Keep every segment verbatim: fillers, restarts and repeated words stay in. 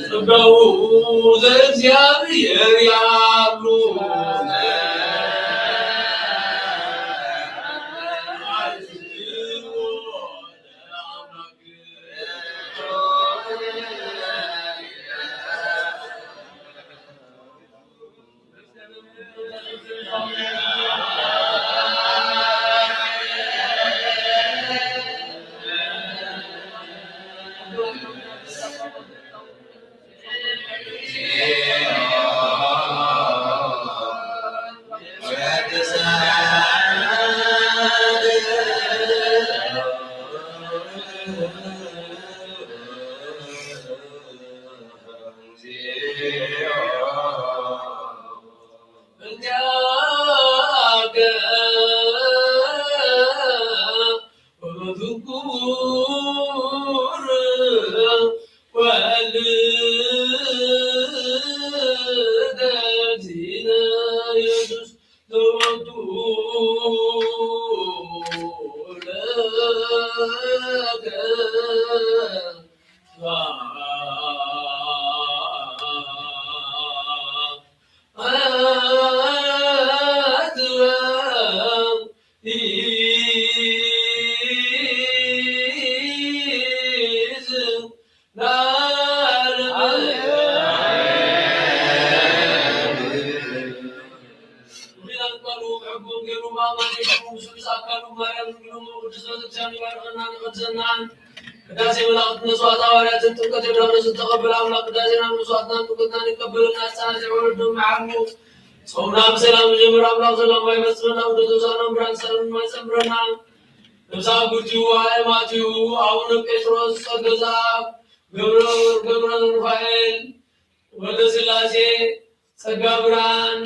ጸጋው ዘእግዚአብሔር ያሉ ቅዳሴ መላእክት፣ መስዋዕተ ሐዋርያትን፣ ጥምቀተ ዮርዳኖስን ተቀበለ አምላክ ቅዳሴናን መስዋዕትናን ጥምቀትናን ይቀበለልና፣ ሕፃናት የወለድነው መሐሉ ጾምና ብሰላም ይጀምር አምላክ ሰላም አይፈጽመና፣ ወደ ሆሳዕና ብርሃን ሰላም ይማጸን ብረና። ነፍሳት ብርቲው አእማቲው አቡነ ጴጥሮስ ጸገ ዘአብ ገብረ ገብረ ሩፋኤል ወልደ ሥላሴ ጸጋ ብርሃን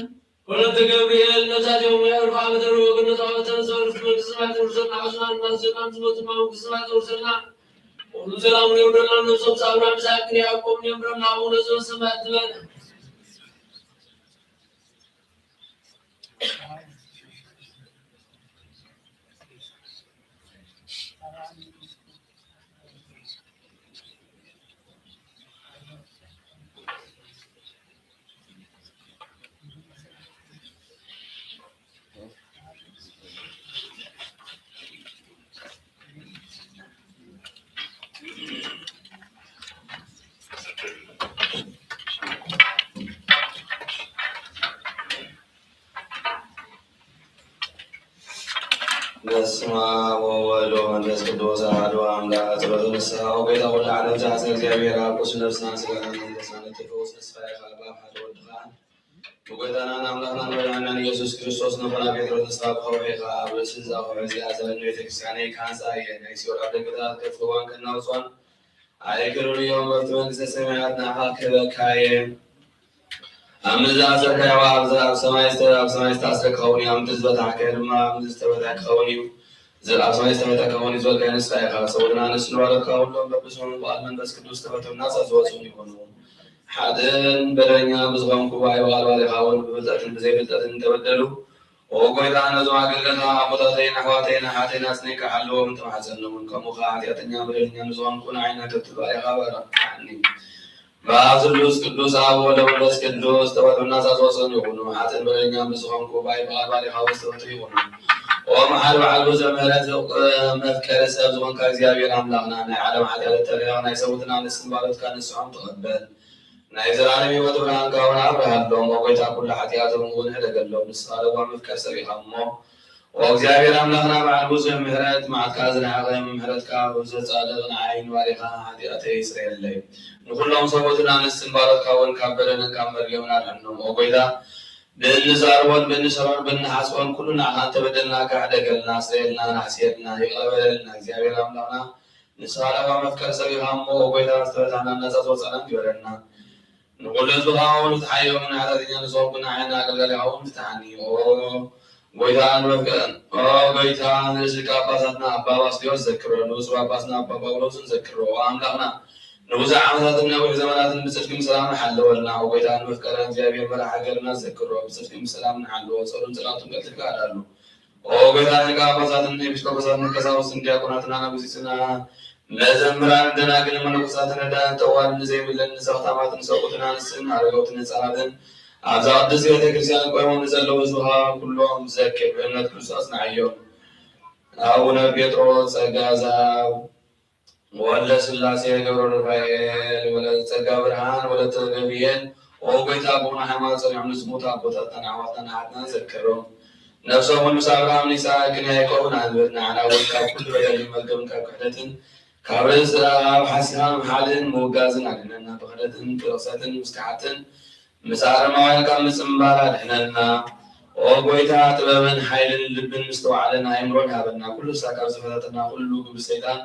ወለተ ገብርኤል ነፍሳቲሆሙ የእልፍ ዓመተ ርዕወ ገነተ ወአበተነ ሰው ርፍት መንግስተ ሰማያት ትውርሰና። አሱናን እናስጀናን ዝሞትማ መንግስተ ሰማያት ትውርሰና። ሁሉ ሰላሙን የውደላን ነፍሶም ሳብራ ምሳቅን ያዕቆብን የምረና አቡነ ዘበሰማያት ትበል። በስመ አብ ወወልድ ወመንፈስ ቅዱስ አሐዱ አምላክ። ጸሎተ ንስሐ። ኦ ጌታ ኩሉ ዓለም ዘአጽንዐ እግዚአብሔር አብ ቅዱስ ነፍስና ስጋና መንፈስና ንትፈውስ ንስሐ ያካባ ሓደ ወድኻ ጌታናን አምላክናን መድኃኒናን ኢየሱስ ክርስቶስ፣ ነቦና ጴጥሮስ ንስኻ ብኸውሒ ኢኻ፣ ኣብ ርእሲ እዛ ከውሒ እዚኣ ዘበን ቤተክርስቲያነይ ክሃንጻ እየ፣ ናይ ሲኦል ኣፍደገታት ከፍትወን ከናውጽወን ኣይክእሉን እዮም፣ መፍትሒ መንግስተ ሰማያት ንዓኻ ክህበካ እየ። ኣብ ምድሪ ዝኣሰርካዮ ኣብዛ ኣብ ሰማይ ዝተ-፣ ኣብ ሰማይ ዝተኣስረ ክኸውን እዩ፣ ኣብ ምድሪ ዝበታሕካዮ ድማ ኣብ ምድሪ ዝተበትሐ ክኸውን እዩ። ዝ-፣ ኣብ ሰማይ ዝተፈተ ክኸውን እዩ ዝበልካዮ ንስኻ ኢኻ። ሰብኡትን ኣንስትን ባሮትካ ኩሎም በብስሞም ብቓል መንፈስ ቅዱስ ዝተፈተዉን ናጻ ዝወጹን ይኹኑ። ሓጥእን በደለኛን ብዝኾንኩ ብኣይ ብቓል ባሪኻ እውን ብፍልጠትን ብዘይፍልጠትን እንተበደሉ፣ ኦ ጎይታ፣ ነዞም ኣገልገልካ ኣቦታተይን ኣሕዋተይን ኣሓተይን ኣጽኒዕካ ሓልዎም፣ ተማሕጸኖምን። ከምኡ ኸኣ ሓጢኣተኛን በደለኛን ብዝኾንኩ ንዓይና ተትብል ባሪኻ ባርኸኒ። ብኣብ ስሉስ ቅዱስ ኣብ ወልድ መንፈስ ቅዱስ ዝተፈተዉን ናጻ ዝወጹን ይኹኑ። ሓጥእን በደለኛን ብዝኾንኩ ብኣይ ብቓል ባሪኻ ዝተፈተዉ ይኹኑ። ኦ መሓሪ በዓል ብዙሕ ምሕረት መፍቀሪ ሰብ ዝኾንካ እግዚኣብሔር ኣምላኽና፣ ናይ ዓለም ሓጢኣት እተሪኻ ናይ ሰብኡትን ኣንስትን ባሮትካ ንስሖም ተቐበል። ናይ ዘላለም ህይወት ብርሃን ካውን ኣብርሃሎም። ኦ ጎይታ፣ ኩሉ ሓጢኣቶም እውን ሕደገሎም። ንስኻ ለዋህ መፍቀሪ ሰብ ኢኻ እሞ፣ ኦ እግዚኣብሔር ኣምላኽና፣ በዓል ብዙሕ ምሕረት፣ መዓትካ ዝረሓቐ ምሕረትካ ዘጻድቕ ንዓይ ንባሪኻ ሓጢኣተይ ስረየለይ። ንኹሎም ሰብኡትን ኣንስትን ባሮትካ እውን ካብ በደልን ካብ መርገምን ኣድሕኖም። ኦ ጎይታ፣ ብእንዛረቦን ብእንሰርሖን ብእንሓስቦን ኩሉ ንዓኻ እንተበደልናካ ሕደገልና፣ ስረየልና፣ ናሕስየልና፣ ይቕረ በለልና። እግዚኣብሔር ኣምላኽና፣ ንስኻ ለዋህ መፍቀሪ ሰብ ኢኻ እሞ፣ ኦ ጎይታ፣ ዝተፈታሕናን ናጻ ዝወጻእናን ግበረና። ንኹሉ ህዝብኻ እውን ፍትሓዮም፣ ንሓጢኣተኛ ንዝኾንኩ ንዓይን ኣገልጋሊኻ እውን ፍታሓኒ። ኦ ጎይታ፣ ንመፍቀ-፣ ኦ ጎይታ፣ ንርእስ ሊቀ ጳጳሳትና ኣባ ባስልዮስ ዘክሮ፣ ንብፁዕ ጳጳስና ኣባ ጳውሎስን ዘክሮ። ኦ ኣምላኽና፣ ንብዙሕ ዓመታትን ነዊሕ ዘመናትን ብጽድቅን ብሰላምን ሓለወልና። ኦ ጎይታ፣ ንመፍቀረ እግዚኣብሔር መራሕ ሃገርና ዘክሮ፣ ብጽድቅን ብሰላምን ሓልዎ፣ ጾሩን ጸሎቱን ቀልጢፍካ ኣዳሉ። ኦ ጎይታ፣ ሊቀ ጳጳሳትን ኤጲስቆጶሳትን ቀሳውስትን ዲያቆናትን ኣናጉሲስና መዘምራን ደናግል መነኮሳትን ረዳእን ጠዋልን ዘይብለን ንሰኽታማትን ሰብኡትን ኣንስትን ኣረጋውትን ህፃናትን ኣብዛ ቅድስት ቤተ ክርስቲያን ቆይሞም ንዘለዉ ህዝብኻ ኩሎም ዘክር፣ ብእምነት ክርስቶስ ንዓዮም። ኣቡነ ጴጥሮስ ጸጋ ዛው ወልደ ሥላሴ ገብረ ሩፋኤል ወለተ ጸጋ ብርሃን ወለተ ገብርኤል። ኦ ጎይታ፣ ብቕኑዕ ሃይማኖት ጸኒዖም ንዝሞቱ ኣቦታትናን ኣሕዋትናን ኣሓትናን ዘክሮም። ነፍሶም እውን ምስ ኣብርሃምን ይስሐቅን ያዕቆብን ኣንብር። ንዓና እውን ካብ ኩሉ በደልን መርገምን ካብ ክሕደትን ካብ ርእስ ኣብ ሓሲኻ ምሓልን ምውጋዝን ኣድሕነና። ብኽሕደትን ብርኽሰትን ምስ ከሓድትን ምስ ኣረማውያን ካብ ምጽንባር ኣድሕነና። ኦ ጎይታ፣ ጥበብን ሓይልን ልብን ምስትውዓልን ኣእምሮን ሃበና። ኩሉ ሳዕ ካብ ዝፈታተና ኩሉ ግብሪ ሰይጣን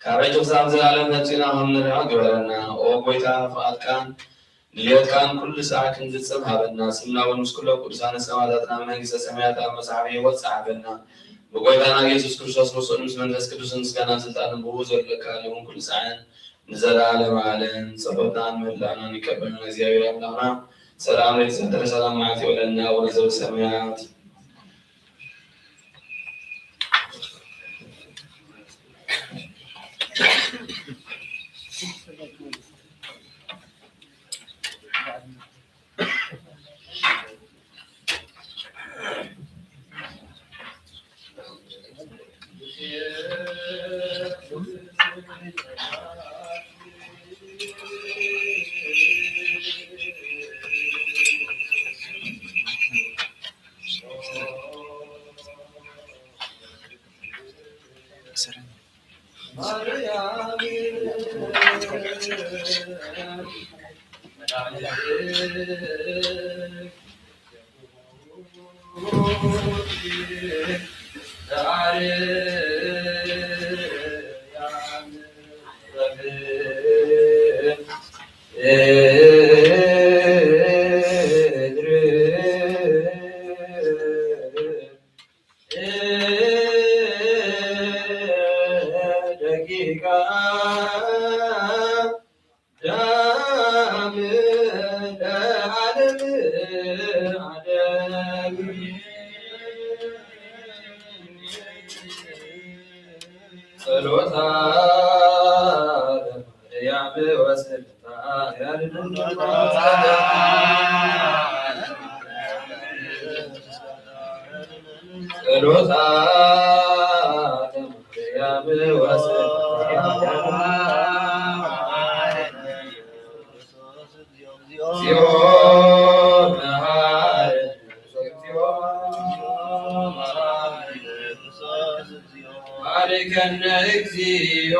ካብ ሕጂ ክሳብ ዘላለም ነጺና ከም ንርሕቕ ግበረና። ኦ ጎይታ፣ ፍቓድካን ድልየትካን ኩሉ ሳዕ ክንፍጽም ሃበና። ስምና እውን ምስ ኩሎም ቅዱሳን ሰማዕታትና ኣብ መንግስተ ሰማያት ኣብ መጽሓፍ ሕይወት ጸሓፈና። ብጎይታና ኢየሱስ ክርስቶስ ምስኡን ምስ መንፈስ ቅዱስን ምስጋናን ስልጣንን ብኡ ዘለካ ለውን ኩሉ ሳዕን ንዘለዓለመ ዓለም ጸሎትናን ምህላናን ይቀበልና። እግዚኣብሔር ኣምላኽና ሰላም ርእሰ ተረ ሰላም መዓልቲ ይውለድና። አቡነ ዘበሰማያት። ደቂቀ አዳም ለዓለም ዓለም። ጸሎታ ለማርያም ወስብሐታ ያድነን። ጸሎታ ለማርያም ወስብሐታ እግዚኦ መሐረነ። ባርከነ እግዚኦ።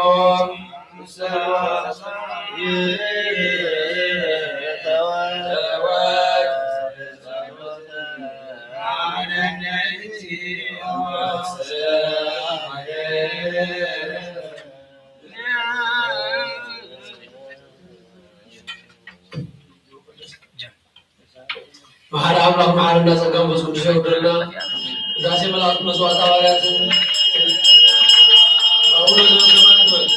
መሐሪ አምላክ መሐርና ጸጋ መንፈስ ቅዱስ ያውርድልና። ቅዳሴ መላእክት መስዋዕተ ሐዋርያትን አቡነ ዘበሰማያት በል።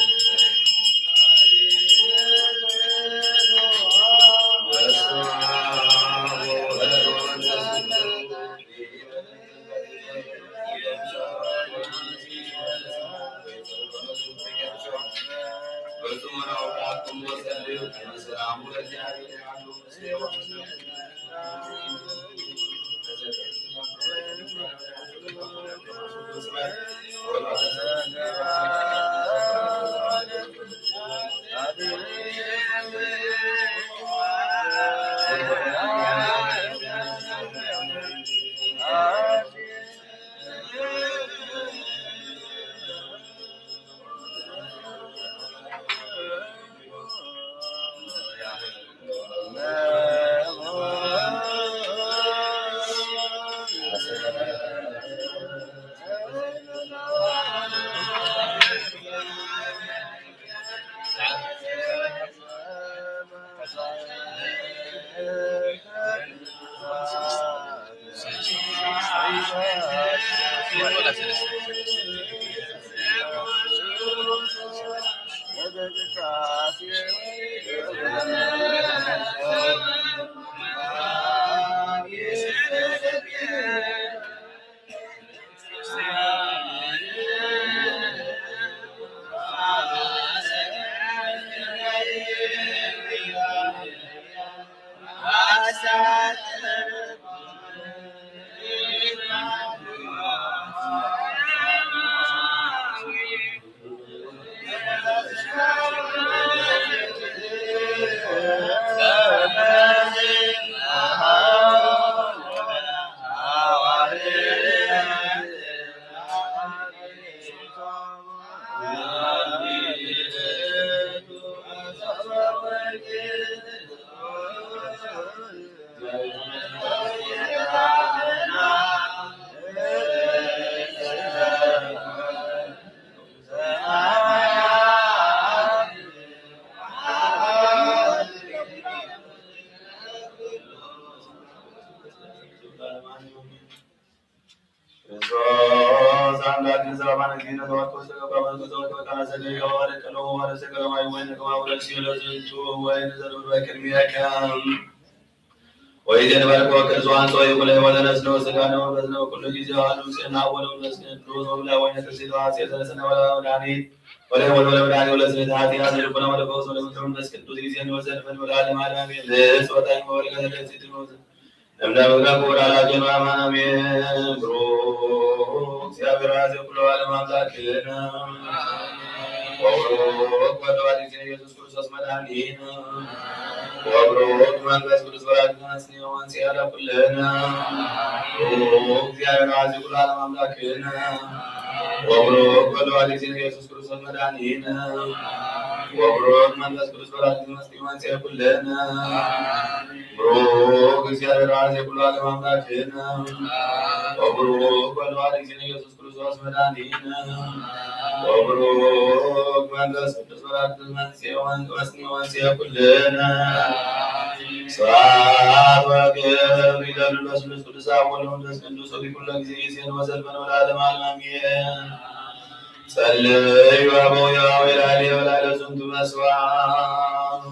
ክርስቶስ አምላክን ሰላም አለኪ ነተዋኮ ሰገባ መንፈስ ወቀ ካሰደ የዋለ ቀሎ ወረሰ ቀለማዊ ወይነ ከማውረስ ይለዝንቱ ወይነ ዘሩር በቅድሚያከም ወይዜን ባርኮ ክርስቶስ ሆይ፣ ሁለ ወዘነስነው ስጋነ ወመንፈስነ በኩሉ ጊዜ አሐዱ ምስሌነ ወመንፈስ ቅዱስ ወብላ ወይነ ክርስቶስ ሐሴት ዘነሰነ ወላ መድኃኒት ወለ ወለ ወለ መድኃኒት ወለ ስሜት ኃጢአት ልቡና ወለ ፈውስ ወለ ምክር መንፈስ ቅዱስ ጊዜ ወዘልፈን ወለ ዓለም ዓለም አሜን። ለጾታኝ ወበረከት ለሲት ነው። እምነ ምክረ ክቡር አላጀን አማን አሜን። ብሩክ እግዚአብሔር አዜ ኩሎ ዓለም አምላክነ ወብሩክ ወልድ ዋሕድ ጊዜ ኢየሱስ ክርስቶስ መድኃኒነ ወብሩክ መንፈስ ቅዱስ ወላዲተ አምላክ ወንጽያ ለኩልነ። ብሩክ እግዚአብሔር አብ ኩሉ ዓለም አምላክነ ወብሩክ ወልድ ዋሕድ ጊዜ ኢየሱስ ክርስቶስ መድኃኒነ ወብሩክ መንፈስ ቅዱስ ወላዲተ አምላክ ወንጽያ ለኩልነ። ብሩክ እግዚአብሔር አብ ኩሉ ዓለም አምላክነ ወብሩክ ወልድ ዋሕድ ጊዜ ኢየሱስ ክርስቶስ መድኃኒነ ወብሩክ መንፈስ ቅዱስ ወላዲተ አምላክ ወንጽያ ለኩልነ። ስብሐት ወክብር ይደሉ ለስሉስ ቅዱስ አብ ወወልድ ወመንፈስ ቅዱስ ወበኩሉ ጊዜ ይእዜሰ ወዘልፈን ወለዓለመ ዓለም አሜን። ጸልዩ አበው የዋዌ ላዕሌ ወላዕለ ዝንቱ መስዋዕት።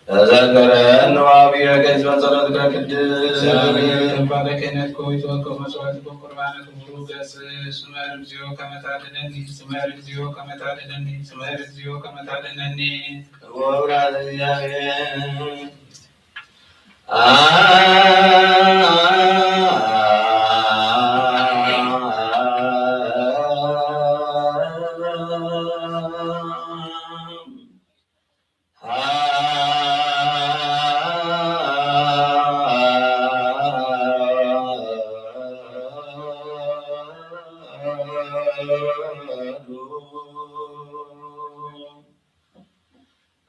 ተዘከረነ አቡነ ቅዱስ በጸሎትከ ቅድስት። እግዚአብሔር ይባረክ። ክህነትከ ወይትወከው መስዋዕትከ ቁርባንከ ክቡር ገጽ። ስመ እግዚኦ ከመ ታድነኒ፣ ስመ እግዚኦ ከመ ታድነኒ፣ ስመ እግዚኦ ከመ ታድነኒ። ክቡር እግዚአብሔር።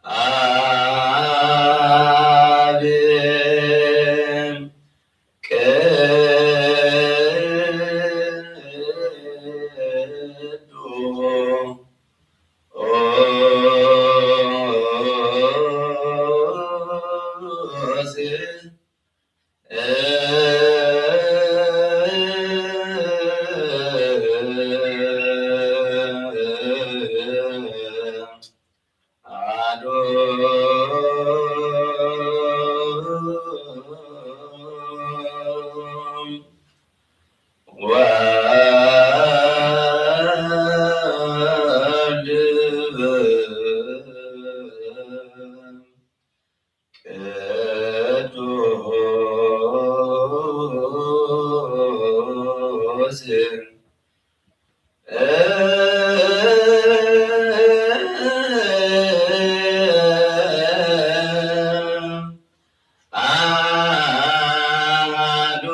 አብ ቅዱስ አሐዱ ወልድ ቅዱስ አሐዱ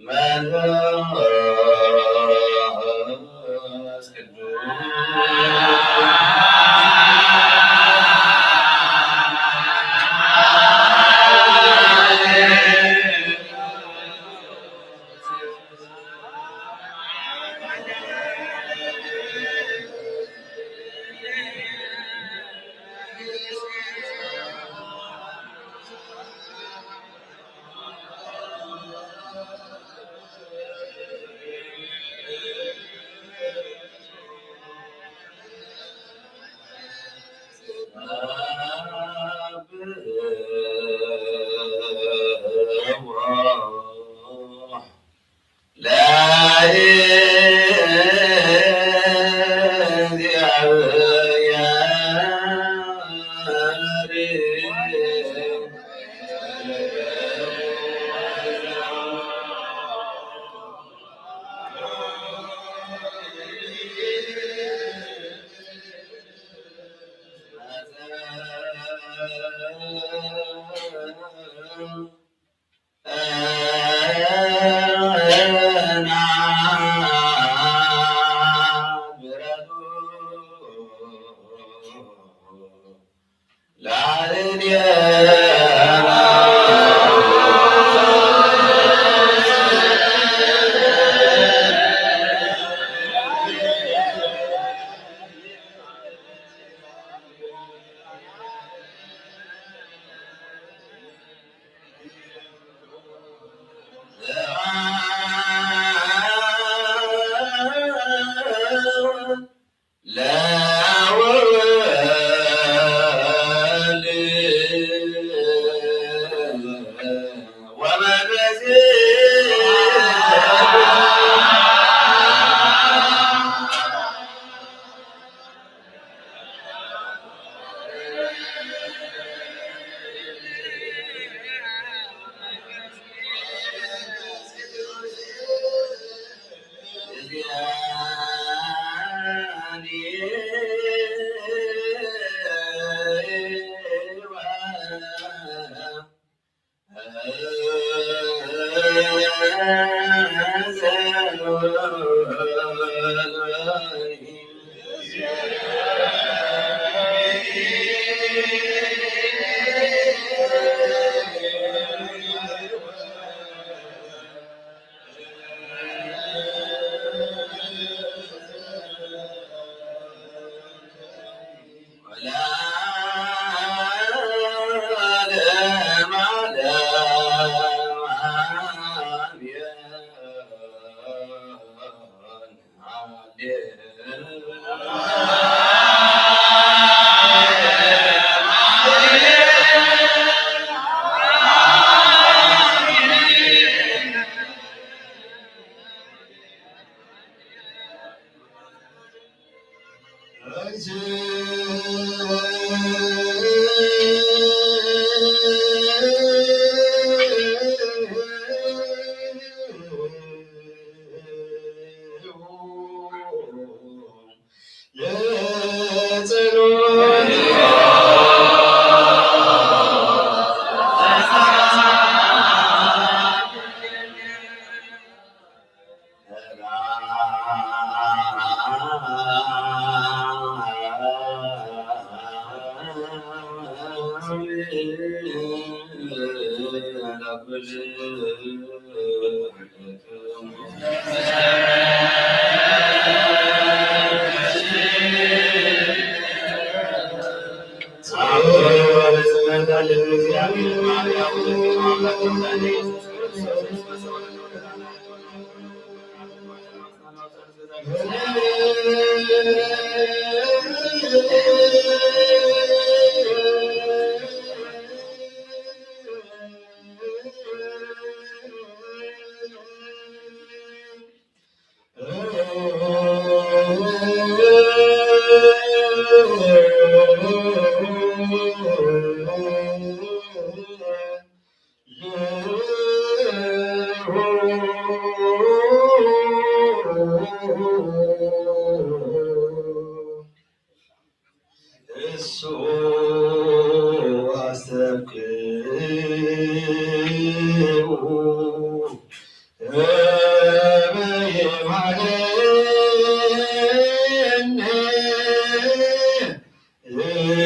መንፈስ ቅዱስ። እሱ አስተብቅዑ እበ ይምሃረነ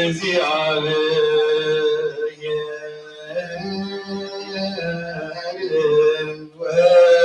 እግዚአብሔር ወይስሐቅ።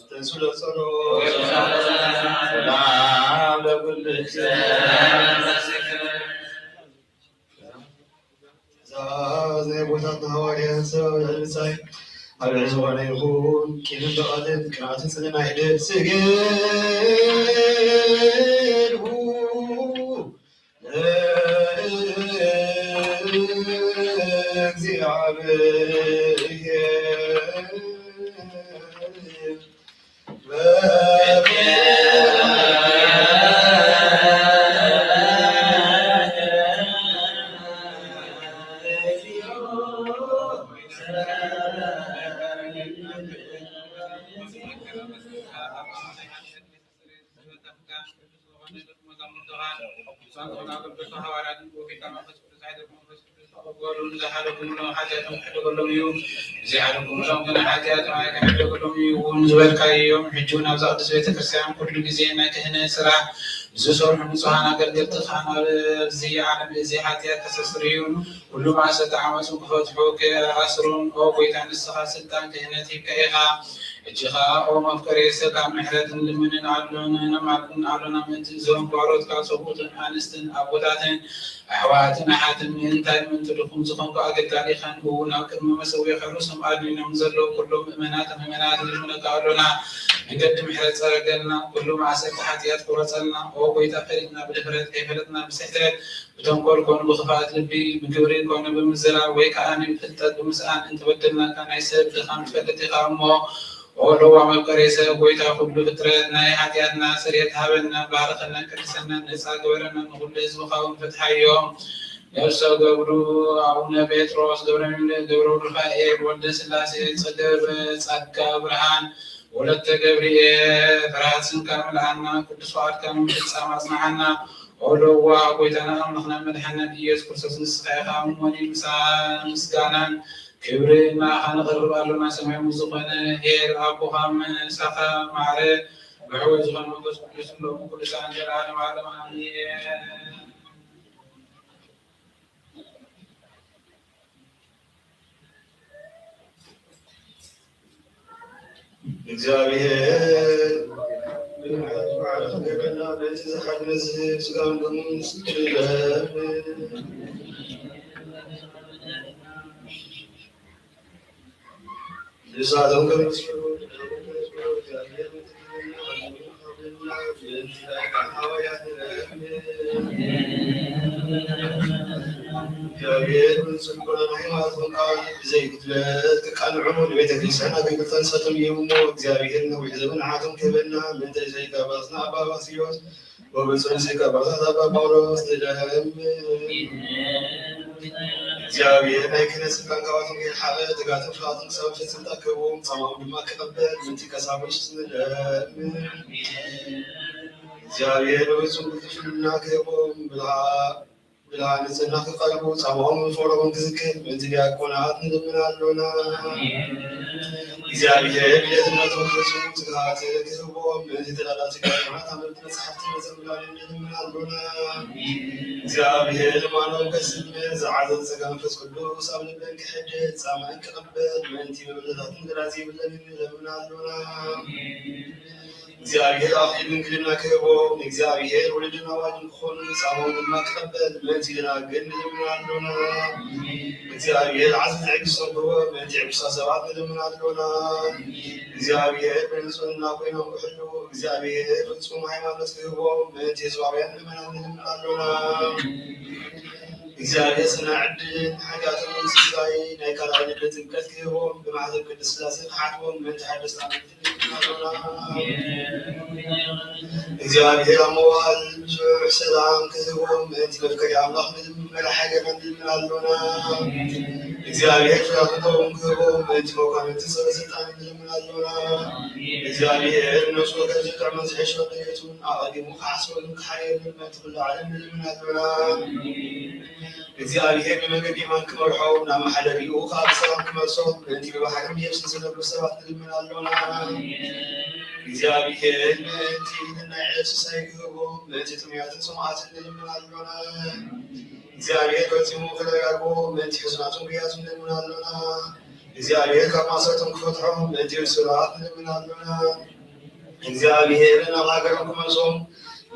ትንሱ ለጸሎት። ሰላም ለኩልክሙ። ትእዛዝ ናይ ኣቦታትና ሃዋርያት ሰብ ኣብ ልዕሊ ምጻይ ኣብ ልዕሊ ዝኾነ ይኹን ቂምን በቐልን ቅንኣትን ጽልእን ኣይደል። ስግድ ለእግዚኣብሔር። ዝበልካዮም ሕጂ እውን ኣብዛ ቅድስት ቤተክርስትያን ኩሉ ጊዜ ናይ ክህነት ስራሕ ዝሰርሑ ንጹሃን ኣገልገልትኻ ናብዚ ዓለም እዚ ሓጢኣት ከስተስርዩ፣ ኩሉ ማእሰርቲ ዓመጽን ክፈትሑ ከኣስሩን፣ ኦ ጎይታ፣ ንስኻ ስልጣን ክህነት ሂብካ ኢኻ። ሕጂ ኸኣ ኦ መፍቀሪ ሰብ፣ ካብ ምሕረት ንልምንን ኣሎን ነማልድን ኣሎና፣ ምእንቲ እዞም ባሮትካ ሰብኡትን ኣንስትን ኣቦታትን ኣሕዋትን ኣሓትን ምእንታይ ምእንቲ ድኹም ዝኾንኩ ኣገልጋሊኻን እውን ኣብ ቅድሚ መሰውያኻ ርእሶም ኣድኒኖም ዘለዉ ኩሎም ምእመናት ምእመናት ንልምነካ ኣሎና። መንገዲ ምሕረት ጸረገልና፣ ኩሉ ማእሰርቲ ሓጢኣት ቁረጸልና። ኦ ጎይታ፣ ፈሊጥና ብድፍረት፣ ከይፈለጥና ብስሕተት፣ ብተንኮል ኮነ ብኽፍኣት ልቢ፣ ብግብሪ ኮነ ብምዝራብ፣ ወይ ከኣ ብፍልጠት ብምስኣን እንተበደልናካ፣ ናይ ሰብ ድኻም ትፈልጥ ኢኻ እሞ፣ ኦ ለዋህ መፍቀሪ ሰብ፣ ጎይታ ኩሉ ፍጥረት፣ ናይ ሓጢኣትና ስርየት ሃበና፣ ባርኸና፣ ቀድሰና፣ ነጻ ግበረና፣ ንኹሉ ህዝብኻ እውን ፍትሓዮም። ነፍሰ ገብሩ ኣቡነ ጴጥሮስ፣ ገብረ ሚካኤል፣ ገብረ ሩፋኤል፣ ወልደ ስላሴ፣ ጸገብ፣ ጸጋ ብርሃን፣ ወለተ ገብርኤል፣ ፍርሃት ስምካ ምልኣና፣ ቅዱስ ፍቓድካ ንምፍጻም ኣጽንዓና። ኦ ለዋህ ጎይታና ኣምላኽና መድሓኒና ኢየሱስ ክርስቶስ፣ ንስኻ ኢኻ እሞኒ ምሳን ምስጋናን ክብርን ንኣኻ ነቕርብ ኣሎና። ሰማያዊ ዝኾነ ኄር ኣቦኻ ምሳኻ ማዕረ፣ ብሕውየት ዝኾነ መንፈስ ቅዱስ፣ ሎምን ቅዱሳን ዘለዓለም ዓለም ኣሜን። እግዚኣብሔር ብምሕረቱ ባዕሉ ክገብረና፣ በቲ ዝሓድነ ዝህብ ስጋን ደሙን ንለምን። ንሳቶም ከም ዝስሩ እግዚኣብሔር ብንጹህ ልቦና ናይ ሃይማኖቶም ቃል ብዘይጉድለት ክቃንዑ ንቤተ ክርስቲያን ኣገልግሎት ኣንሳቶም እዮም እሞ፣ እግዚኣብሔር ነዊሕ ዘመን ዓቶም ክህበና ምእንቲ ዘይጋባዝና ኣባ ባስልዮስ ወብፁዕ ሊቀ ጳጳሳት ኣባ ጳውሎስ ንለምን። እግዚኣብሔር ናይ ክህነት ስልጣን ካብኣቶም ከይረሓቐ ትጋትን ፍርሃትን ክሳብ ፍጽምታ ክህቦም፣ ጻማኦም ድማ ክቕበል ምእንቲ ቀሳውስት ንለምን። እግዚኣብሔር ንብፁዕ ቅዱስ ሕልና ክህቦም፣ ብልሃ-፣ ብልሃ ንጽህና ክቐርቡ፣ ጻማኦም ፍቕሮም ክዝክር ምእንቲ ዲያቆናት ንልምን ኣሎና። እግዚኣብሔር ብልእዝነቶም ፍጹም ትግሃት ክህቦም፣ ምእንቲ ተላላቲ ዲያቆናት ኣንበብቲ መጻሕፍትን መዘምራንን ንልምን ኣሎና። እግዚኣብሔር ልማኖም ከስምር፣ ዝዓዘዘ ጸጋ መንፈስ ቅዱስ ኣብ ልበን ክሕድር፣ ጻማእን ክቕበል፣ ምእንቲ መበለታትን ግራ ዘይብለንን ንልምን ኣሎና። እግዚኣብሔር ኣኽሊል ድንግልና ክህቦም፣ ንእግዚኣብሔር ውሉድን ኣዋልድን ክኾኑ፣ ጻማኦም ድማ ክቕበል፣ ምእንቲ ደናግል ንልምን ኣሎና። እግዚኣብሔር ዓዝዩ ትዕግስቶም ክህቦም፣ ምእንቲ ዕጉሳት ሰባት ንልምን ኣሎና። እግዚኣብሔር ብንጽህና ኮይኖም ክሕልዉ፣ እግዚኣብሔር ፍጹም ሃይማኖት ክህቦም፣ ምእንቲ ህዝባውያን ምእመናን ንልምን ኣሎና። እግዚኣብሔር ጽናዕ ዕድልን ሓጢኣቶም ንምስሳይ ናይ ካልኣይ ልደት ጥምቀት ክህቦም፣ ብማሕተም ቅድስት ሥላሴ ክሓትቦም፣ ምእንቲ ሓደስቲ ኣመንቲ ንልምን ኣሎና። እግዚኣብሔር ኣብ መዋእል ብዙሕ ሰላም ክህቦም፣ ምእንቲ መፍቀሪ ኣምላኽ ንልምን፣ መራሒ ሃገርና ንልምን ኣሎና። እግዚኣብሔር ፍርያት ክህቦም፣ ምእንቲ መኳንንትን ሰበ ስልጣንን ንልምን ኣሎና። እግዚኣብሔር ነፍሱ ከዚ ጥዕመን ዝሕሸ ለይቱ ኣቐዲሙ ክሓስበሉን ክሓየሉን ምእንቲ ኩሉ ዓለም ንልምን ኣሎና። እግዚኣብሔር ብመንገዲ የማን ክመርሖም፣ ናብ መሓደሪኡ ኸኣ ብሰላም ክመልሶም፣ ምእንቲ ብባሕርን ብየብስን ዝነብሩ ሰባት ንልምን ኣሎና። እግዚኣብሔር ምእንቲ ነናይ ዕለት ስሳይ ክህቦም፣ ምእንቲ ጥሙያትን ጽሙኣትን ንልምን ኣሎና። እግዚኣብሔር ፈጺሙ ክረጋግኦም፣ ምእንቲ ሕዙናትን ጉያትን ንልምን ኣሎና። እግዚኣብሔር ካብ ማእሰርቶም ክፈትሖም፣ ምእንቲ እሱራት ንልምን ኣሎና። እግዚኣብሔር ናብ ሃገሮም ክመልሶም፣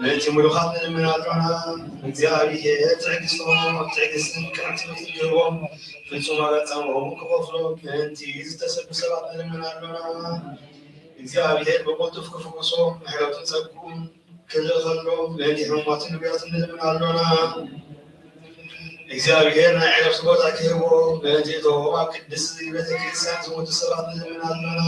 ምእንቲ ምሉኻት ንልምን ኣሎና። እግዚኣብሔር ትዕግስቶም ኣብ ትዕግስትን ቅንዕቲ ምኽርን ክህቦም፣ ፍጹም ዋጋ ጻምኦም ክኸፍሎም፣ ምእንቲ ዝተሰዱ ሰባት ንልምን ኣሎና። እግዚኣብሔር ብቕልጡፍ ክፍውሶም፣ ምሕረቱን ጸግኡን ክልእኸሎም፣ ምእንቲ ሕሙማትን ንቡያትን ንልምን ኣሎና። እግዚኣብሔር ናይ ዕረፍቲ ቦታ ክህቦም፣ ምእንቲ እቶም ኣብ ቅድስቲ ቤተ ክርስቲያን ዝሞቱ ሰባት ንልምን ኣሎና።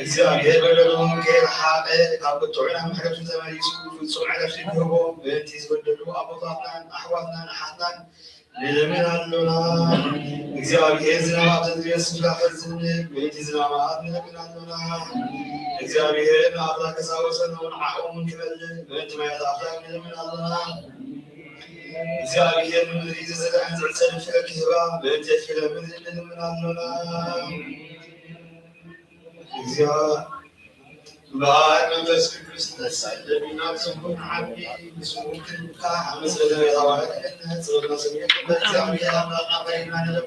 እግዚኣብሔር በደሎም ከይረሓቐ፣ ካብ ቁጥዑ ናብ ምሕረቱ ተመሊሱ፣ ፍጹም ዕረፍቲ ክህቦም፣ ምእንቲ ዝበደሉ ኣቦታትናን ኣሕዋትናን ኣሓትናን ንልምን ኣሎና። እግዚኣብሔር ዝናም ኣብ ዘድልዮ ስፍራ ከዝንብ፣ ምእንቲ ዝናማት ንልምን ኣሎና። እግዚኣብሔር ንኣፍላክ ከሳወሰን ንዓኦምን ክመልእ፣ ምእንቲ ማያት ኣፍላክ ንልምን ኣሎና። እግዚኣብሔር ንምድሪ ዝዘርአን ዝዕጸድን ፍረ ክህባ፣ ምእንቲ ፍረ ምድሪ ንልምን ኣሎና። እግዚኣብሔር Ve Menfes Kudüs de sende binam sukun, Rabbi, sukun kılka, hamız ve de hava, sukun nasıl yapacağım ya, ama kaynağı.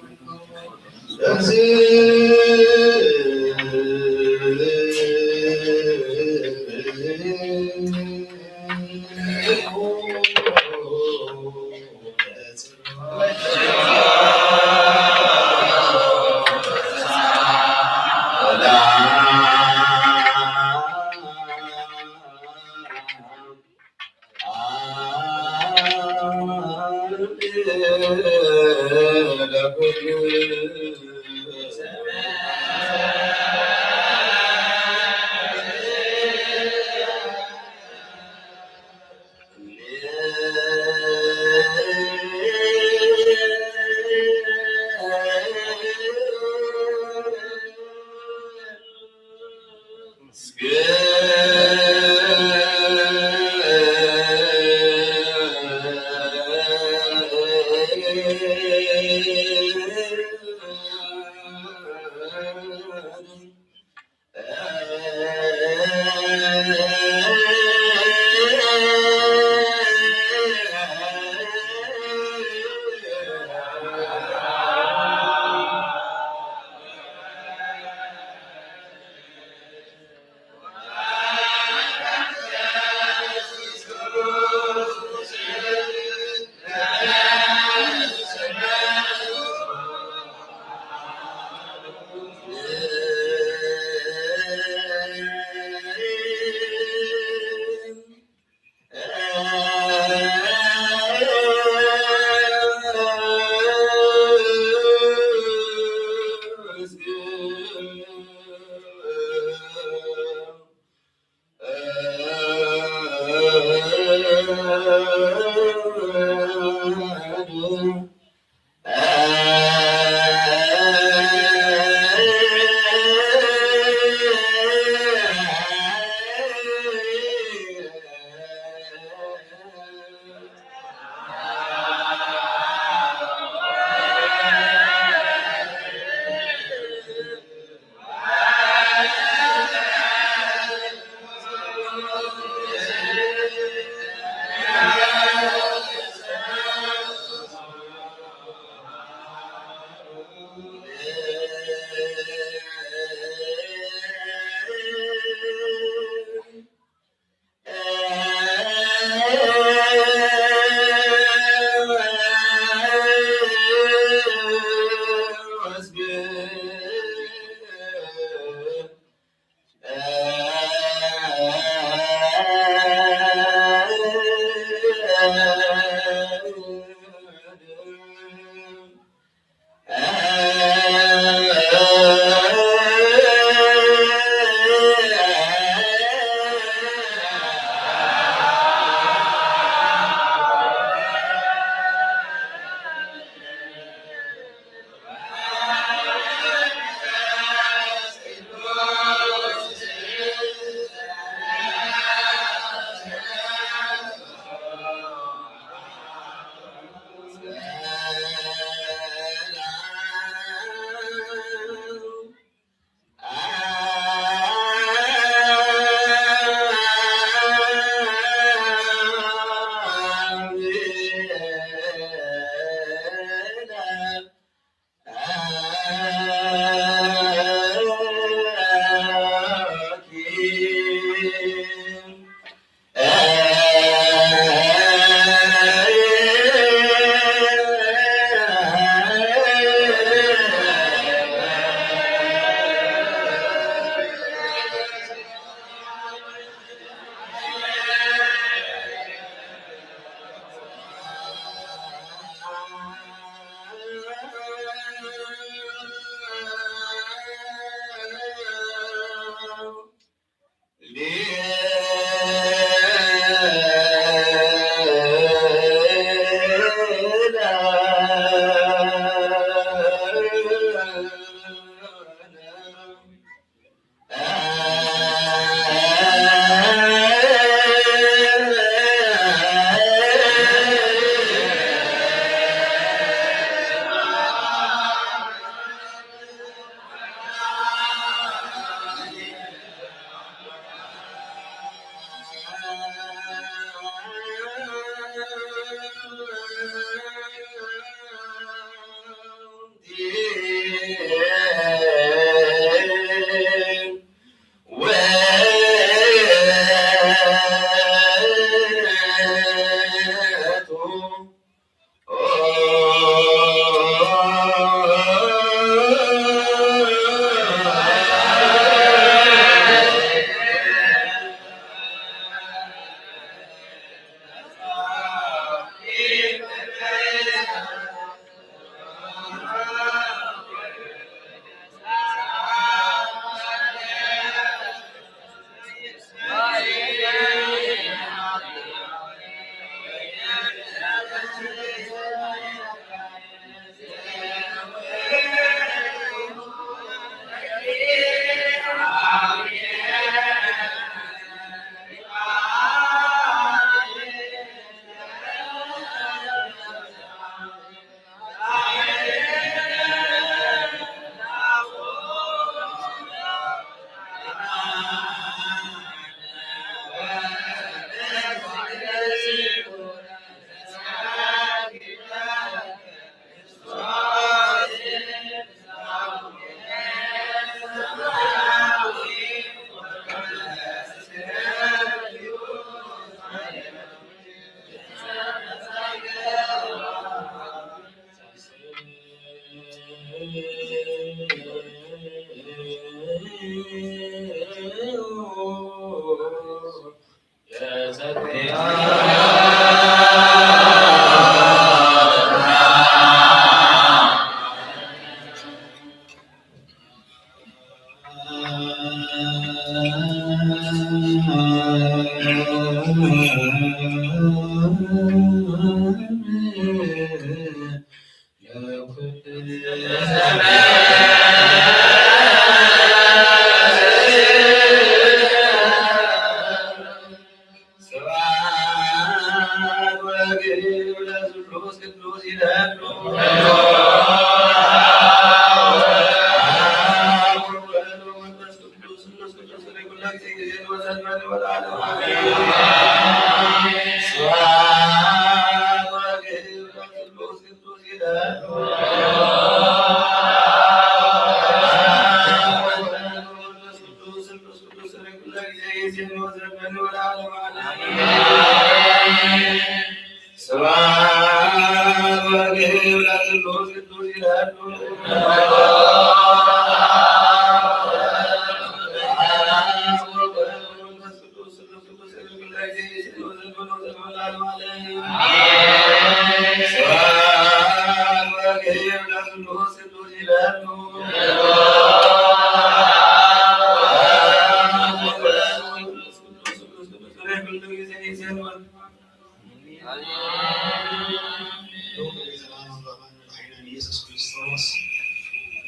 ኢየሱስ ክርስቶስ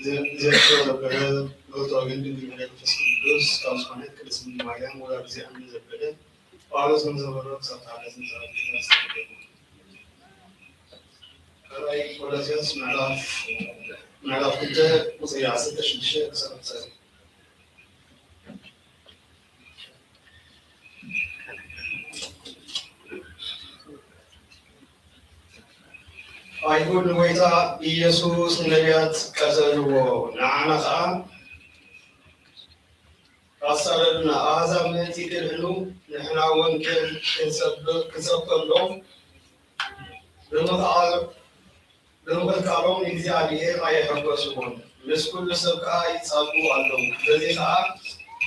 ዘ-፣ ዘእተወ ነበረ፣ ወተወልደ እምድንግል ማርያም መንፈስ ቅዱስ ካብ ዝኾነት ቅድስት ድንግል ማርያም ወላዲተ ኣምላክ ዘበለ ጳውሎስ ከም ዘበሎ ክሳብ ተሓለስ ንጸሎት ጌታ ኣስተብህሉ። ካልኣይ ቆላስይስ ምዕራፍ፣ ምዕራፍ ክልተ ቁጽሪ ዓሰርተ ሽዱሽተ ክሳብ ዕስራ። ኣይሁድ ንጎይታ ኢየሱስ ንነቢያት ቀተልዎ፣ ንዓና ኸኣ ኣሳደዱና። ኣህዛብ ምእንቲ ክድሕኑ ንሕና እውን ክን-፣ ክንሰብ-፣ ክንሰብከሎም ብምኽኣል-፣ ብምኽልካሎም ንእግዚኣብሔር ኣየሐጎስዎን፣ ምስ ኩሉ ሰብ ከኣ ይጻልኡ ኣለዉ። በዚ ከኣ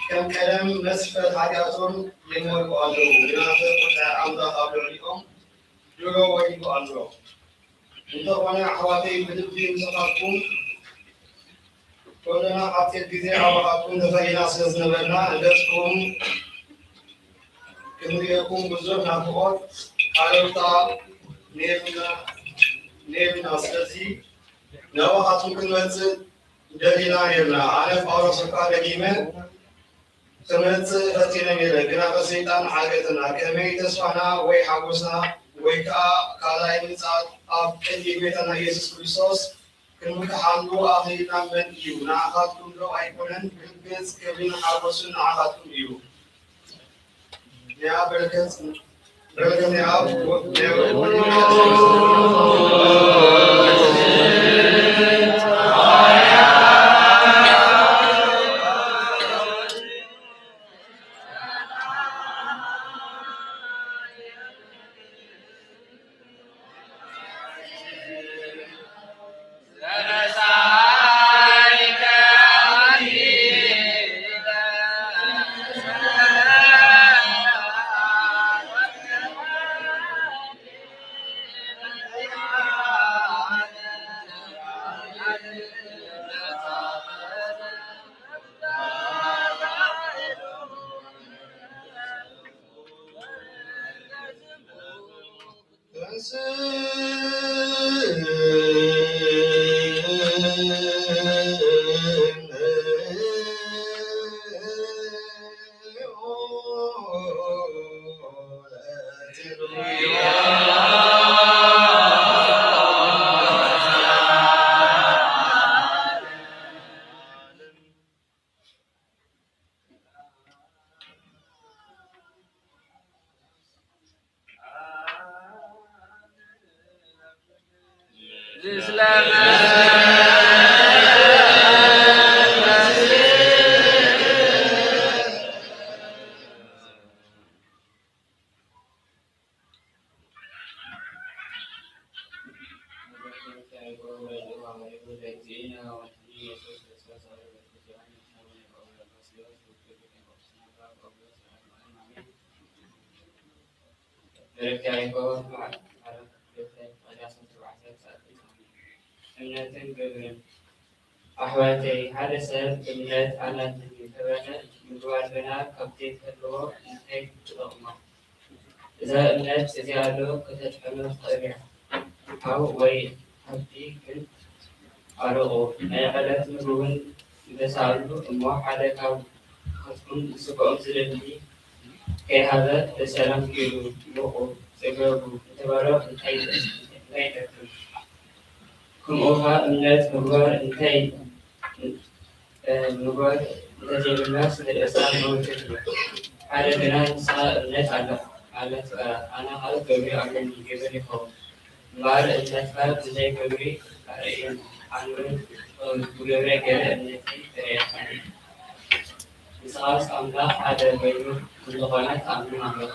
ከም ቀደም መስፈር ሓጢኣቶም ይመልኡ ኣለዉ። ግናኸ ቁጥዐ ኣምላኽ ኣብ ልዕሊኦም ድሮ ወዲቁ ኣሎ። እንተኾነ ኣሕዋተይ፣ ብልቢ ምሳኻትኩም ኩልና ሓጺር ግዜ ኣባኻትኩም ተፈሊና ስለ ዝነበርና፣ ንገጽኩም ክንርእየኩም ብዙሕ ናፍቖት ሃረርታ ነይሩና፣ ነይሩና። ስለዚ ናባኻትኩም ክንመጽእ ደሊና ነይርና። ኣነ ጳውሎስ እኳ ደጊመ ክመጽእ ፈቲነ ነይረ፣ ግናኸ ሰይጣን ዓገተና። ከመይ ተስፋና ወይ ሓጎስና ወይ ከኣ ካልኣይ ምጽኣት ኣብ ቀሊል ጌታና ኢየሱስ ክርስቶስ ክንምክሓሉ ኣኽሊልና መን እዩ? ንዓኻትኩም ዶ ኣይኮነን? ብርግጽ ክብርን ሓጎስን ንዓኻትኩም እዩ። ያ በረከት፣ በረከት ያ እምነትን ግብርን። ኣሕዋተይ፣ ሓደ ሰብ እምነት ኣላትኒ ተበለ፣ ምግባር ግና ካብቲ ተልዎ እንታይ ትጠቕሞ? እዛ እምነት እዚኣ ዶ ከተድሕኖ ትኽእል እያ? ሃው ወይ ሃብቲ ግን ኣርቑ። ናይ ዕለት ምግቡን እንተሰኣሉ እሞ፣ ሓደ ካብ ካትኩም ዝስግኦም ዝደሊ ከይሃበ፣ ብሰላም ኪዱ፣ ሙቑ፣ ጽገቡ እንተባሎ እንታይ ይጠ-፣ እንታይ ይጠቅም? ከምኡ ኸኣ እምነት ምግባር እንታይ፣ እ፣ ምግባር እንተዘይብልና ስለ እሳት መውት እዩ። ሓደ ግና ንስኻ እምነት ኣለ-፣ ኣለካ፣ ኣነ ኸኣ ግብሪ ኣለኒ ይብል ይኸውን። እምበኣር እምነትካ ብዘይ ግብሪ ኣርእየኒ፣ ኣነ እውን ብግብረይ ገይረ እምነተይ እርእየካ። ንስኻስ ኣምላኽ ሓደ ኮይኑ ከም ዝኾነ ትኣምን ኣለኻ።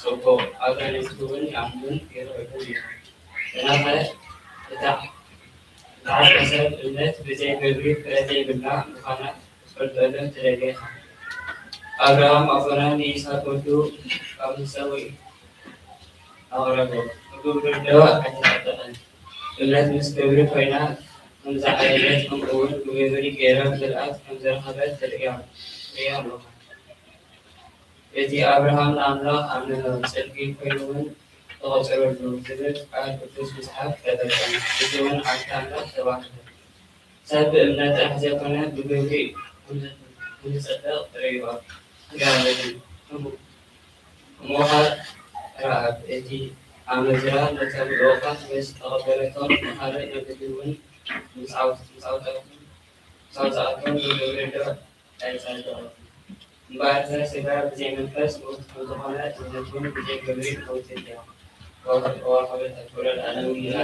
ጽቡቕ፣ ኣጋንንቲ እውን ይኣምኑን ይርዕዱን እዮም። ግናኸ እታ፣ እታ ሓቂ ሰብ እምነት ብዘይ ግብሪ ፍረ ዘይብላ ምዃና ክትፈልጠሎም ትደሊ ኢኻ። ኣብርሃም ኣቦና ንይስሐቅ ወዱ ካብ መሰውኢ ኣቕረቦ፣ ብግብሪ ዶ ኣይተጸደቐን? እምነት ምስ ግብሪ ኮይና፣ ከምዛ ዓይነት ከምኡውን ብግብሪ ገይራ ምልኣት ከም ዝረኸበት ትርእያ፣ ትርእያ ኣለኻ። እቲ ኣብርሃም ንኣምላኽ ኣመነ፣ ጽድቂ ኮይኑ እውን ተቖጸረሉ ዝብል ቃል ቅዱስ መጽሓፍ ተፈጸመ። እዚ እውን ኣብቲ ኣምላኽ ተባህለ። ሰብ ብእምነት ጥራሕ ዘይኮነ፣ ብግብሪ ከም ዝ-፣ ከም ዝጸድቕ ርእዩ፣ ርእዩ ኣለኹ። ከምኡ፣ ከምኡ ኸኣ ረኣብ፣ እቲ ኣመዝራ ነቶም ልኡኻት ምስ ተቐበለቶም፣ ንኻልእ ነብይ እውን ምስ ዓው-፣ ምስ ኣውጸኣቶም፣ ምስ ኣውጸኣቶም ብግብሪ ዶ ኣይጸደቐን? እምበኣርከ፣ ስጋ ብዘይ መንፈስ ምውት ከም ዝኾነ፣ እምነት እውን ብዘይ ግብሪ ምውት እያ። ወወ-፣ ወወ-፣ ወወ-፣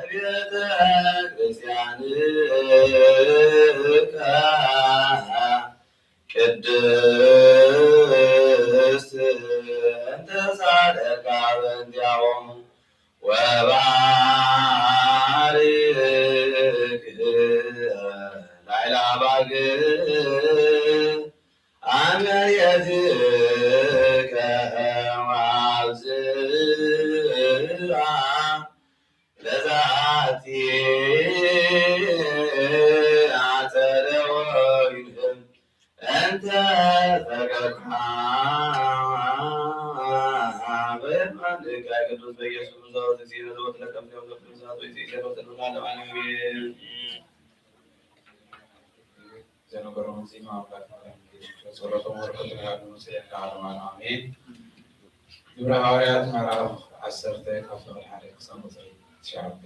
ለቤተ ክርስቲያንከ ቅድስት እንተ ሳለካ በእንቲአሆሙ ወባርክ ላዕለ አባግዕ አመ የትከ ወአብዝሃ ለዛቲ ዘነገሮም ዜማ አምላክ ጸሎቶም በረከቶም ያድርሰን ለዓለመ ዓለም አሜን። ግብረ ሃዋርያት ምዕራፍ ዓሰርተ ካብ ፍቕዲ ሓደ ክሳብ ፍቕዲ ትሽዓተ።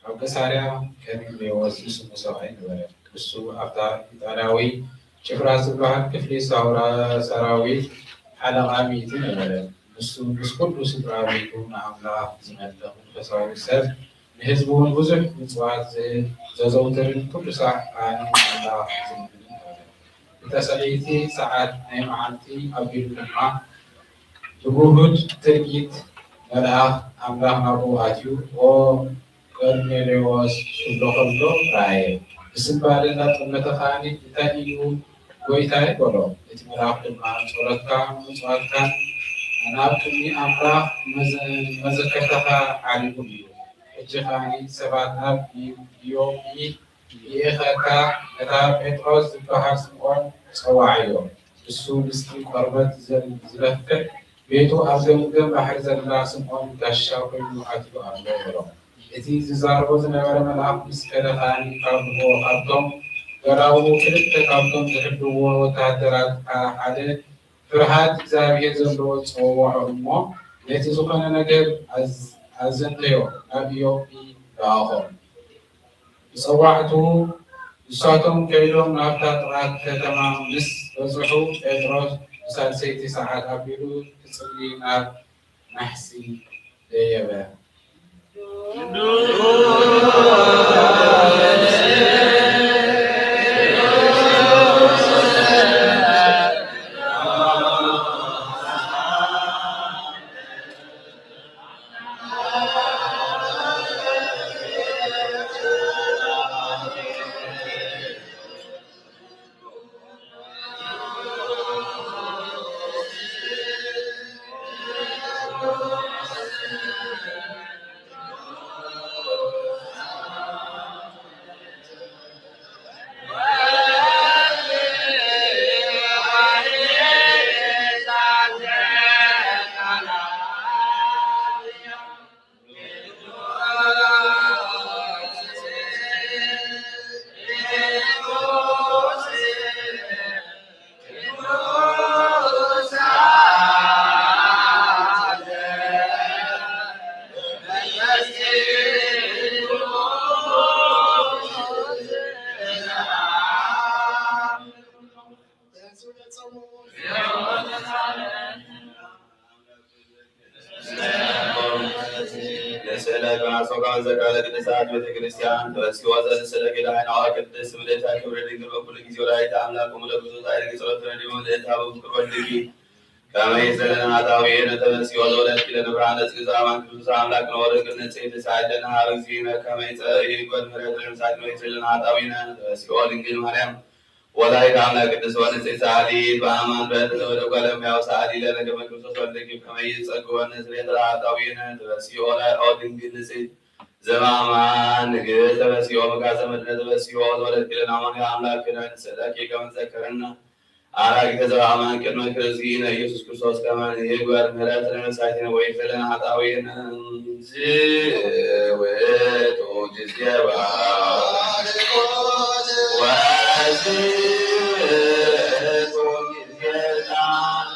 ኣብ ቀሳርያ ከኒን ሌዎስ ዝስሙ ሰብኣይ ነበረ። እሱ ኣብታ ኢጣልያዊ ጭፍራ ዝትበሃል ክፍሊ ሳውራ ሰራዊት ሓለቓ ሚእቲ ነበረ። ንሱ ምስ ኩሉ ስድራ ቤቱ ንኣምላኽ ዝመልኽ መንፈሳዊ ሰብ፣ ንህዝቡ እውን ብዙሕ ምጽዋት ዘ-፣ ዘዘውትርን ኩሉ ሳዕ ኣነ ንኣምላኽ ዝልምንን ነበረ። ብተሰለይቲ ሰዓት ናይ መዓልቲ ኣቢሉ ድማ ብግሁድ ትርኢት መልኣኽ ኣምላኽ ናብኡ ኣትዩ፣ "ኦ ቆርኔሌዎስ" ክብሎ ከሎ ረኣየ። ብስንባደ እናጠመተ ከኣኒ፣ "እንታይ እዩ ጎይታይ?" በሎ። እቲ መልኣኽ ድማ፣ "ጸሎትካን ምጽዋትካን ናብ ቅድሚ ኣምላኽ መዘ-፣ መዘከርታኻ ዓሪጉ እዩ። ሕጂ ከኣኒ ሰባት ናብ ዮ-፣ ዮጲ ልኢኸካ፣ ነታ ጴጥሮስ ዝበሃል ስምኦን ጸውዓዮ። እሱ ምስቲ ቆርበት ዘ-፣ ዝለፍዕ ቤቱ ኣብ ገምገም ባሕሪ ዘላ ስምኦን ጋሻ ኮይኑ ኣትዩ ኣሎ" በሎ። እቲ ዝዛረቦ ዝነበረ መልኣኽ ምስ ከደ ከኣኒ፣ ካብ፣ ካብቶም ገራውሩ ክልተ ካብቶም ዝሕልውዎ ወተሃደራት ሓደ ፍርሃት እግዚኣብሔር ዘለዎ ጸወዖ እሞ፣ ነቲ ዝኾነ ነገር ኣዝ-፣ ኣዘንተዮ፣ ናብ ዮጲ ለኣኾ። ብጸዋዕቱ ንሳቶም ከይዶም ናብታ ጥቓ ከተማ ምስ በጽሑ፣ ጴጥሮስ ብሳልሰይቲ ሰዓት ኣቢሉ ክጽሊ ናብ ናሕሲ ደየበ። ንስእለ ከናሶ ዘካለ ቅድሳት ቤተክርስቲያን ተበስኪ ወዘ ንስእለ ጌታ ሀይናዋ ቅድስት ምልእታ ክብር ድንግል በኩሉ ጊዜ ወላዲተ አምላክ ወሙለ ብዙ ጻድቅ ጸሎት ረድኤት ምልእታ በፍቅር ወልድኪ ከመ ይዘለነ ኃጣውኢነ ተበስኪ ወዘ ወለድኪ ለነ ብርሃነ ጽድቅ ዘአማን ክርስቶስ አምላክ ነወረ ቅድመ ጽድቅ ተሳይለነ ሀበ እግዚእነ ከመ ይጸ-፣ ይግበር ምሕረት ለምሳሌ ከመ ይዘለነ ኃጣውኢነ ተበስኪ ድንግል ማርያም ወላዲተ አምላክ ቅድስት ሆይ ንጽሕት ሰአሊ በአማን በእንተ ተወልደ እጓለ እመሕያው ሰአሊ ለነ ከመ ክርስቶስ ወልድኪ ከመ ይጸግወነ ስሌተ ለኃጣውኢነ ተበስዮ ኦ ድንግል ንጽሕት ዘበአማን ንግሥት ተበስዮ መጋዘ መድነ ተበስዮ ዘወለድኪ ለነ አማኑኤል አምላክ ክህነ ንስእለኪ ከመ ትዘክርነ አራጊተ ዘበአማን ቅድመ እግዚእነ ኢየሱስ ክርስቶስ ከመ ንግበር ምሕረት ለነፍሳቲነ ወይእቲ ለነ ኃጣውኢነ። ዝውቱ ጊዜ ባርኮት ወዝውቱ ጊዜ ጣሉ።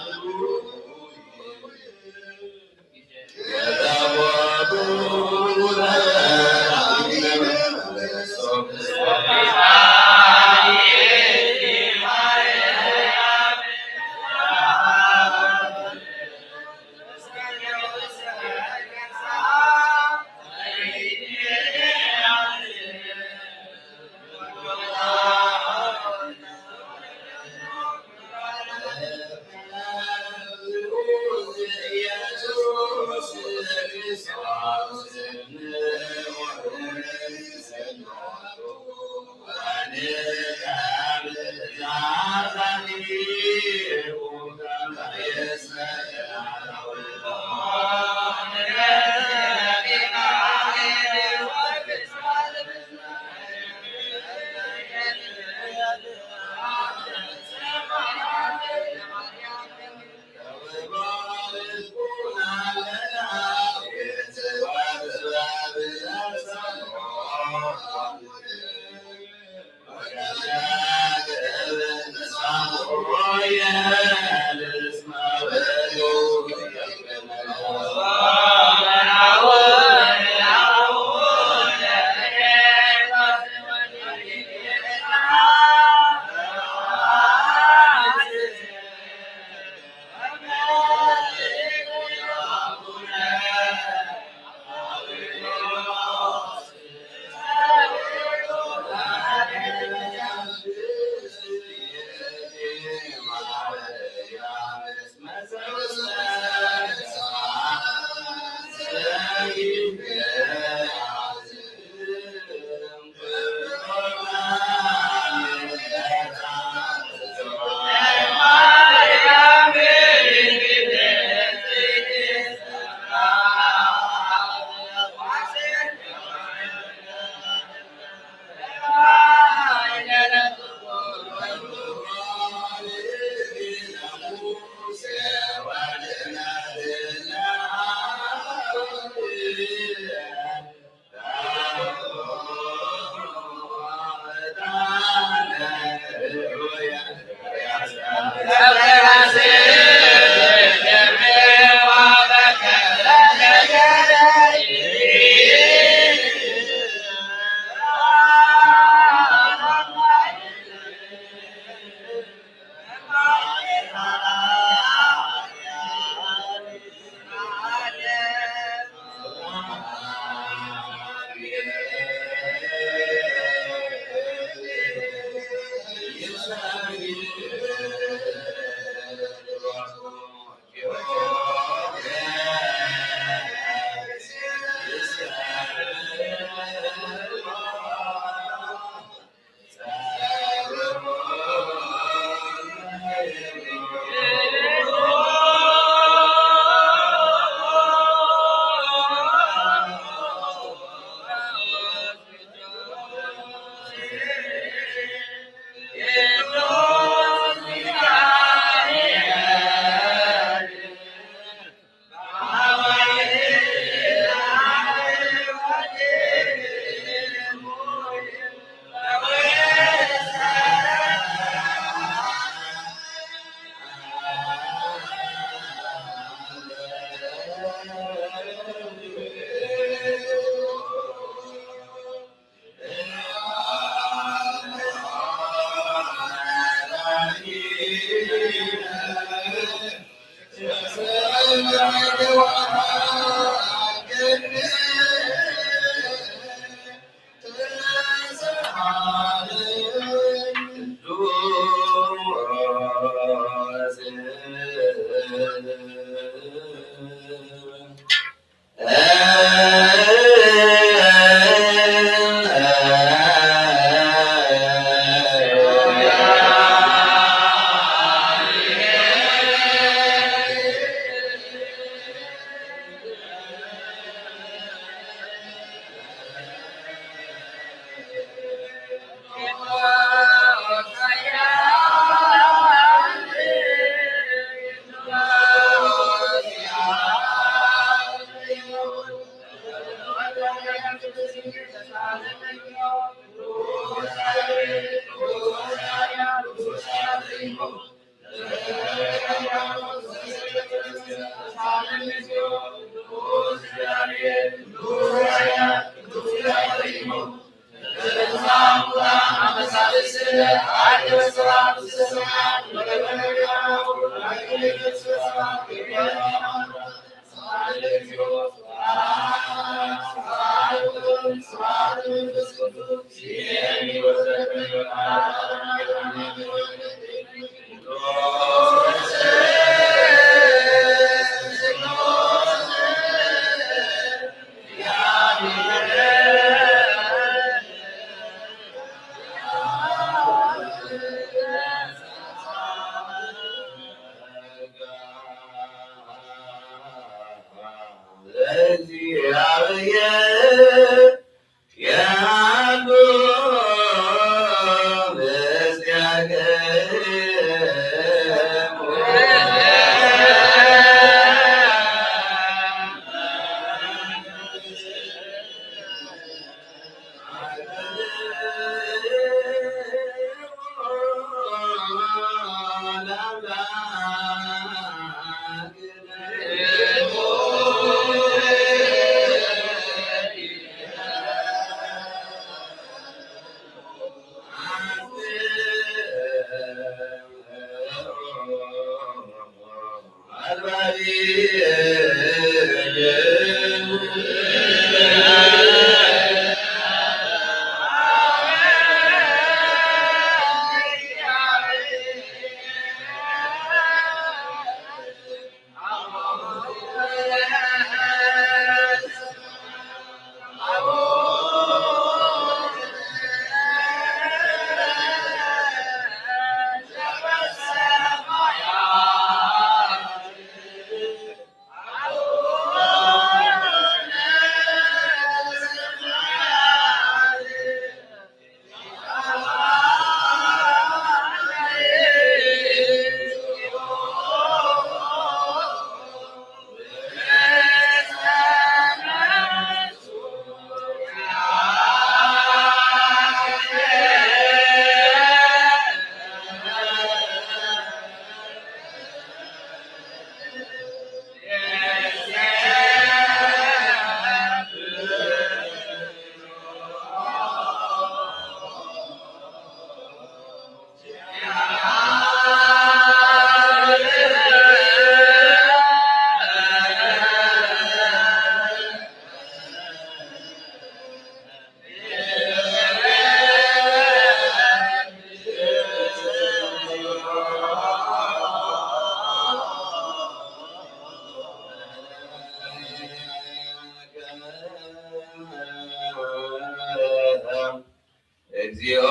እግዚኦ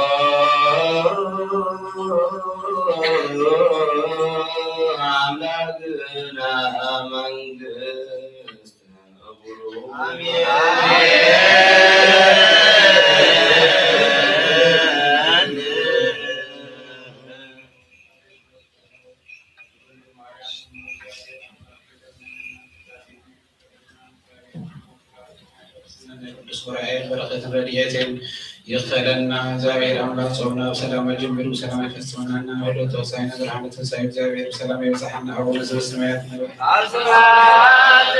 አምላክነ መንግስት። አሜን። ቅዱስ ዑራኤል በረከት ረድኤትን ይክፈለና። እግዚአብሔር አምላክ ጾምና በሰላም አጀምሩ፣ በሰላም ይፈጽመናና ወደ ተወሳይነ ብርሃነ ትንሳኤ እግዚአብሔር በሰላም ያብጽሐና። አቡነ ዘበሰማያት ይትቀደስ ስምከ።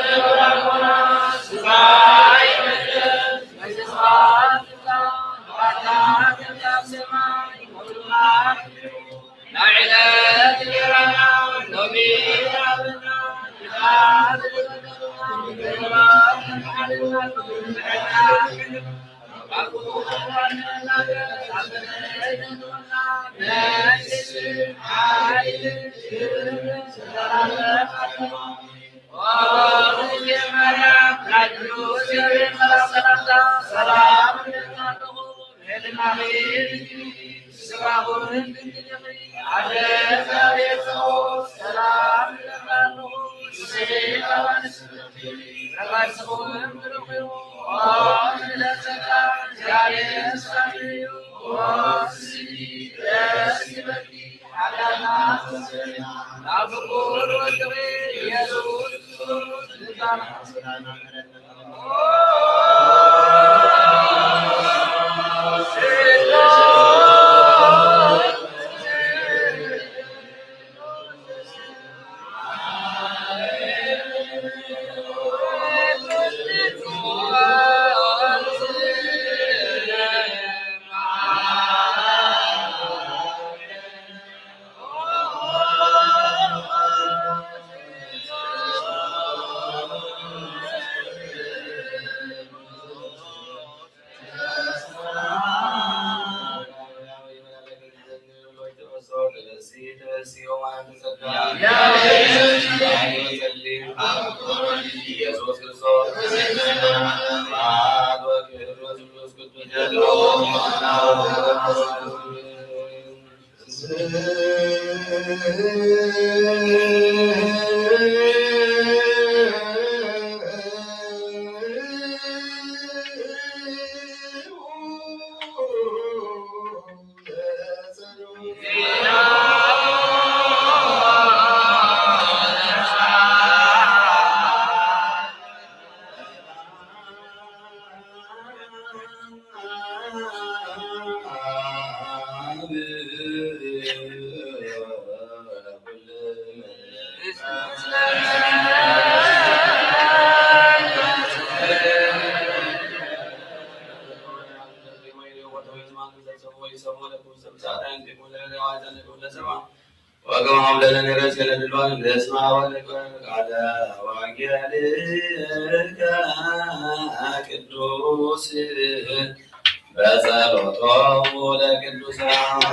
ወሰላም ለነ ርእስነ ድልዋን ለስማ ወለቃለ ወንጌልከ ቅዱስ በጸሎቶሙ ለቅዱሳን።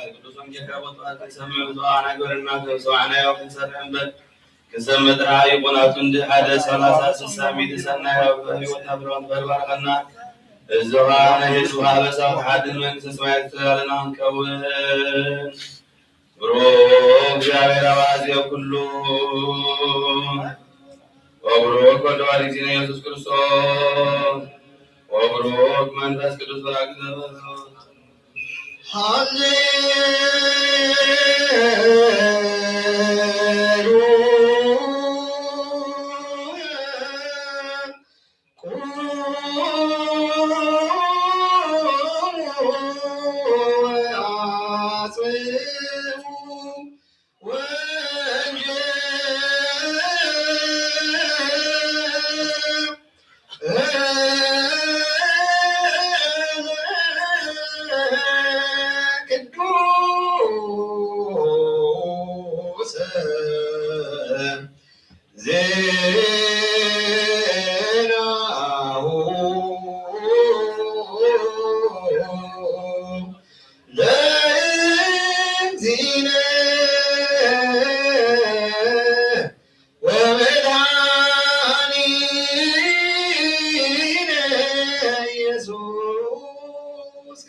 ቅዱስ ወንጌል ከቦታ ክንሰምዕ ብፁዓን አግበረና፣ ከብፁዓን ያው ክንሰርዕ እምበር፣ ክንሰምዕ ጥራይ ይኹን። አቱንዲ ሐደ ሰላሳ ስሳ ሚእቲ ሰናይ ያው በህይወትና ብርሃን በርባርኸና። እዝኻ ነሄሱ ሀበሳው ተሓድን መንግስተ ሰማያት ተላለና እንከውን። ብሩክ እግዚኣብሔር አብ አዜ ኩሉ ወብሩክ ወልድ ዋሕድ እግዚእነ ኢየሱስ ክርስቶስ ወብሩክ መንፈስ ቅዱስ በራክነ ሃሌሉያ። ቁሙ ወአጽምዑ ወንጌል ቅዱስ ዜናሁ ለእግዚእነ ወመድኃኒነ ኢየሱስ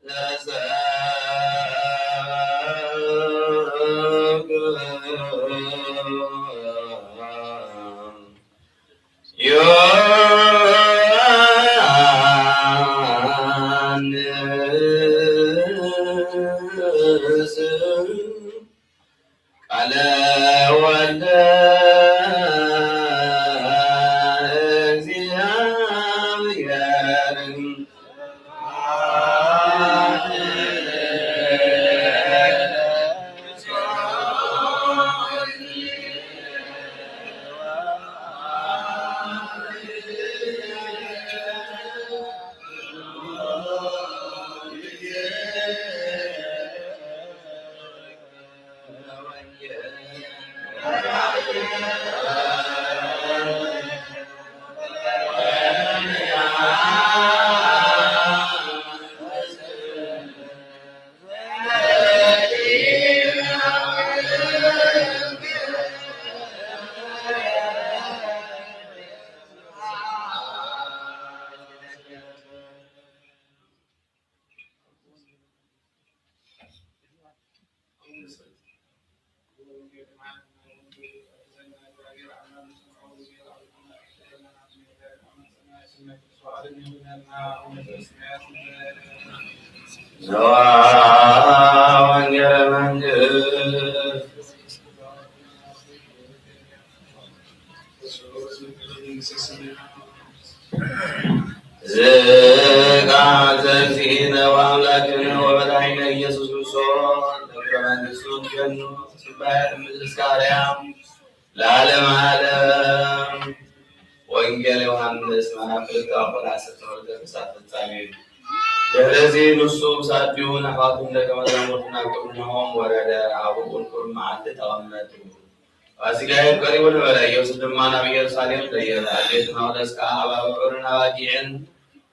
ምስለ ኩልክሙ። ዮሐንስ ቃለ ወልደ እግዚአብሔር። ዘወንጌለ መንግስት። ዝቃተ እግዚእነ ወአምላክነ ወመድኃኒነ ኢየሱስ ክርስቶስ፣ ተግብረ መንግስቱ ትገኑ፣ ትትባረክ ምድር እስከ አርያም ለዓለመ ዓለም። ወንጌል ዮሐንስ ምዕራፍ ክልተ ቁጥር ዐሰርተ ክልተ እስከ ፍጻሜ። ድሕርዚ ንሱ ምስ ኣዲኡን ኣሕዋቱን ደቀ መዛሙርቱን ናብ ቅድሚኦም ወረደ፣ ኣብኡ ቁሩብ መዓልቲ ተቐመጡ። ፋሲጋ ዮም ቀሪቡ ነበረ። ኢየሱስ ድማ ናብ ኢየሩሳሌም ደየበ። ኣብ ቤት መቕደስ ከኣ ኣብ ኣብዑርን ኣባጊዕን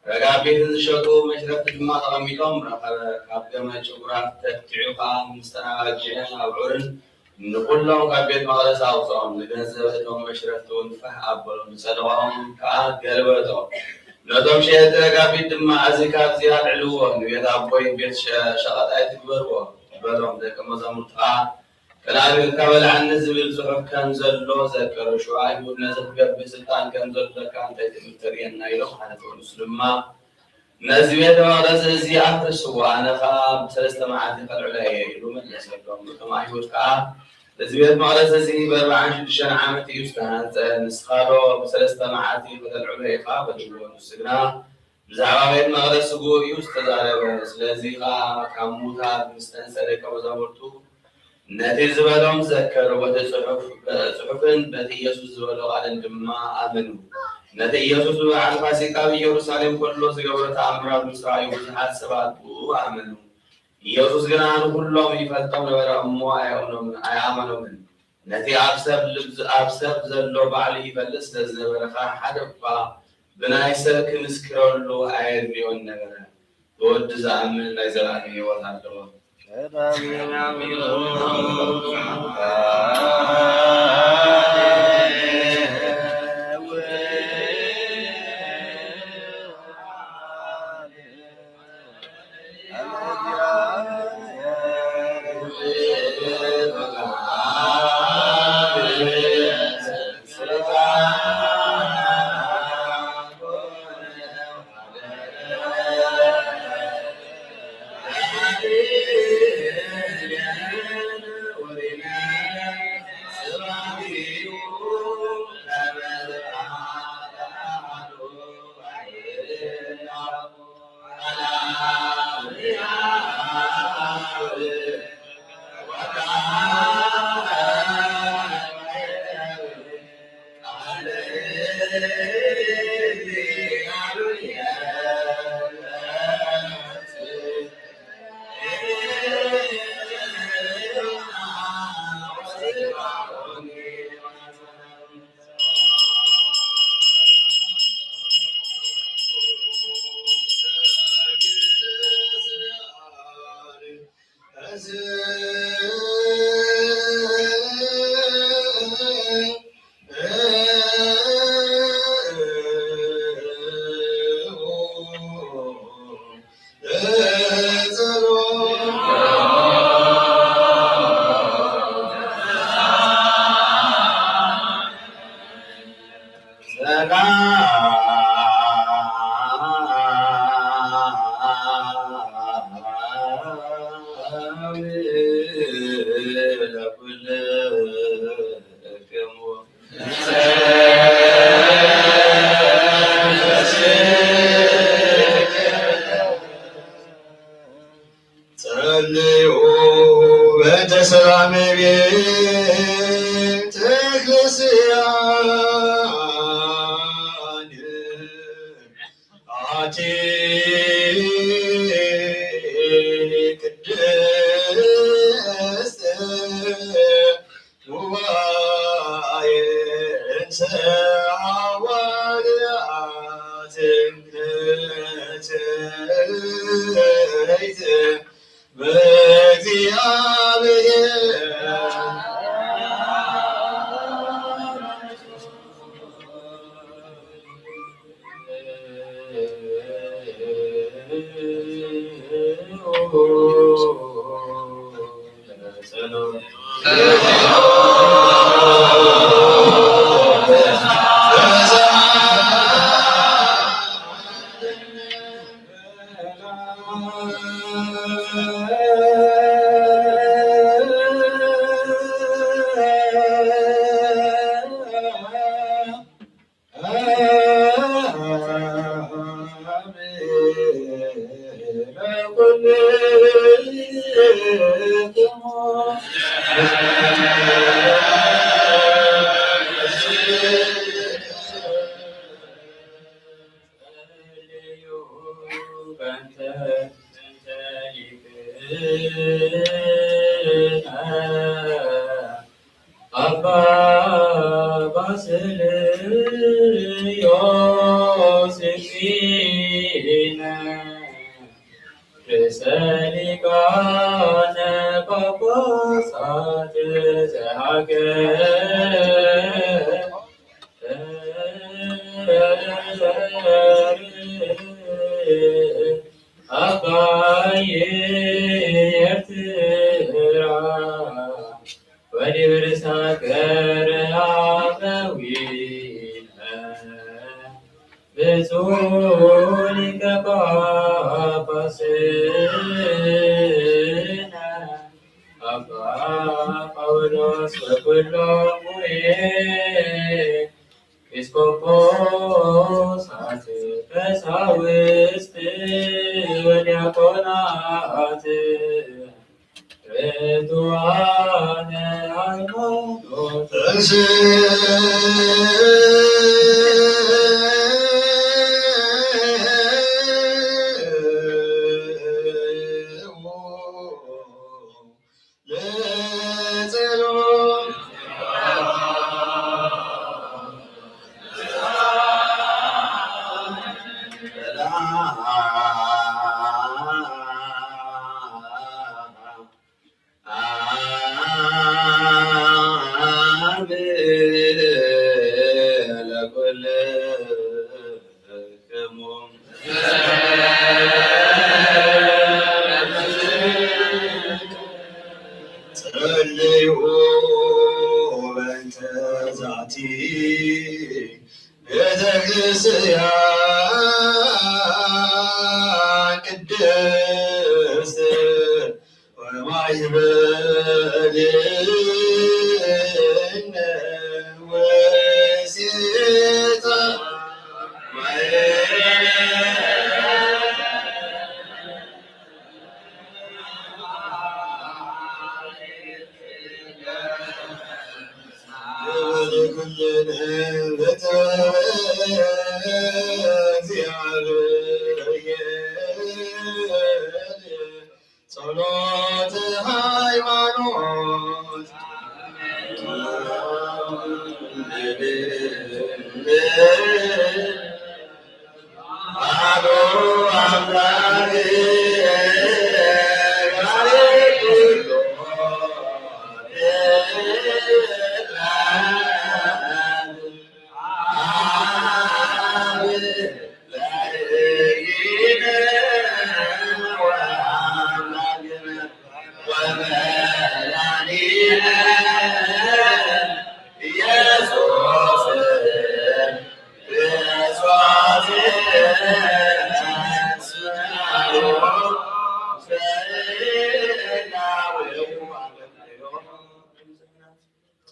ረጋቢትን ዝሸጡ መሽረፍቲ ድማ ተቐሚጦም ረኸበ። ካብ ገመል ጭጉራት ተክቲዑ ከኣ ምስተን ኣባጊዕን ኣብዑርን ንኹሎም ካብ ቤት መቕደስ ኣውጽኦም፣ ንገንዘብ እቶም መሽረፍቲ እውን ፋሕ ኣበሎም፣ ንጸድቓኦም ከኣ ገልበጦ። ነቶም ሸየጥቲ ረጋፊት ድማ፣ እዚ ካብዚ ኣልዕልዎ፣ ንቤት ኣቦይ ቤት ሸ-፣ ሸቐጥ ኣይትግበርዎ፣ በሎም። ደቀ መዛሙርቱ ከኣ፣ ቅድሚ ኣቢልካ በልዓኒ ዝብል ጽሑፍ ከም ዘሎ ዘከሩ። ሽዑ ኣይሁድ ነዚ ክገብር ስልጣን ከም ዘለካ እንታይ ትእምር ተርእየና? ኢሎም ሓተትዎ። ንሱ ድማ፣ ነዚ ቤተ መቕደስ እዚ ኣፍርስዎ፣ ኣነ ኸኣ ብሰለስተ መዓልቲ ከልዕሎ እየ ኢሉ መለሰሎም። እቶም ኣይሁድ ከኣ፣ እዚ ቤተ መቕደስ እዚ በርብዓን ሽዱሽተን ዓመት እዩ ዝተሃንጸ፣ ንስኻዶ ብሰለስተ መዓልቲ ከተልዕሎ ኢኻ? በልዎ። ንሱ ግና፣ ብዛዕባ ቤተ መቕደስ ስግኡ እዩ ዝተዛረበ። ስለዚ ኸኣ ካብ ሙታን ምስ ተንስአ ደቀ መዛሙርቱ ነቲ ዝበሎም ዘከሩ፣ በቲ ጽሑፍ፣ ጽሑፍን በቲ ኢየሱስ ዝበሎ ቃልን ድማ ኣመኑ። ነቲ ኢየሱስ ብበዓል ፋሲካ ኣብ ኢየሩሳሌም ከሎ ዝገብሮ ተኣምራት ምስ ረኣዩ ብዙሓት ሰባት ብኡ ኣመኑ። ኢየሱስ ግና ንኹሎም ይፈልጦም ነበረ እሞ ኣየኣምኖምን፣ ኣየኣመኖምን። ነቲ ኣብ ሰብ ልብ፣ ኣብ ሰብ ዘሎ ባዕሉ ይፈልጥ ስለ ዝነበረ ኸኣ ሓደ እኳ ብናይ ሰብ ክምስክረሉ ኣየድልዮን ነበረ። ብወዲ ዝኣምን ናይ ዘለኣለም ህይወት ኣለዎ። ጸልዩ በእንተ ሰላም ቤተ ክርስቲያን አቲ ቅድስት ጉባኤ እንተ ሐዋርያት ንጽሕት በእግዚአብሔር። አባ ባስልዮስ ቂነ ርእሰ ሊቃነ ጳጳሳት ዘሀገር አባይ ኤርትራ ወሊብርሳገር አበዊነ ብፁዕ ሊቀ ጳጳስነ አባ ጳውሎስ ወኩሎሙ ኤጲስቆጶሳት ቀሳውስት ወዲያቆናት ርቱዓነ ሃይማኖት። ጸልዩ በእንተ ዛቲ ቤተክርስቲያን ቅድስት ወማይበል ወሴታ ጸሎተ ሃይማኖት።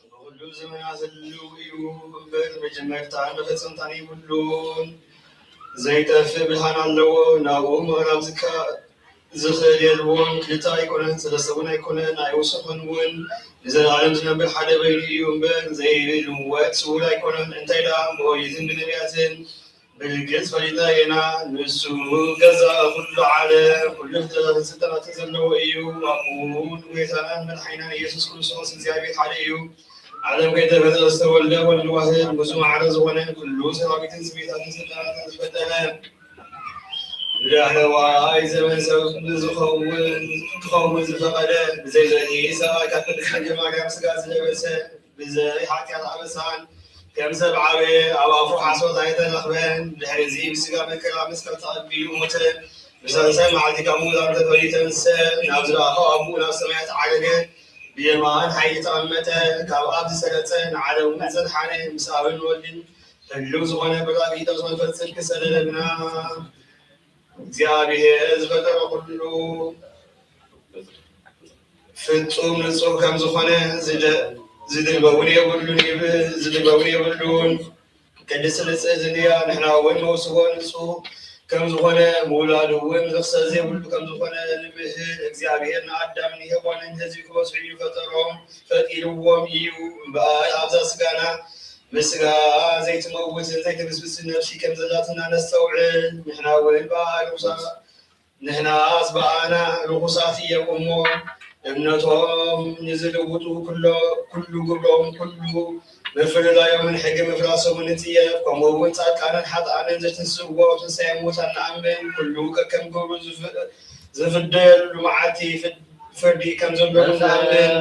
በኹሉ ዘመናት ህልው እዩ እምበር፣ መጀመርታን መፈጸምታን የብሉን። ዘይጠፍእ ብርሃን ኣለዎ፣ ናብኡ ምቕራብ ዝካ-፣ ዝኽእል የልቦን። ክልተ ኣይኮነን፣ ሰለስተ እውን ኣይኮነን፣ ኣይወሰኸን እውን። ንዘለዓለም ዝነብር ሓደ በይኑ እዩ እምበር፣ ዘይልወጥ ስውር ኣይኮነን። እንታይ ደኣ፣ ብኦሪትን ብነቢያትን ብርግጽ ፈሊጥና ኢና። ንሱ ገዛኢ ኩሉ ዓለም፣ ኩሉ ፍጥረታትን ስልጣናትን ዘለዎ እዩ። ኣቡን ጌታናን መድሓኒናን ኢየሱስ ክርስቶስ እግዚኣብሔር ሓደ እዩ። ዓለም ከይተፈጥረ ዝተወልደ ወልድ ዋሕድ፣ ምስኡ ማዕረ ዝኾነ፣ ኩሉ ሰራዊትን ስሜታትን ስልጣናትን ዝፈጠረ፣ ብዳሕረዋይ ዘመን ሰብ ዝኸውን፣ ክኸውን ዝፈቐደ፣ ብዘይ ዘርኢ ሰብኣይ ካብ ቅድስት ድንግል ማርያም ስጋ ዝለበሰ፣ ብዘይ ሓጢኣት ኣበሳን ከም ሰብ ዓበየ፣ ኣብ ኣፉ ሓሶት ኣይተረኽበን። ድሕሪዚ ብስጋ መከራ መስቀል ተቐቢሉ ሞተ። ብሳልሳይ መዓልቲ ካብ ምዉታን ተፈልዩ ተንስአ፣ ናብ ዝለኣኾ ኣቡኡ ናብ ሰማያት ዓረገ፣ ብየማን ሓይሊ ተቐመጠ። ካብ ኣብ ዝሰረጸ ንዓለም እውን ዘድሓነ፣ ምስ ኣብን ወልድን ህልው ዝኾነ በራኺ መንፈስ ጽድቂ ሰደደልና። እግዚኣብሔር ዝፈጠሮ ኩሉ ፍጹም ንጹህ ከም ዝኾነ፣ ዝደ-፣ ዝድርበ እውን የብሉን ይብል፣ ዝድርበ እውን የብሉን። ቅድስት ንጽሕት እንድያ፣ ንሕና እውን መውስቦ ንጹህ ከም ዝኾነ፣ ምውላዱ እውን ርኽሰት ዘይብሉ ከም ዝኾነ ንምህር። እግዚኣብሔር ንኣዳምን ሄዋንን ህዝቢ ክበጽሑ እዩ ፈጠሮም፣ ፈጢርዎም እዩ። እምበኣር ኣብዛ ስጋና፣ ምስጋ ዘይትመውትን ዘይትብስብስን ነፍሲ ከም ዘላትና ነስተውዕል። ንሕና እውን ብኣና ርኹሳ-፣ ንሕናስ ብኣና ርኹሳት እዮም እሞ፣ እምነቶም ንዝልውጡ ኩሎ-፣ ኩሉ ግብሮም፣ ኩሉ ምፍልላዮምን ሕጊ ምፍራሶምን ንጽየፍ። ከምኡ እውን ጻድቃንን ሓጥኣንን ዘትንስእዎ ትንሳኤ ሙታን ንኣምን። ኩሉ ከከም ግብሩ ዝፍ-፣ ዝፍደየሉ መዓልቲ ፍድ-፣ ፍርዲ ከም ዘሎ ንኣምን።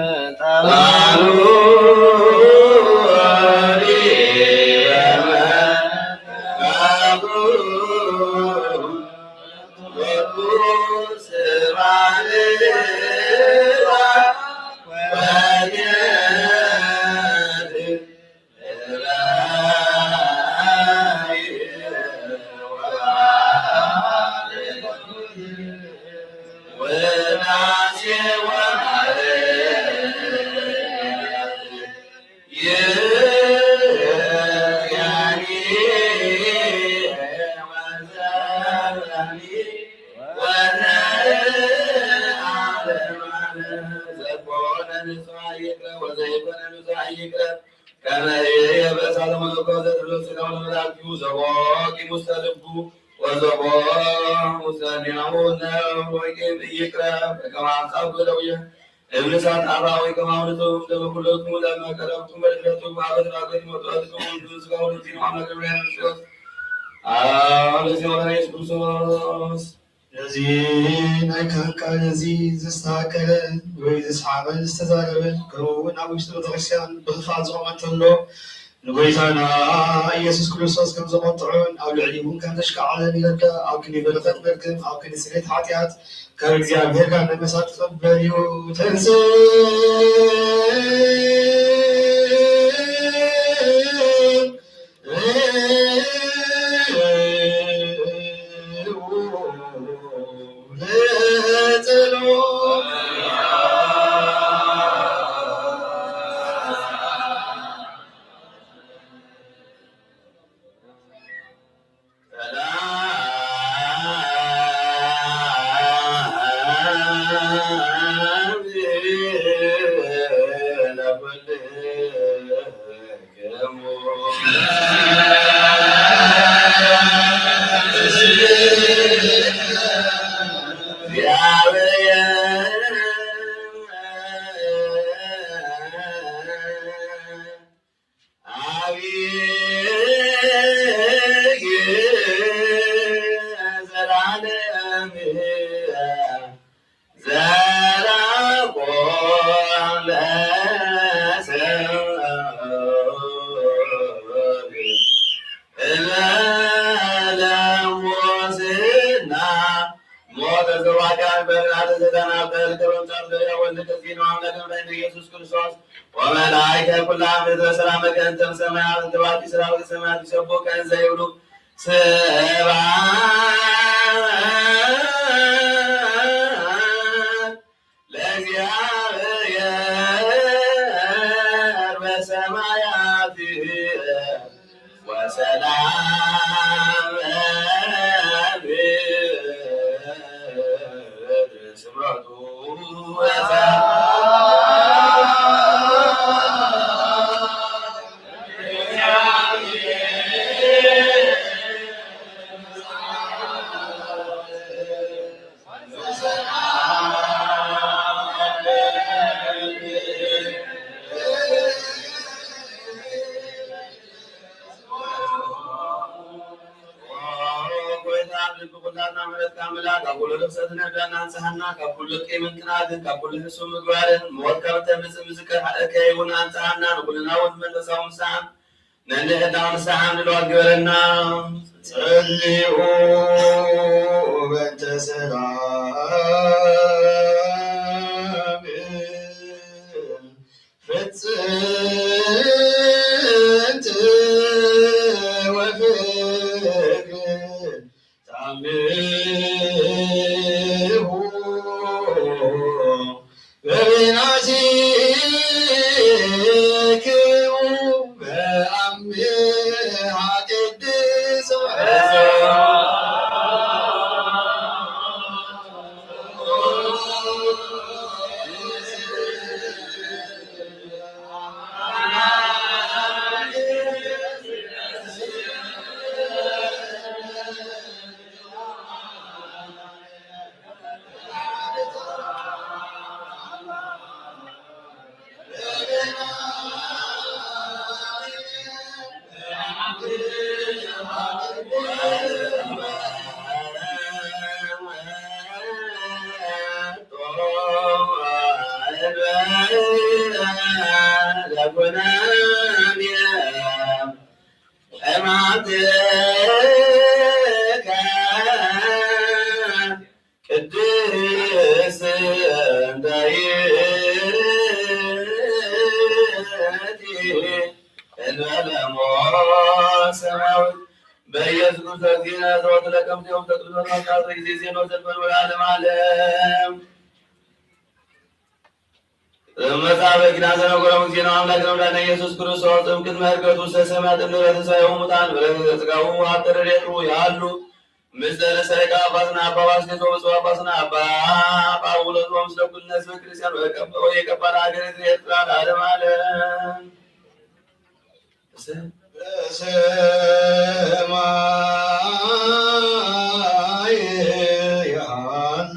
ከመ ኢይበስ አለመለኮት ዘትብሎ ስጋው ለመላእክቱ ዘቦ ቂም ውስተ ልቡ ወዘቦ ውስተ ሕሊናሁ እምነ ኢይቅረብ ከመ አንሳብ እደዊሁ እምነ እሳት አራዊት ከማሁ ንጹሕ እምደመ ኩልክሙ ለእመ ቀረብክሙ በድፍረቱ ሀበ ትራገ መጥወትክሙ እምነ ስጋሁ ለእግዚእነ አምላክነ ክርስቶስ። አብ ለእግዚእነ ኢየሱስ ክርስቶስ። ነዚ ናይ ካህን ቃል ነዚ ዘስተካከለ ወይ ዘስሓበ ዝተዛረበ፣ ከምኡ እውን ኣብ ውሽጢ ቤተክርስትያን ብኽፋት ዝቖመ እንተሎ፣ ንጎይታና ኢየሱስ ክርስቶስ ከም ዘቖጥዖን ኣብ ልዕሊኡ እውን ከም ዘሽካዕለን ይረዳ። ኣብ ክንዲ በረኸት መርገም፣ ኣብ ክንዲ ስርየት ሓጢኣት ካብ እግዚኣብሔር ጋር ነመሳ ትቐበል እዩ። ተንሥእ አብይ ዘላለም ዘራቆ ለሰብ እለ ለሞስና ሞተ ዘዋጋን በርናተ ዘተናበል ከበምጻም ዘያ ወልድ ከዚኖ አምላክ መድኃኒነ ኢየሱስ ክርስቶስ ወመላእክተ ኩላ ምድር ሰላም ከንተም ሰማያት ተባቲ ሰላም ሰማያት ይሰብሑከ እንዘ ይብሉ ስብሐት ለእግዚአብሔር በሰማያት ወሰላም በምድር ስምረቱ። ጎይታ፣ ልብ ኩላትና ምሕረት ካምላ፣ ካብ ኩሉ ርክሰት ነዳና፣ አንጽሃና፣ ካብ ኩሉ ቂምን ቅንኣትን፣ ካብ ኩሉ ሕሱም ምግባርን፣ ሞት ካብ ተምጽእ ምዝከር ሀለከ ይሁን፣ አንጽሃና፣ ንኩልና እውን መንፈሳዊ ምሳን ነንሕድና ንስሓ ንልዋት ግበረና። ጸልዩ በእንተ ሰላም ፍጽምት ወፍቅር ታምሁ በበይናቲክሙ በአምሃ ቅድስት ቅድስት ዳይት እንበለ ሞት ሰማያዊ በኢየሱስ ክርስቶስ ዜና ዘወትለ ከምዜው ተቅዱስ መጽሐፍ ጊዜ ዜና ዘልፈን ወለዓለመ ዓለም። እመጻ በኪዳን ዘነገረው ጊዜ ነው አምላክ ነው ዳነ ኢየሱስ ክርስቶስ እምቅድመ ዕርገቱ ውስተ ሰማያት እምድረ ትንሣኤሁ እሙታን በረከተ ሥጋሁ ሀብተ ረድኤቱ ያሉ ምስለ ርእሰ ሊቀ ጳጳስነ አባ ባስልዮስ ወብፁዕ ጳጳስነ አባ ጳውሎስ ወምስለ ኩልነ ሕዝበ ክርስቲያን ወየቀባ ለሀገረ ኤርትራ ለዓለመ ዓለም። በሰማይ ያሉ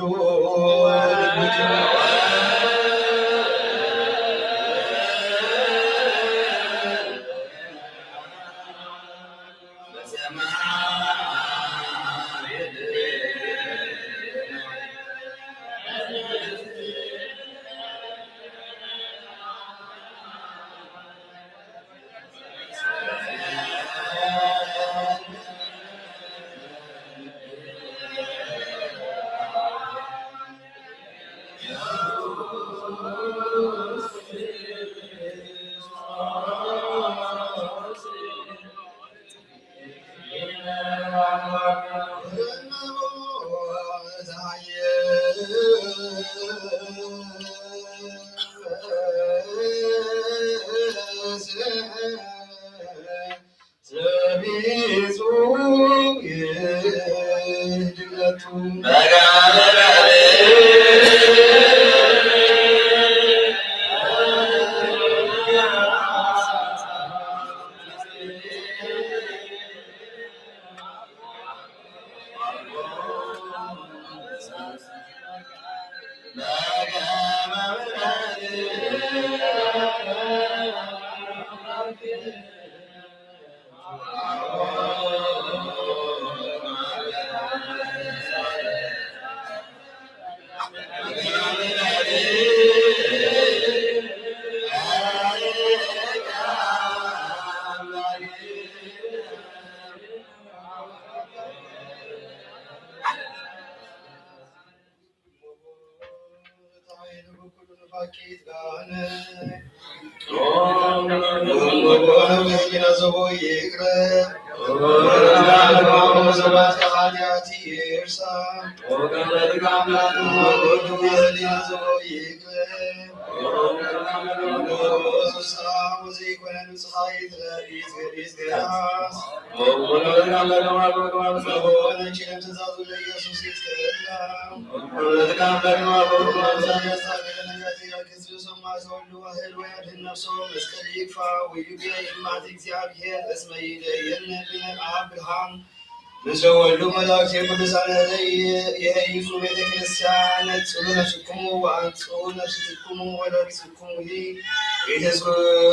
ምስለ ወልዱ መላእክት ቅዱሳን ለይሄይሱ ቤተ ክርስቲያን ጽሉ ነፍስክሙ ወአንጽሁ ነፍስክሙ ወለቢስክሙ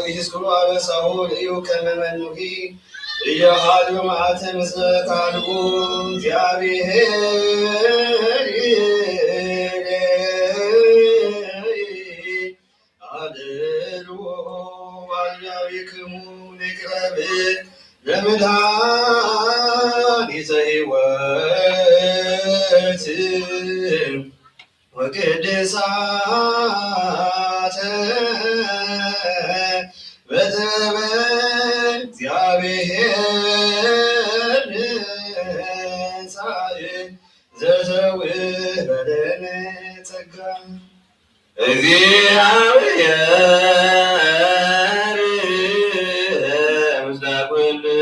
ኢትዝክሩ አበሳሁ ርእዩ ከመ መኑሂ ኢያሃድር መዓተ ምስለ ካልኡ እግዚአብሔር አድሩ አድራቢክሙ ንቅረብ ለመድኃኒተ ሕይወት ወቅድሳተ በትረ እግዚአብሔር ንሳእ ዘተውህበ ለነ ጸጋ። እግዚአብሔር ምስለ ኩልክሙ።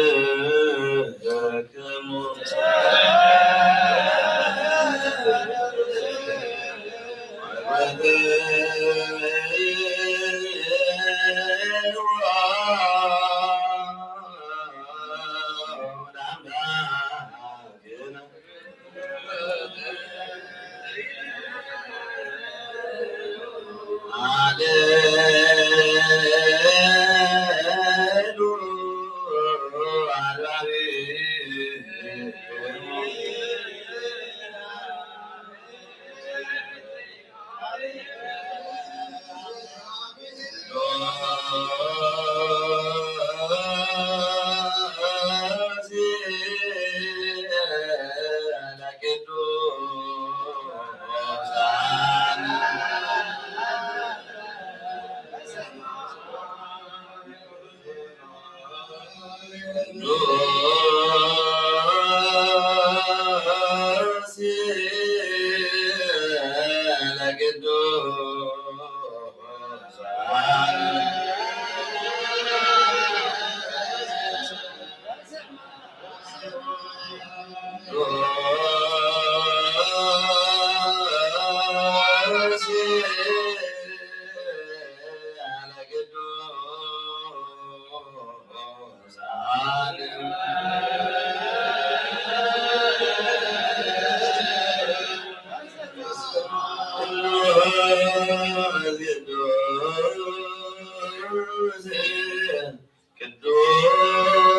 ቅዱስ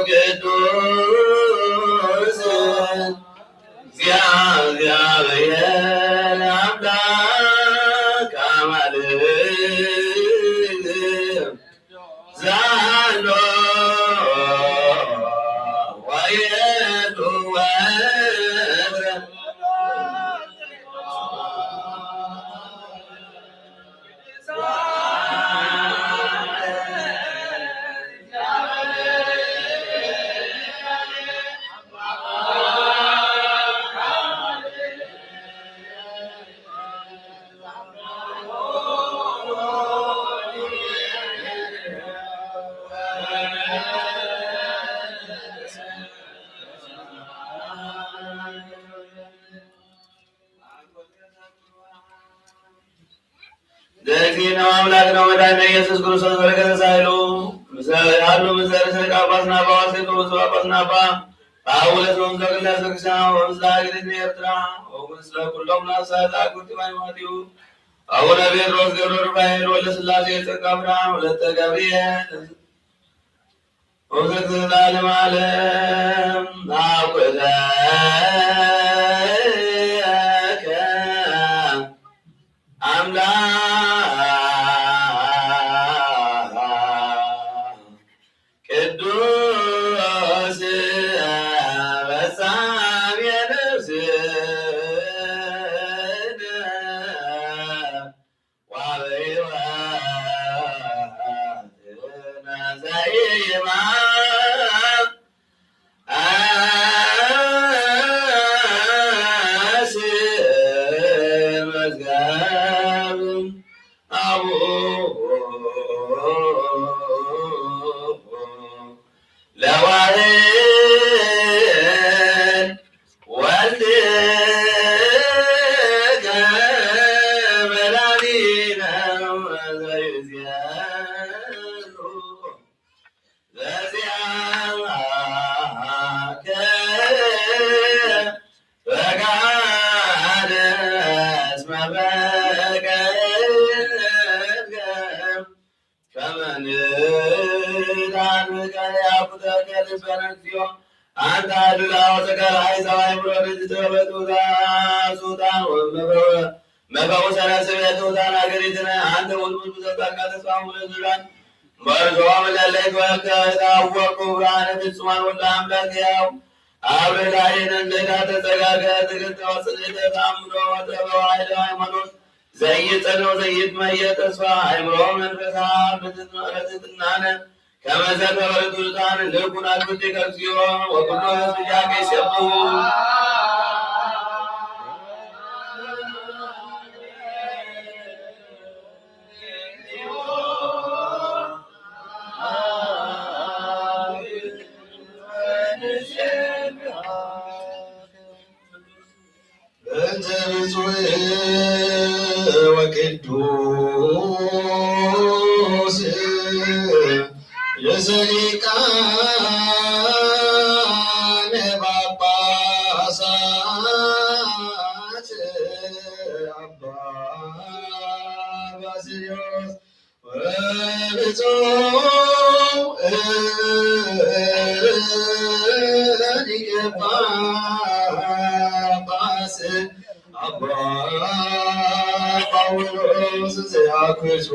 ቅዱስ እግዚአብሔር አምላክ አማልክት ዛሎ ወየዱ ወረ ለእግዚእነ አምላክነ ወመድኃኒነ ኢየሱስ ክርስቶስ በረከተ ሳህሉ ምስለ ያሉ ምስለ ርእሰ ሊቃነ ጳጳስነ አባ ወስልክ ብፁዕ ጳጳስነ አባ ጳውሎስ ወምስለ ቅድስት ቤተክርስቲያን ወምስለ ሀገሪትነ ኤርትራ ወምስለ ኩሎም ነፍሳት አግብርቲሁ አቡነ ጴጥሮስ ገብረ ሩፋኤል ወልደ ሥላሴ ጸጋ ብርሃን ወለተ ገብርኤል ወዘክር ለዓለመ ዓለም አቁተከ አምላክ ቅዱስ በሳም የነፍስነ ወልድከ መድኃኒነ ዘይእዜኑ ዘዚአከ ፈቃደ እስመ ፈቀድከ ከመ ንድኃን በቃለ አቁተከ ልበነ እግዚኦ። አንተ አድላ ወጸጋ ለአሕዛብ አእምሮ ርድእት በትሑታን ሱልጣን ወመፈውሰነ ስብዕት ትሑታን አገሪትነ። አንተ ውእቱ ብፁዕ ጻድቃን ተስፋ ሙሉ ዝዳን በእርሾም ለለ ይትወከ የታወቁ ብርሃነ ፍጹማን ወልደ አምላክ ሕያው አብ ርዳኢነ እንደ ጋተ ጸጋከ ትግል ተወጽልተ ተአምኖ ወተበው ኃይለ ሃይማኖት ዘይጸነው ዘይትመየ ተስፋ አእምሮ መንፈሳ ብትትናነ ከመዘከረ ርቱታን ልቡና ግብቴከ እግዚኦ ወኩሎ ህዝብ ያቄ ሲያብቡ እንተ ብፁዕ ወቅዱስ ርእሰ ሊቃነ ጳጳሳት አባ ባስልዮስ ወብፁዕ ሊቀ ጳጳስ አባ ጳውሎስ ዘያኩዙከ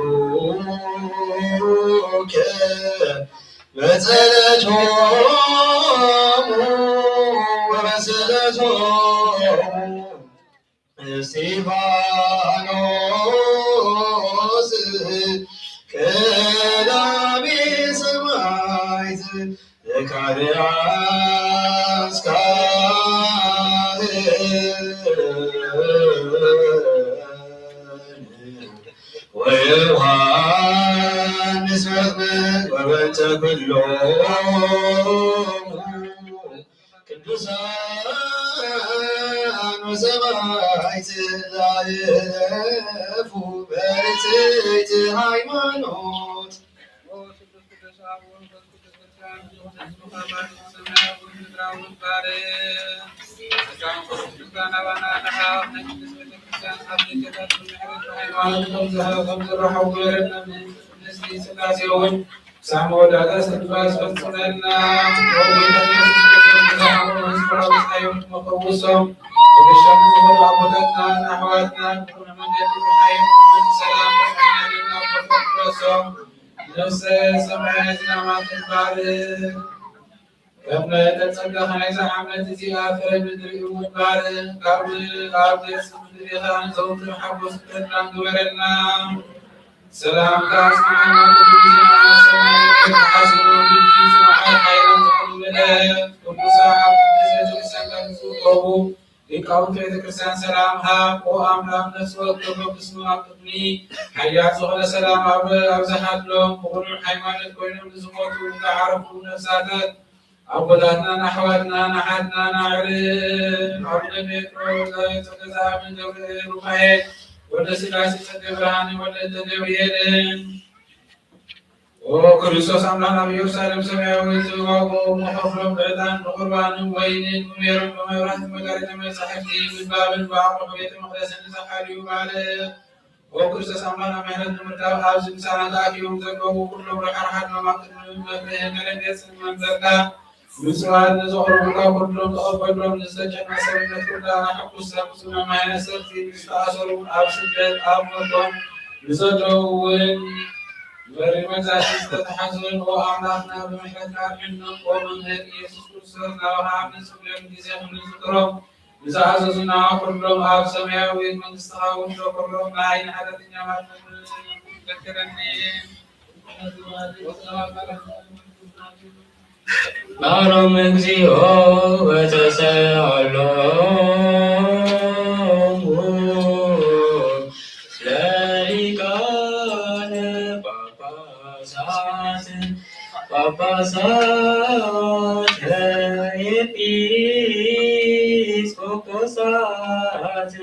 በጸሎቶሙ ወበስእለቶሙ እስጢፋኖስ ቀዳሜ ሰማዕት ዘካርያስ ካህን ኩሎም ቅዱሳን ወሰማዕት ላዕለፉ በርትዕት ሃይማኖት። ስላሴ እውን ሳዕ መወዳእታ እስትንፋስ ፈጽመና። ወጌታ ኢየሱስ ክርስቶስ ብዛዕባ መፈወሶም ወገሻም ዝኸዱ ኣቦታትናን ኣሕዋትናን ብኹሉ መንገዲ ብሓይሊ ሰላም ኣቦታትና ነፍሰ ሰማያት ናማት ባርክ። ከም ናይ ጸጋኻ ናይዛ ዓመት እዚኣ ፍረ ምድሪ እውን ባርክ። ካብ ኣብ ገጽ ምድሪ ኸኣ ዘውትር ሓጎስ ተድላን ግበረልና። ሰላምካ ኣጽንዓና፣ ኩሉ ግዜ ንዓና ሰናይ ነገር ተሓስቦ፣ ልቢ ጽኑዓት ሓይልን ዝኹሉ ምልእት። ቅዱሳን ኣብ ቅድስት ቤተክርስትያን ካብ ዝርከቡ ሊቃውንት ቤተክርስትያን ሰላም ሃብ። ኦ ኣምላኽ፣ ነፍሲ ወከፍ በብስሙ ኣብ ቅድሚ ሓያል ዝኾነ ሰላም ኣብ-፣ ኣብዝሓሎም። ብቕኑዕ ሃይማኖት ኮይኖም ንዝሞቱ፣ ንዝዓረፉ ነፍሳታት ኣቦታትናን ኣሕዋትናን ኣሓትናን ኣዕርኽን ኣቡነ ጴጥሮስ ጸገ ዘኣምን ገብርኤል ሩፋኤል ወልደ ስላሴ ጸገ ብርሃን ወልደ ገብርኤልን። ኦ ክርስቶስ ኣምላኽና ኣብ ኢየሩሳሌም ሰማያዊት ዋጋኦም ንኸፍሎም ብዕጣን ብቁርባንን ወይንን ብሜሮን ብመብራህትን መጋረጃ መጻሕፍቲ ምንባብን ብኣቑሑ ቤተ መቕደስን ንዝሓልዩ ባርኽ። ኦ ክርስቶስ ኣምላኽና ምሕረት ንምርካብ ኣብዚ ምሳና ተኣኪቦም ዘለዉ ኩሎም ርሓርሓት መማክርትን መብርህን መደንገጽን መንበርካ ምጽዋት ንዘቕርቡልካ ኩሎም ተቐበሎም። ንዝተጨነቐ ሰብነት ኩላና ሕጉስ ሰብ፣ ሕሱም ማሕበረሰብ፣ ዝተኣሰሩ ኣብ ስደት ኣብ ሞቶም ንዘለዉ እውን መሪር መግዛእቲ ዝተታሕዙን ኦ ኣምላኽና ብምሕረትካ ኣድሕኖም። ኦ መምህር ኢየሱስ ክርስቶስ ናባኻ ኣብ ንጽልየሉ ግዜ ክንዝክሮም ንዝኣዘዙና ኩሎም ኣብ ሰማያዊት መንግስትኻ ውለድ ኩሎም ናይ ሓጢአተኛ ማርነት ዘክረኒ። ማረነ እግዚኦ ወተሳሃሎሙ ለሊቃነ ጳጳሳት ጳጳሳት ኤጲስቆጶሳት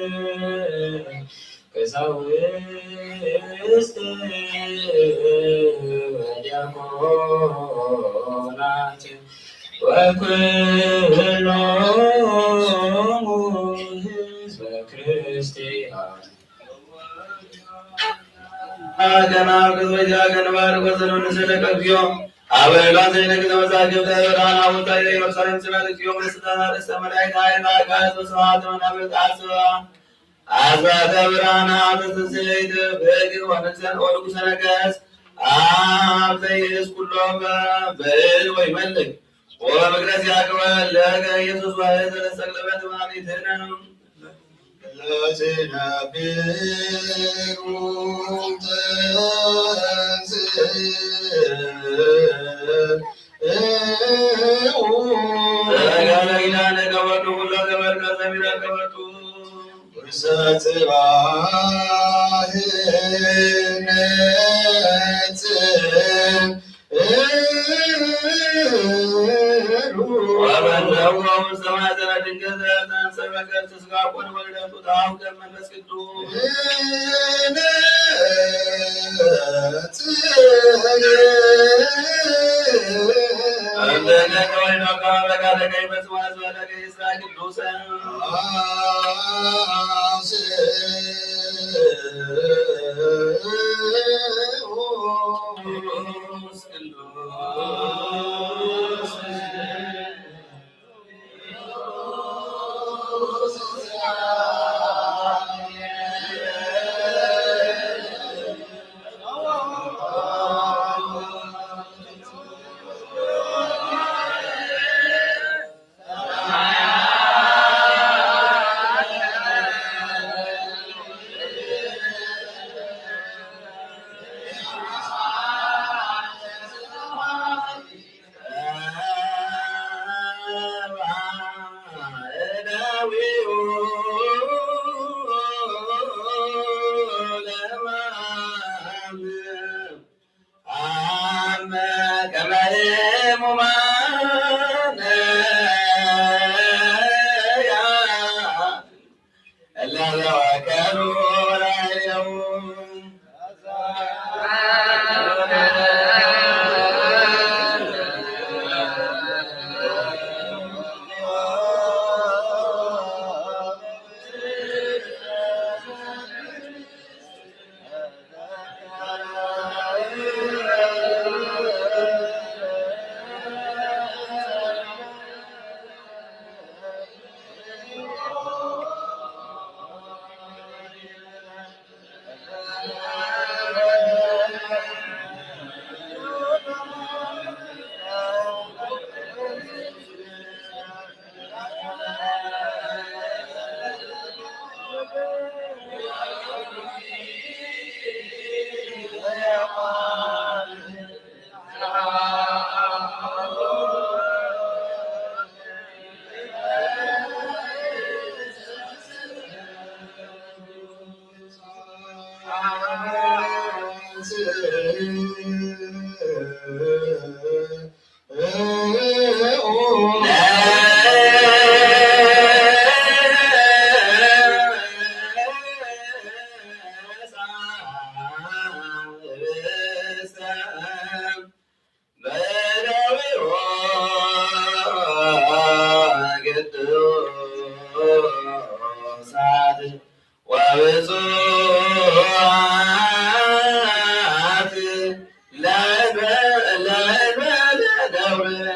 ቀሳውስት ወዲያቆናት ወኩሎሙ ህዝበ ክርስቲያን። አገና ከዘወጃ ገንባር ወዘኖን ስለቀ እግዚኦ አበላ ዘይነግዘ መዛግብተ ብርሃን አቡታ ኢየሩሳሌም ጽናት እግዚኦ መስጠና ርእሰ መላእክት ኃይል አጋዝ ወስብሐት መናብርት አስባ አስባተ ብርሃን አብስት ዘይት በግ ወንግሰን ወንጉሰ ነገስት አብ ዘይስ ኩሎም በል ወይ መልክ ወመግነዝ ያግበ ለከ ኢየሱስ ዋሄ ዘለሰቅለበት ማኒትነ ለትነብሩ ተንሥኡ ዘጋለ ኪዳነ ገበቱ ኩሎ ገበርከ ዘሚረ ገበቱ ውርሰ ጽባሕ ወበንተ ወውስተ ማሕፀነ ድንግል ዘተንሰ በከርስ ስጋ ኮነ ወልደቱ ተሐውከ መንፈስ ቅዱስ። እንተ ተወይኖ ከመ በቃለ ከይፈጽም አስበለከ ይስራ ቅዱሰ። ቅዱሳት ወብፁዓት ለእንበለ ነውር።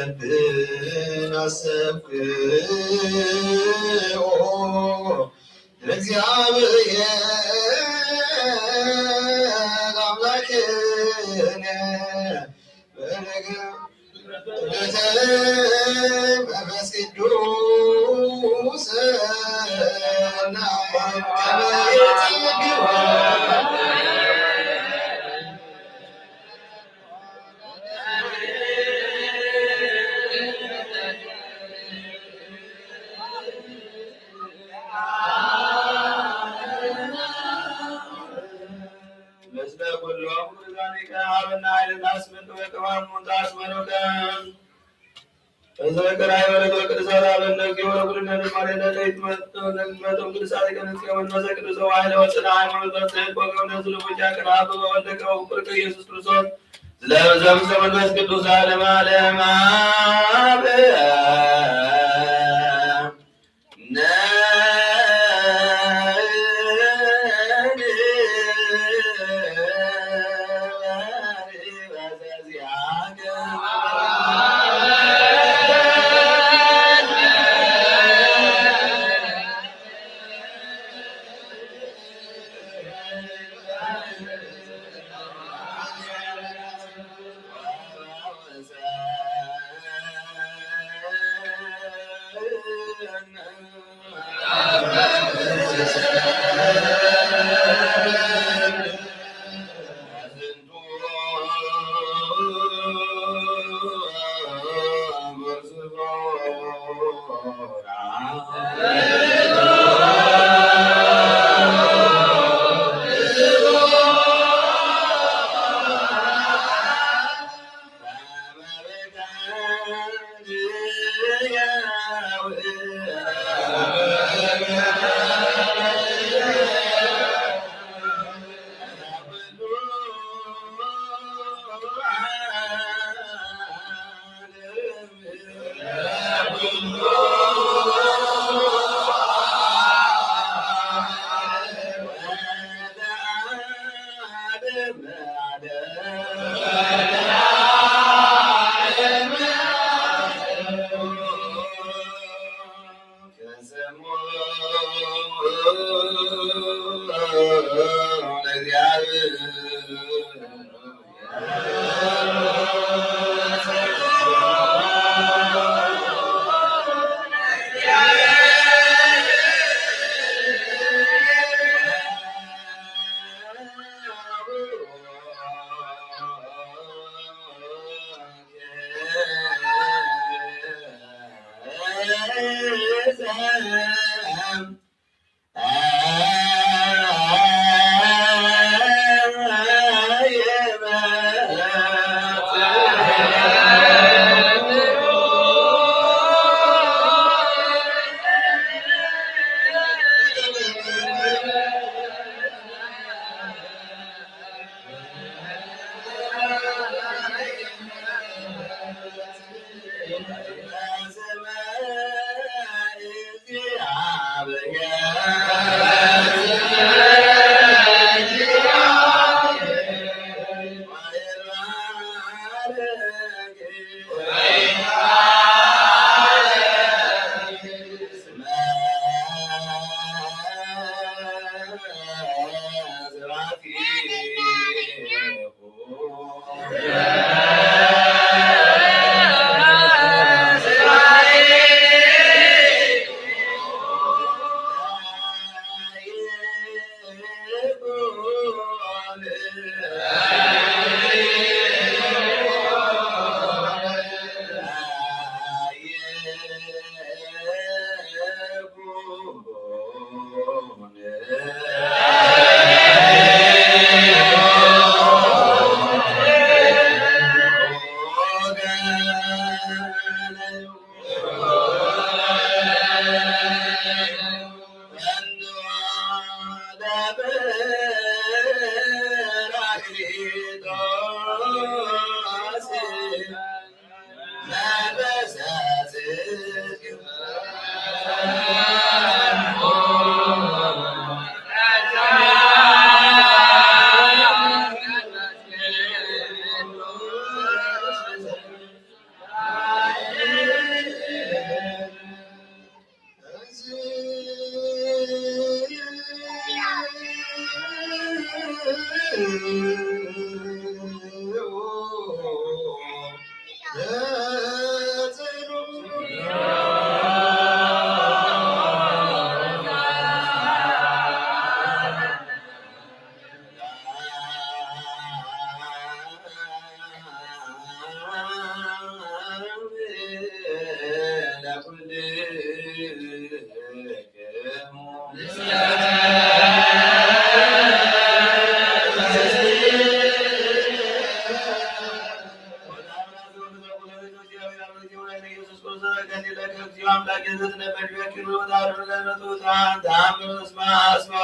ልብን አሰብክዎ ለእግዚአብሔር አምላክነ በነገ መንፈስ ቅዱስ ምስለ ኩሎሙ ሊቃነ ሀበነ ኃይለ አስመልጦ ወቅባሙ ታስመሮከ። እዘክር ሀበ ለቅዱሳን አበነ እግዚኦ ወለኩልነ ነማርያም ለለይት መጥቶም ቅዱሳን ሊቀ ንጽሐ መንፈሰ ቅዱስ ወኃይለ ወጽንዐ ሃይማኖት በጽድቅ ወገብነ ዝሉቦቻ ቅን አብ በወልድ ከወፍቅር ከኢየሱስ ክርስቶስ ስለምዘምዘ መንፈስ ቅዱስ ለዓለመ ዓለም አብ። ዘከኒ ለከ እግዚኦ አምላኬ ዘትነበል በኪሩ ወታሩ ለነቱ ታን ታምር እስማ አስማ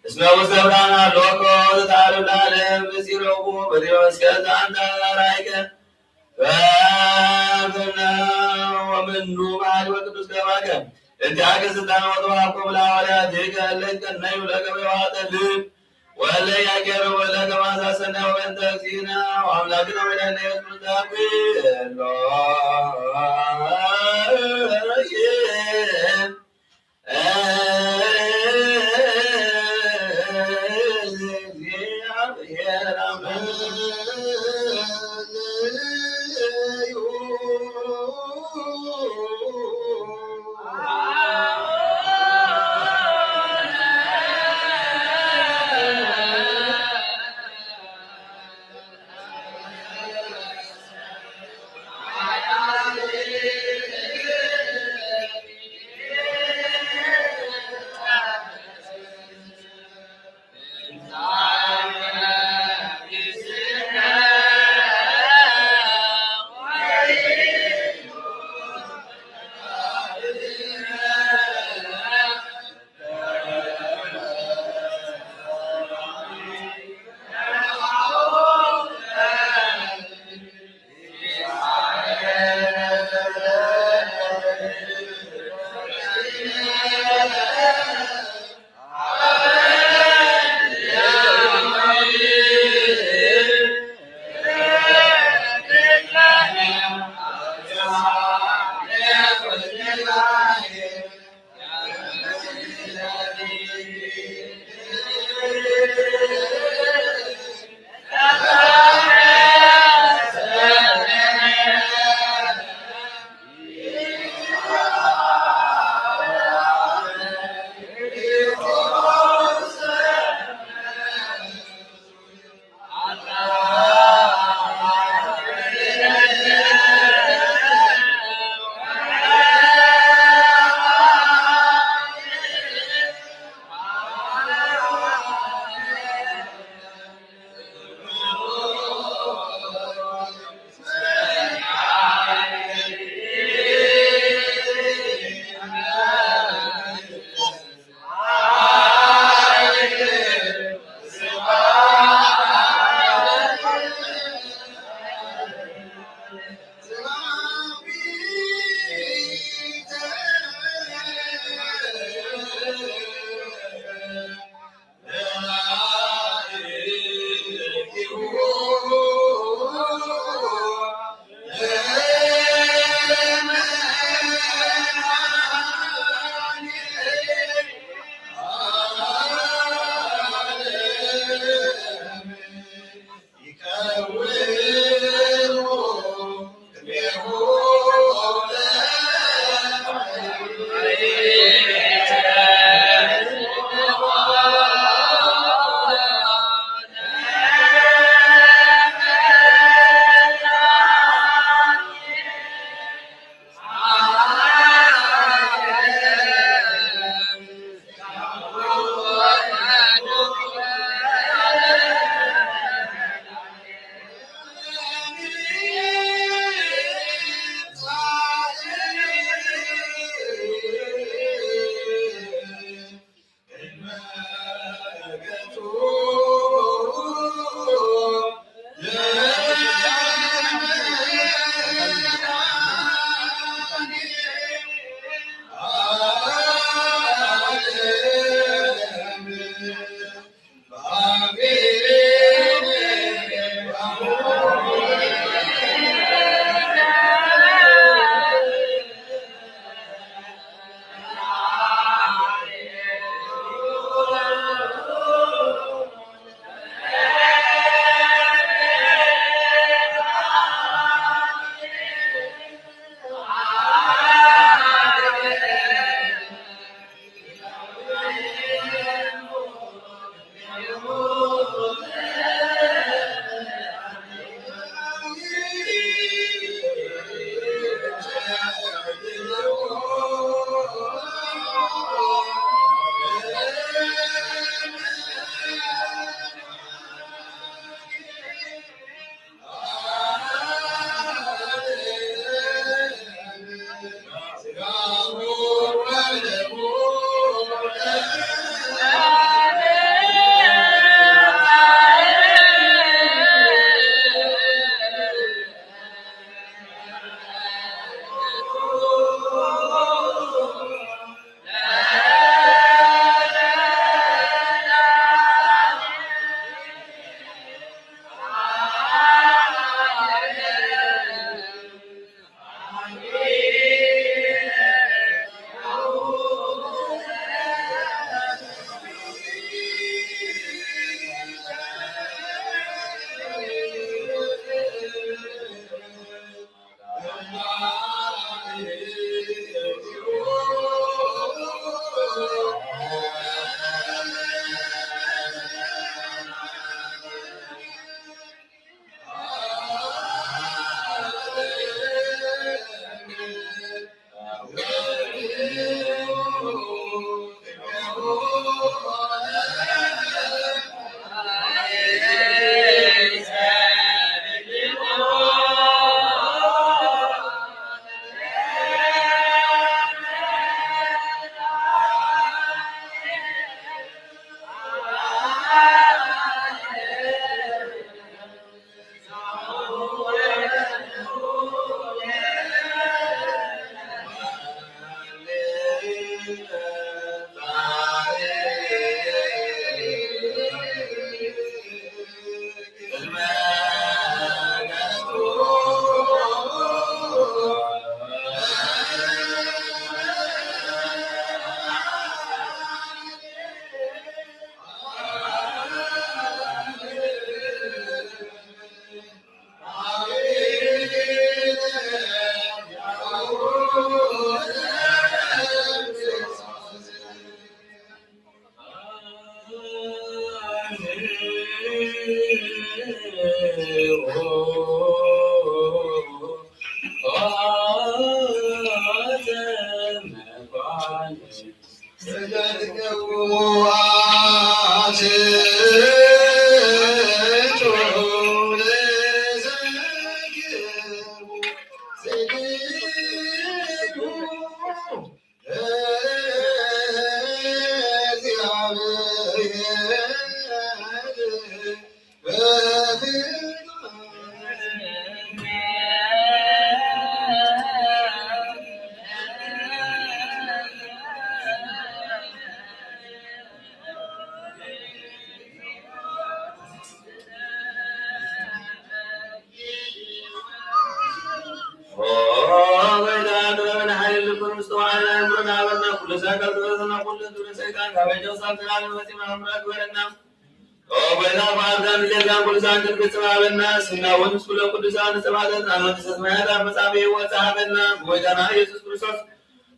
እስመ ውስተ ብርሃን አሎኮ ዘታሩ ለዓለም ብሲረቡ በዲበ እስከ ዛንታ ራይከ ፈፍነ ወምኑ መሐሪ ወቅዱስ ገባከ እንቲአከ ስልጣን ወተዋኮ ለሐዋርያቲከ እለ ይትቀነዩ ለከ በየዋህተ ልብ ወእለ ያገሩ ለከ መዓዛ ሰናይ ወበእንተ እግዚእነ ወአምላክነ ወመድኃኒነ ኢየሱስ ክርስቶስ ኩሎ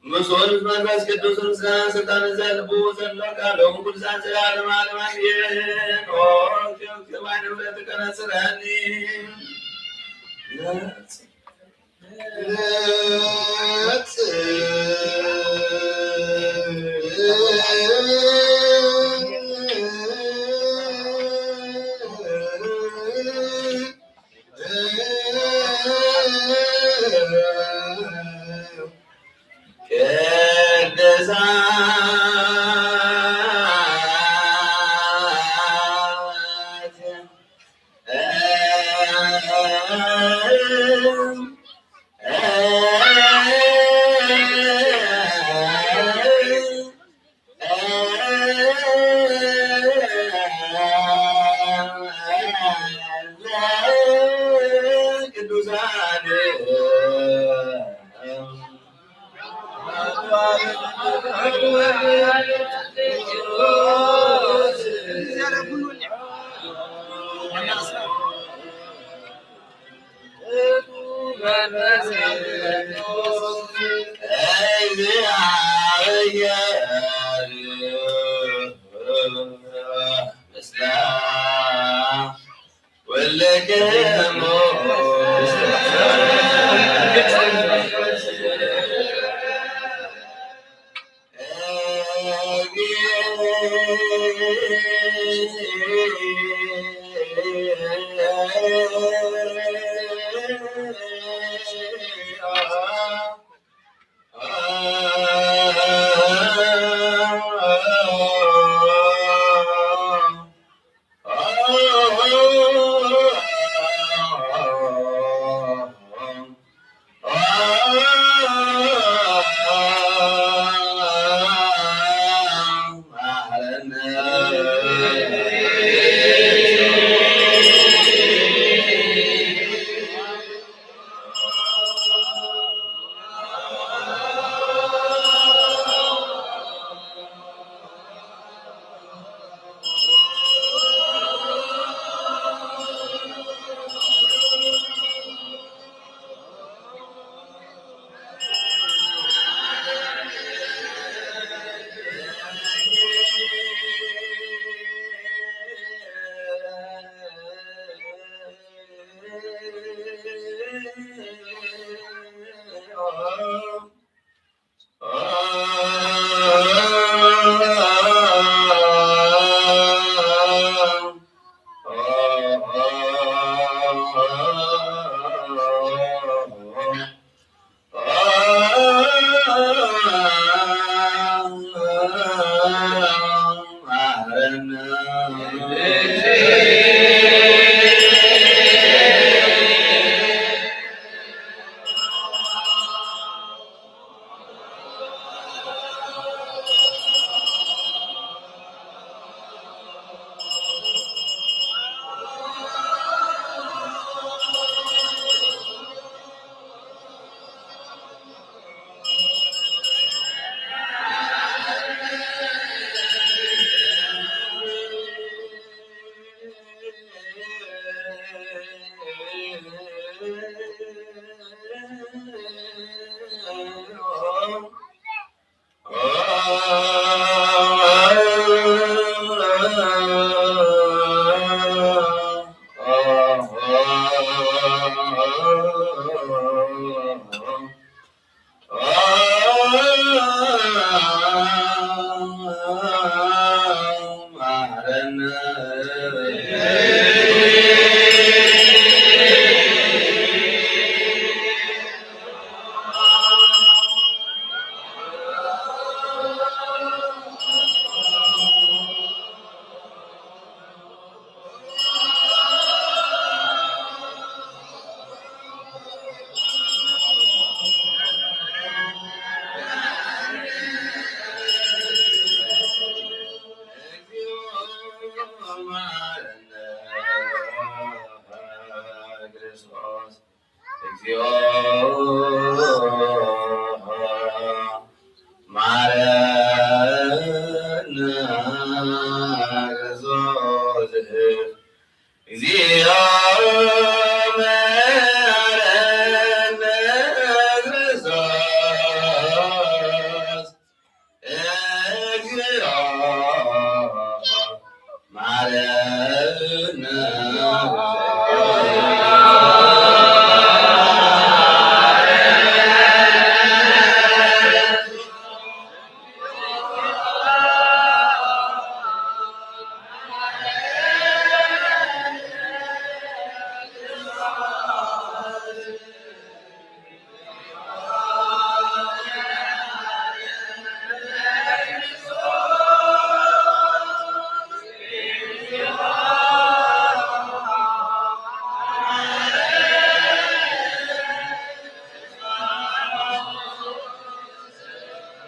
ምስሉን መንፈስ ቅዱስን ምስጋና ስልጣን ዘልቡ ዘሎ ቃሉ ቅዱሳን ዘላለም ዓለም አሜን። ኦ እግዚኦ ባይነ ምሕረትከ ነጽረኒ። እግዚኦ መሐረነ ክርስቶስ። እግዚኦ መሐረነ ክርስቶስ። እግዚኦ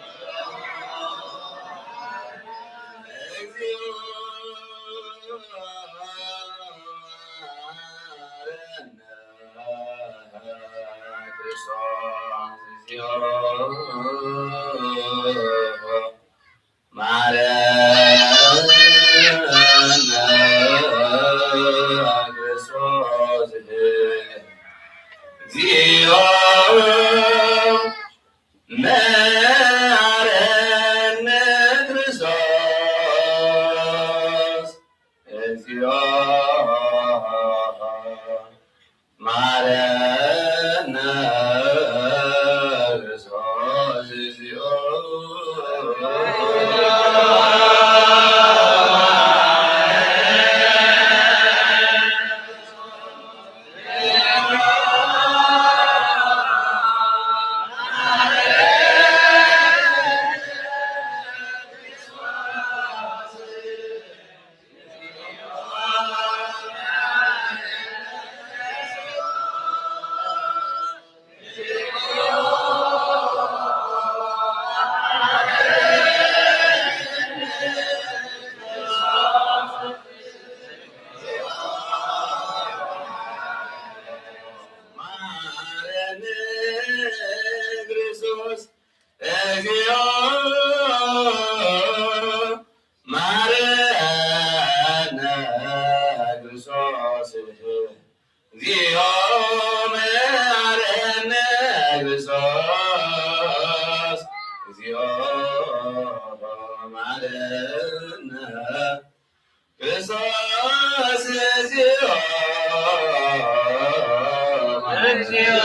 መሐረነ። መሐረነ ክርስቶስ። እግዚኦ መሐረነ ክርስቶስ። እግዚኦ መሐረነ ክርስቶስ። እግዚኦ እግዚኦ መሐረነ ክርስቶስ። እግዚኦ መሐረነ ክርስቶስ። እግዚኦ መሐረነ ክርስቶስ። እግዚኦ መሐረነ። እግዚኦ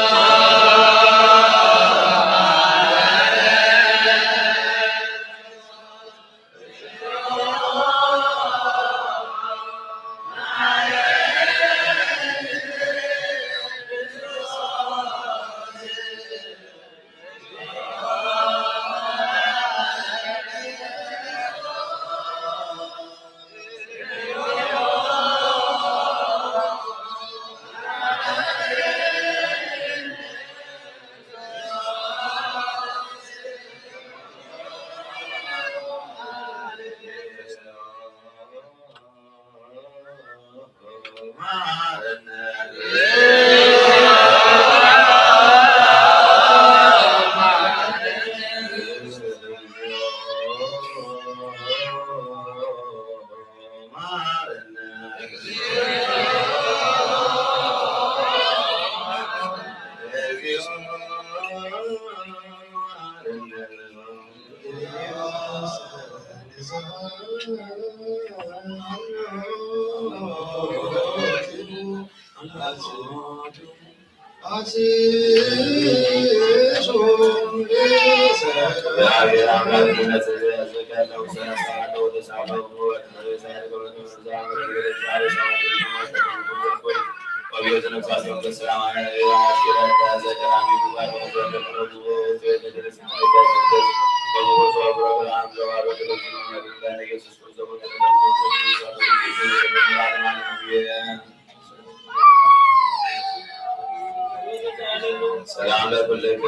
ሰላም ለኩልክሙ።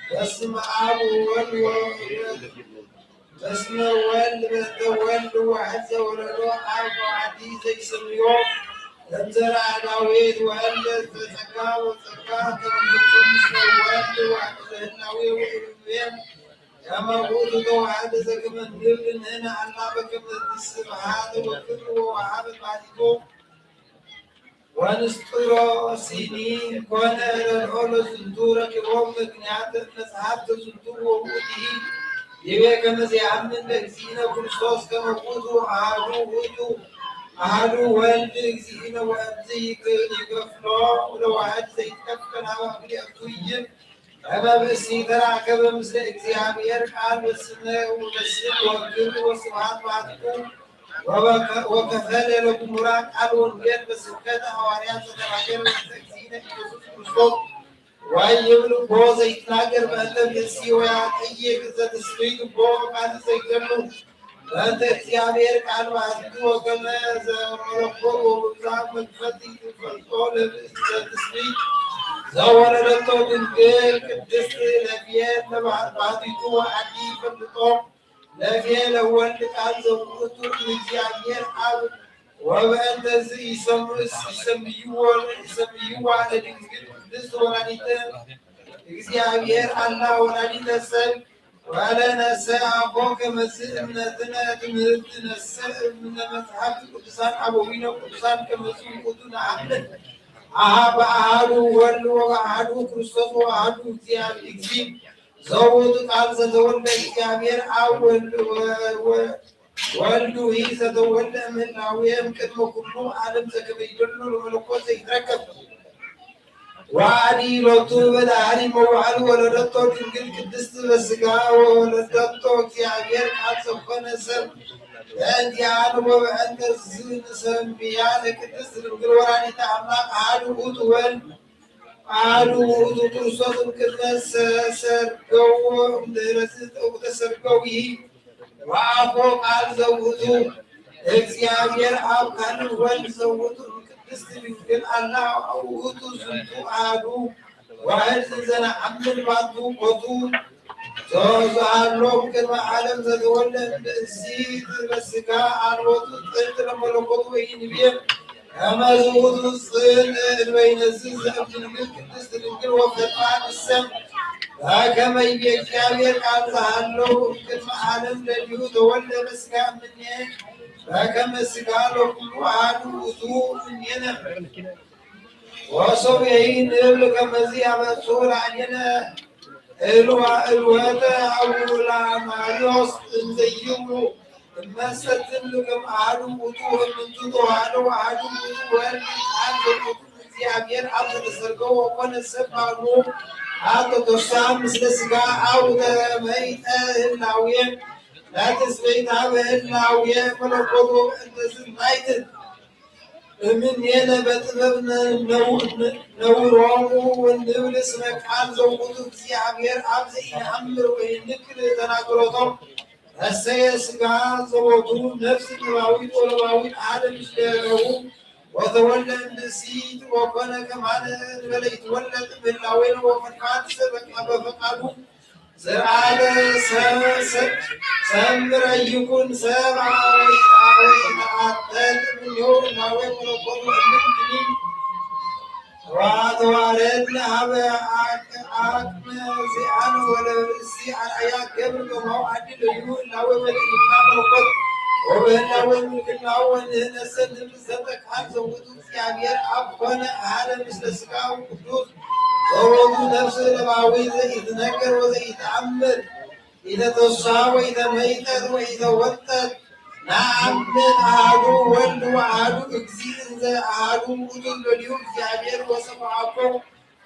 በስመ አብ ወወልድ ወመንፈስ በስመ ወልድ በእንተ ወልድ ዋሕድ ዘወለዶ አብ ወአዲ ዘይሰምዮ እምዘርአ ዳዊት ወእለ ዘጸጋ ወጸጋ ከመ ፍጹም ምስለ ወልድ ዋሕድ ዘህላዌ ወእብዌ ከመ ውእቱ ተዋሕደ ዘከመ ንብል ንሕነ አላ በከመ ስብሐት ወክብር ወወሃበ ባዲቱ ወንስጥሮስኒ ኮነ ረድኦ ለዝንቱ ረኪቦም ምክንያት መጽሐፍ ዝንቱ ወውእቱ ይቤ ከመ ዘየአምን በእግዚእነ ክርስቶስ ከመ ውእቱ አሐዱ ውእቱ አሐዱ ወልድ እግዚእነ ወእምዝ ይከፍሎ ለዋሕድ ዘይትከፈል ሀበ ክልኤቱ ይብ ከመ ብእሲ ተራከበ ምስለ እግዚአብሔር ቃል በስመ ወበስም ወክብር ወስብሐት ባሕቲቱ ወበከ-፣ ወከፈለ ለግሙራ ቃል ወንጌል በስብከተ ሐዋርያት ዘተናገረ በእንተ እግዚእነ ኢየሱስ ክርስቶስ ወይብሉ ቦ ዘይትናገር በእንተ ብእሲ ወያጠይቅ ዘትስብእት ቦ ቃል ዘይገሉ በእንተ እግዚአብሔር ቃል ባሕቲቱ ወከመ ዘመለኮት ወብዙኃ መክፈልት ይፈልጦ ለብእሲ ዘትስብእት ዘወለደቶ ድንግል ቅድስት ለብየ ለባሕቲቱ ወአዲ ይፈልጦ ለብየ ለወልድ ቃል ዘውእቱ እግዚአብሔር አብ ወበእንተዝ ይሰም-፣ ይሰምይዎ፣ ይሰምይዋ ለድንግል ቅድስት ወላዲተ እግዚአብሔር አላ ወላዲተ ሰብ ወለነሰ አቦ ከመዝ እምነትነ ትምህርት ነሰ እምነ መጽሐፍት ቅዱሳን አበዊነ ቅዱሳን ከመዝ ውእቱ ነአምን አሃ በአሃዱ ወልድ ወበአሃዱ ክርስቶስ ወበአሃዱ እግዚአብሔር እግዚእ ዘውቱ ቃል ዘተወልደ እግዚአብሔር አብ ወልድ ወ-፣ ወ-፣ ወልዱ ዘተወልደ እምህላዌ እምቅድመ ኩሉ ዓለም ዘከመ ይደሉ ለመለኮት ዘይትረከብ። ወአዲ ሎቱ በዳህሪ መዋዕል ወለደቶ ድንግል ቅድስት በስጋ ወወለደቶ እግዚአብሔር ቃል ዘኮነ ሰብ። በእንቲአነ ወበእንተ ዝንሰምያ ለቅድስት ድንግል ወላዲተ አምላክ አሐዱ ውእቱ ወልድ አሐዱ ውእቱ ክርስቶስ እምቅድመ ተሰርገው ወእምድኅረ ተሰርገው ይሂ ወአኮ ቃል ዘውእቱ እግዚአብሔር አብ ካልእ ወልድ ዘውእቱ እምቅድስት ድንግል አላ ውእቱ ዝንቱ አሐዱ ዋሕድ ዘነአምን ባቱ ኮቱ ዘሃሎ እምቅድመ ዓለም ዘተወልደ እምብእሲት በስጋ አልቦቱ ጥንት ለመለኮቱ ወኢንቤ ከመ ዝውቱ ጽን እልበይነዝ ዘእምድንግል ቅድስት ድንግል ወፈድፋድ ሰም በከመ ይቤ እግዚአብሔር ቃል ዘሃለው እምቅድመ ዓለም ለሊሁ ተወልደ በስጋ እምኔ በከመ ስጋ ለኩሉ አሐዱ ውእቱ እምኔነ። ወሶብየሂ ንብል ከመዚ ያመጽኡ ላዕሌነ እልዋ እልወተ አውላማሪዎስ እንዘ ይብሉ እመሰ ትብል ከም አሐዱ ውእቱ እምንቱ ተዋህዶ አሐዱ ውእቱ ወልድ ቃል ዘውእቱ እግዚአብሔር አብ ዘተሰርገው ወኮነ ሰብ ባኑ አብ ተተሳ ምስለ ስጋ አው ተመይጠ ህላዌ ለትስብእት አብ ህላዌ መለኮት ወበእንተዝ ናይትት እምኔነ በጥበብ ነ-፣ ነው-፣ ነ-፣ ነውሮሙ ወንብል እስመ ቃል ዘውቱ እግዚአብሔር አብ ዘኢነአምር ወኢንክል ተናግሮቶም ረሰየ ስጋ ዘቦቱ ነፍስ ጥበባዊት ወለባዊት አሐደ ምስሌሁ ወተወልደ እምብእሲት ወኮነ ከማነ እንበለ ይትወለድ እምህላዌነ ወፈቃድ ዘበቃ በፈቃዱ ዘአለ ሰ-፣ ሰ-፣ ሰምረ ይኩን ሰብአ ወይትአተት እምኔሁ ህላዌ መለኮቱ እምንትኒ ወተዋረድነ ሀበ አቅ-፣ አቅመ ዚአነ ወለብእሲ አርአያ ገብር ከማሁ አዲ ለሊሁ ህላዌ መለኮት ወበህላዌ ምልክናሁ ወንህነሰ ንብል ዘንተ ቃል ዘውቱ እግዚአብሔር አብ ኮነ አሐደ ምስለ ስጋሁ ቅዱስ ዘወቱ ነፍስ ለባዊ ዘኢትነገር ወዘኢተአምር ኢተተሳ ወኢተመይጠት ወኢተወልደት። ነአምን አሐዱ ወልድ ወአሐዱ እግዚእ እንዘ አሐዱ ውእቱ ለሊሁ እግዚአብሔር ወሰብአ አኮ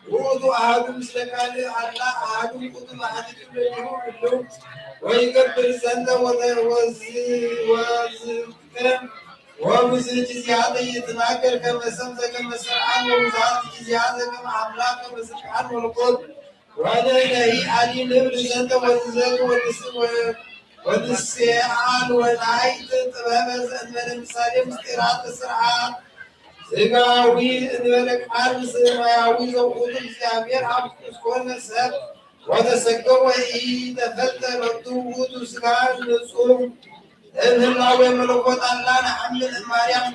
ውእቱ አሐዱ ምስለ ካልእ አላ አሐዱ ውእቱ ለአሐቲቱ ለሊሁ ህልው ወይገብር ዘንተ ወተ-፣ ወዝ-፣ ወዝክረ ወብዝህቲ ዚአተ ይትናገር ከመ ሰም ዘከመ ሰርዓን ወብዝህቲ ዚአተ ከመ አምላክ ከመ ስልጣን መለኮት ወንሕነሂ አዲ ንብል ዘንተ ወንዘግ ወንስ-፣ ወ-፣ ወንስአል ወናይት ጥበበ ዘእንበለ ምሳሌ ምስጢራት ስርዓት ስጋዊ እንበለ ቃል ሰማያዊ ዘውቱ እግዚአብሔር አብ ቅዱስ ኮነ ሰብ ወተሰገወ ኢተፈልጠ ሎቱ ውእቱ ስጋ ንጹሕ እምህላዌ መለኮት አላ ነአምን እማርያም፣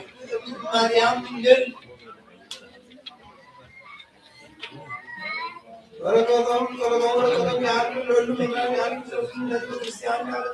እማርያም ድንግል በረከቶም ጸሎቶም በረከቶም ያሉ ለሁሉ ምእመናን ያሉ ሰዎችን ለህዝበ ክርስቲያን ያሉ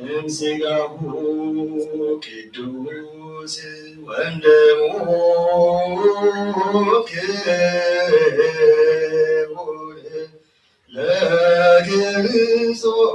እምስጋሁ ቅዱስ ወእምደሙ ክቡር ለክርስቶስ።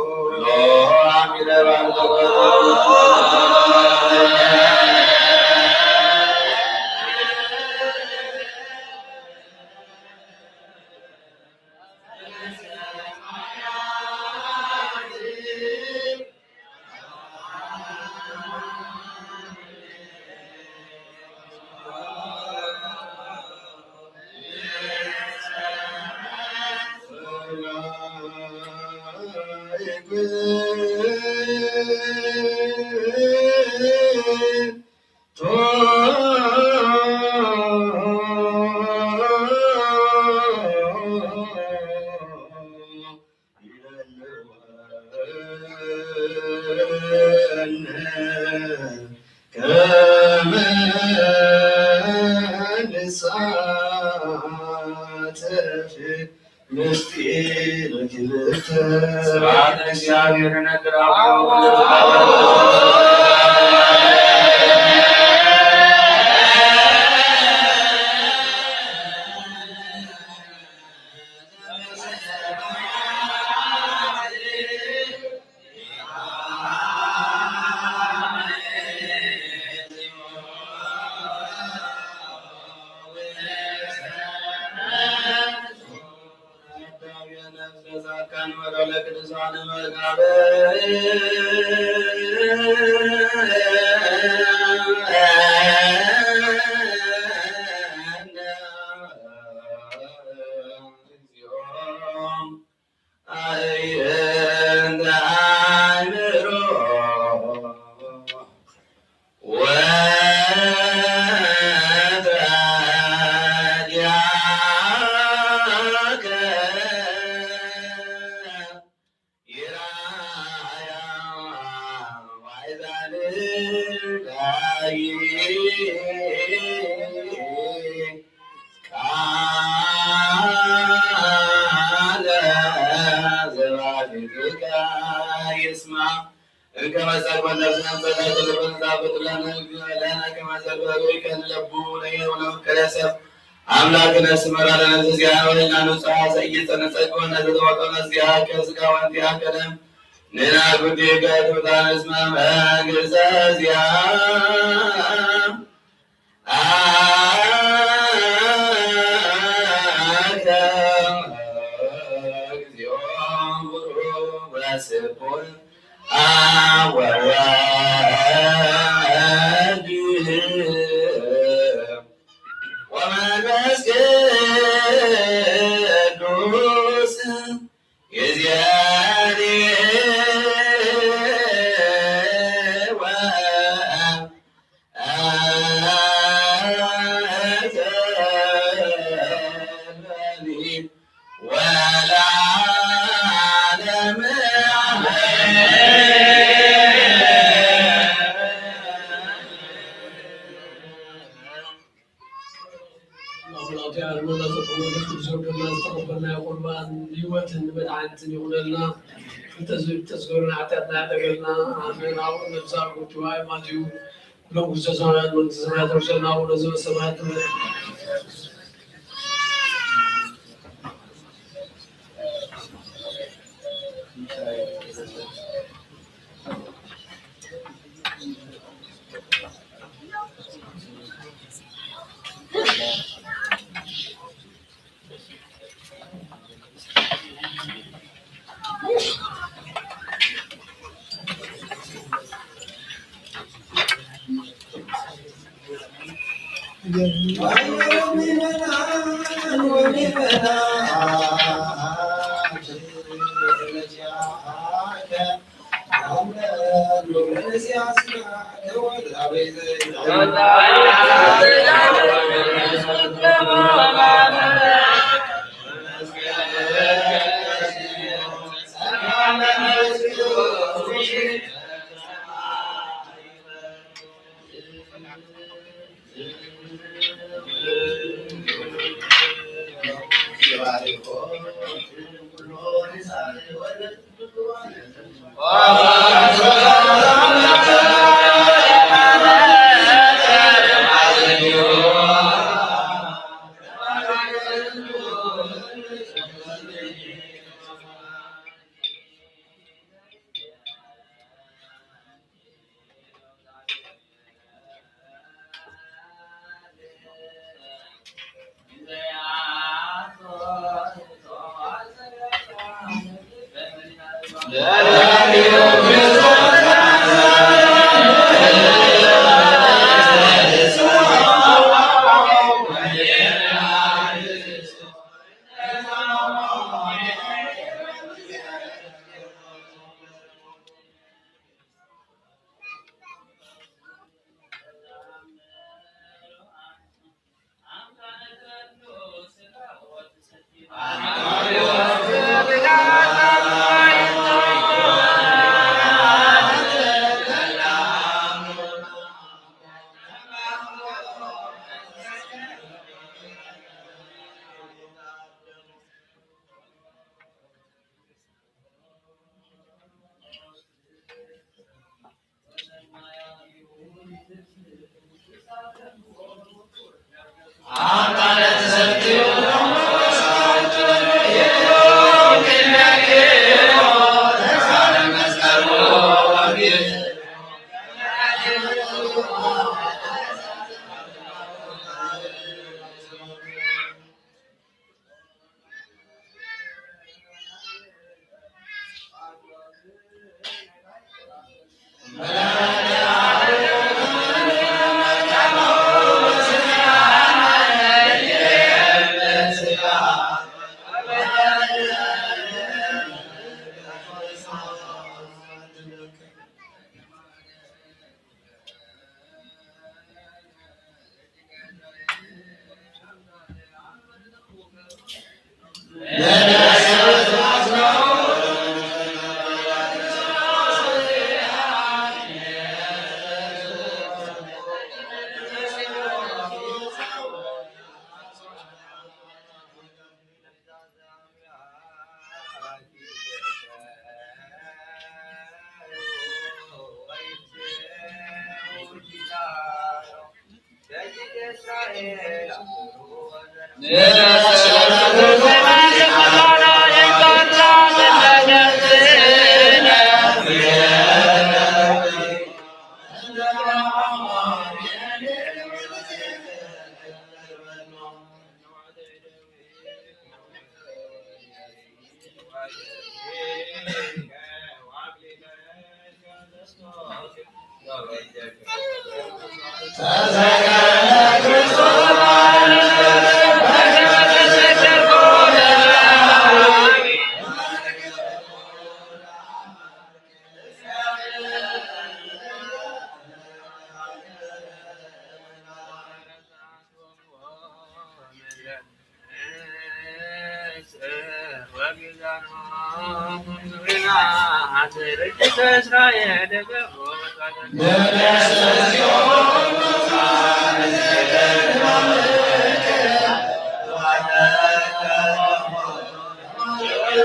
ስብሐት ለእግዚአብሔር ነግር አብ። ቃለ ዘባፊትከ ይስማ። እንከመ ጸግቦ ነፍስነ ጸላእተ ልቡን ዛብጥ ለነ እግዚኦ ለነ ከመ ዘበሩ ይከን ለቡ ለየውነ ከለሰብ አምላክነ ስመራ ለነ ዘዚአነ ወይና ንጹሐ ዘኢይጸነ ጸግቦ ነዘተወቀነ ዚአከ ስጋ ወንቲአከ ደም ንና ጉዲከ ትምጣን እስመ መንግስተ ዚአ አከ እግዚኦ ቡሩክ ወስቡሕ አብ ወወልድ ወመንፈስ ቅዱስ ይእዜኒ ወ ܐܢܬܢ ܝܘܚ ܠܢ، ܬܙܘܪ، ܬܙܘܪ ܠܢ ܐܬܬܢ ܕܓܠܢ، ܐܡܝܢ. ܐܒܘܢ ܕܒܣܡܐ ܓܘ ܬܘܐܝ ܡܙܝܘ، ܠܘܢ ܓܘ ܙܒܢܐ، ܠܘܢ ܓܘ ܙܒܢܐ، ܕܘܪܫܢ ܐܒܘܢ ܕܒܣܡܐ.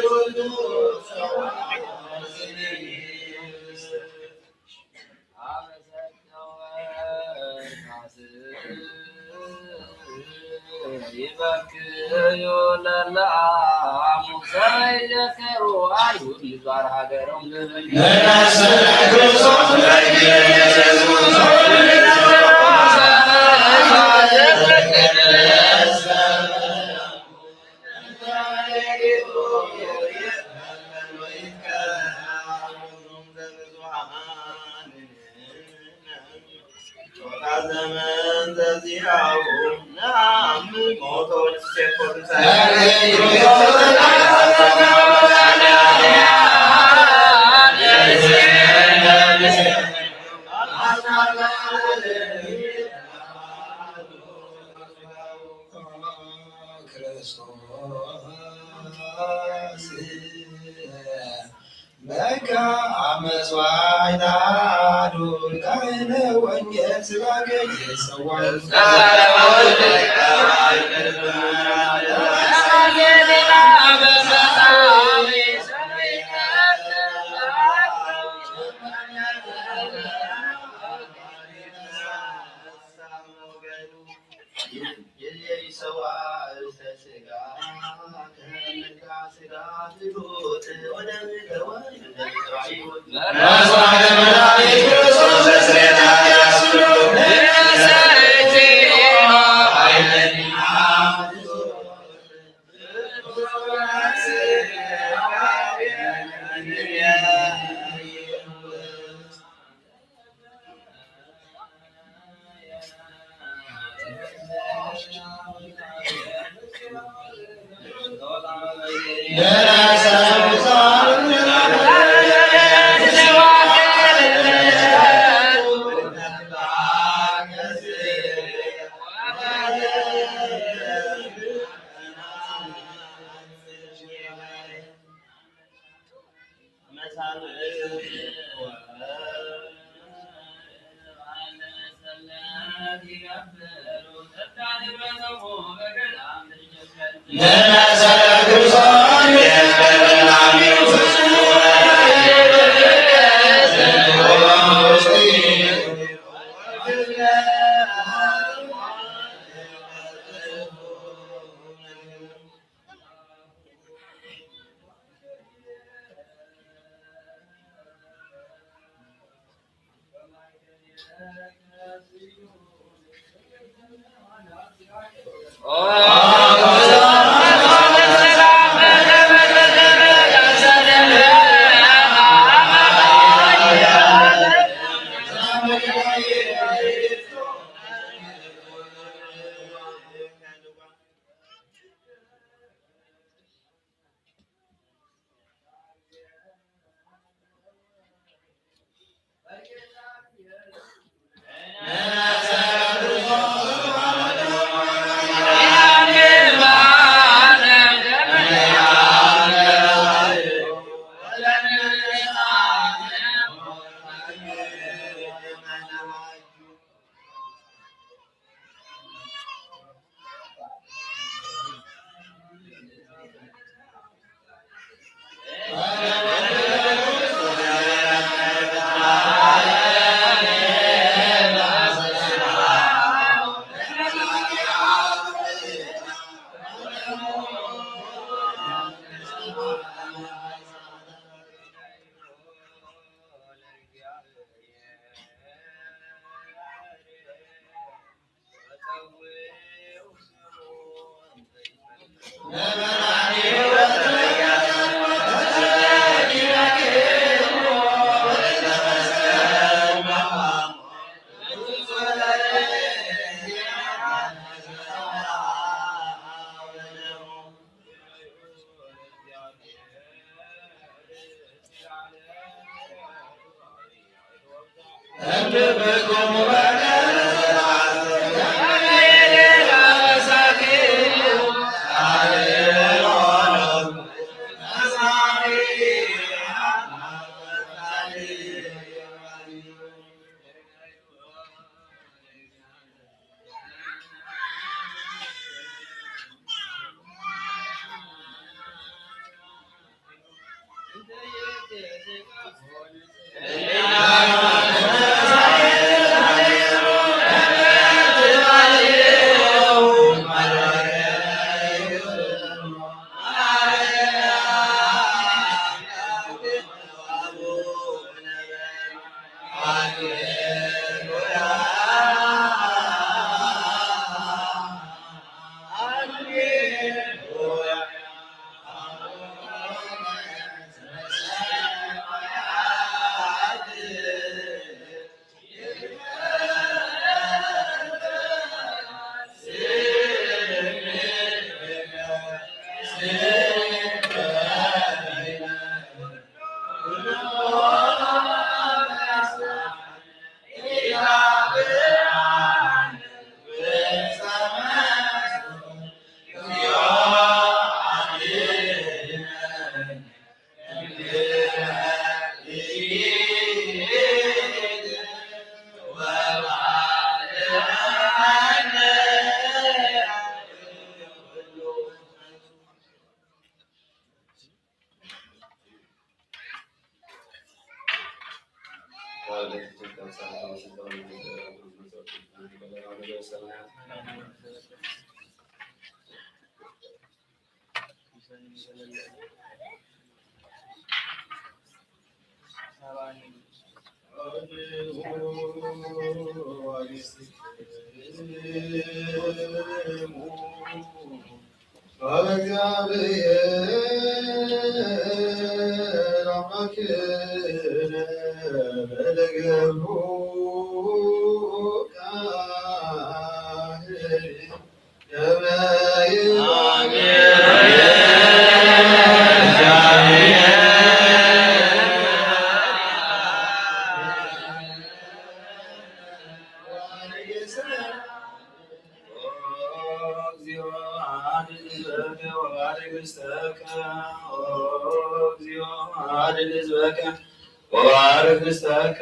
ወባርክ ርዝቀከ።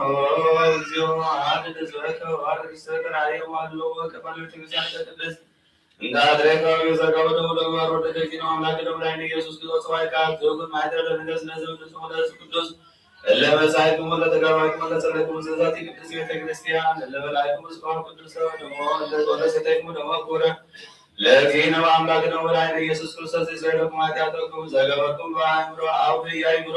ኦ እግዚኦ፣ አድል ሕዝበከ፣ ወባርክ ርዝቀከ። ራእየ ዋሎ ወቀባሎ ቤተክርስቲያን ቅድስት እንተ አድሬከ ወዘከ ወደሙ ለግባር ወደ ደጊ ነው አምላክ ደሙ ላይ ኢየሱስ ክርስቶስ ዋይ ቃል ትርጉም ማይደረ ለነገስ ለዘው ንጹህ ወደ ህዝብ ቅዱስ እለ መጻእክሙ ለተጋባይክሙ ለጸለይክሙ ዘዛቲ ቅድስት ቤተክርስቲያን እለ በላይክሙ ስብሐት ቅዱስ ደሞ እለ ወለሰተይክሙ ደሞ ክቡረ ለእግዚእነ ወአምላክነ ወመድኃኒነ ኢየሱስ ክርስቶስ ይስረይ ለክሙ ኃጢአተክሙ ዘገበርክሙ በአእምሮ አው በኢአእምሮ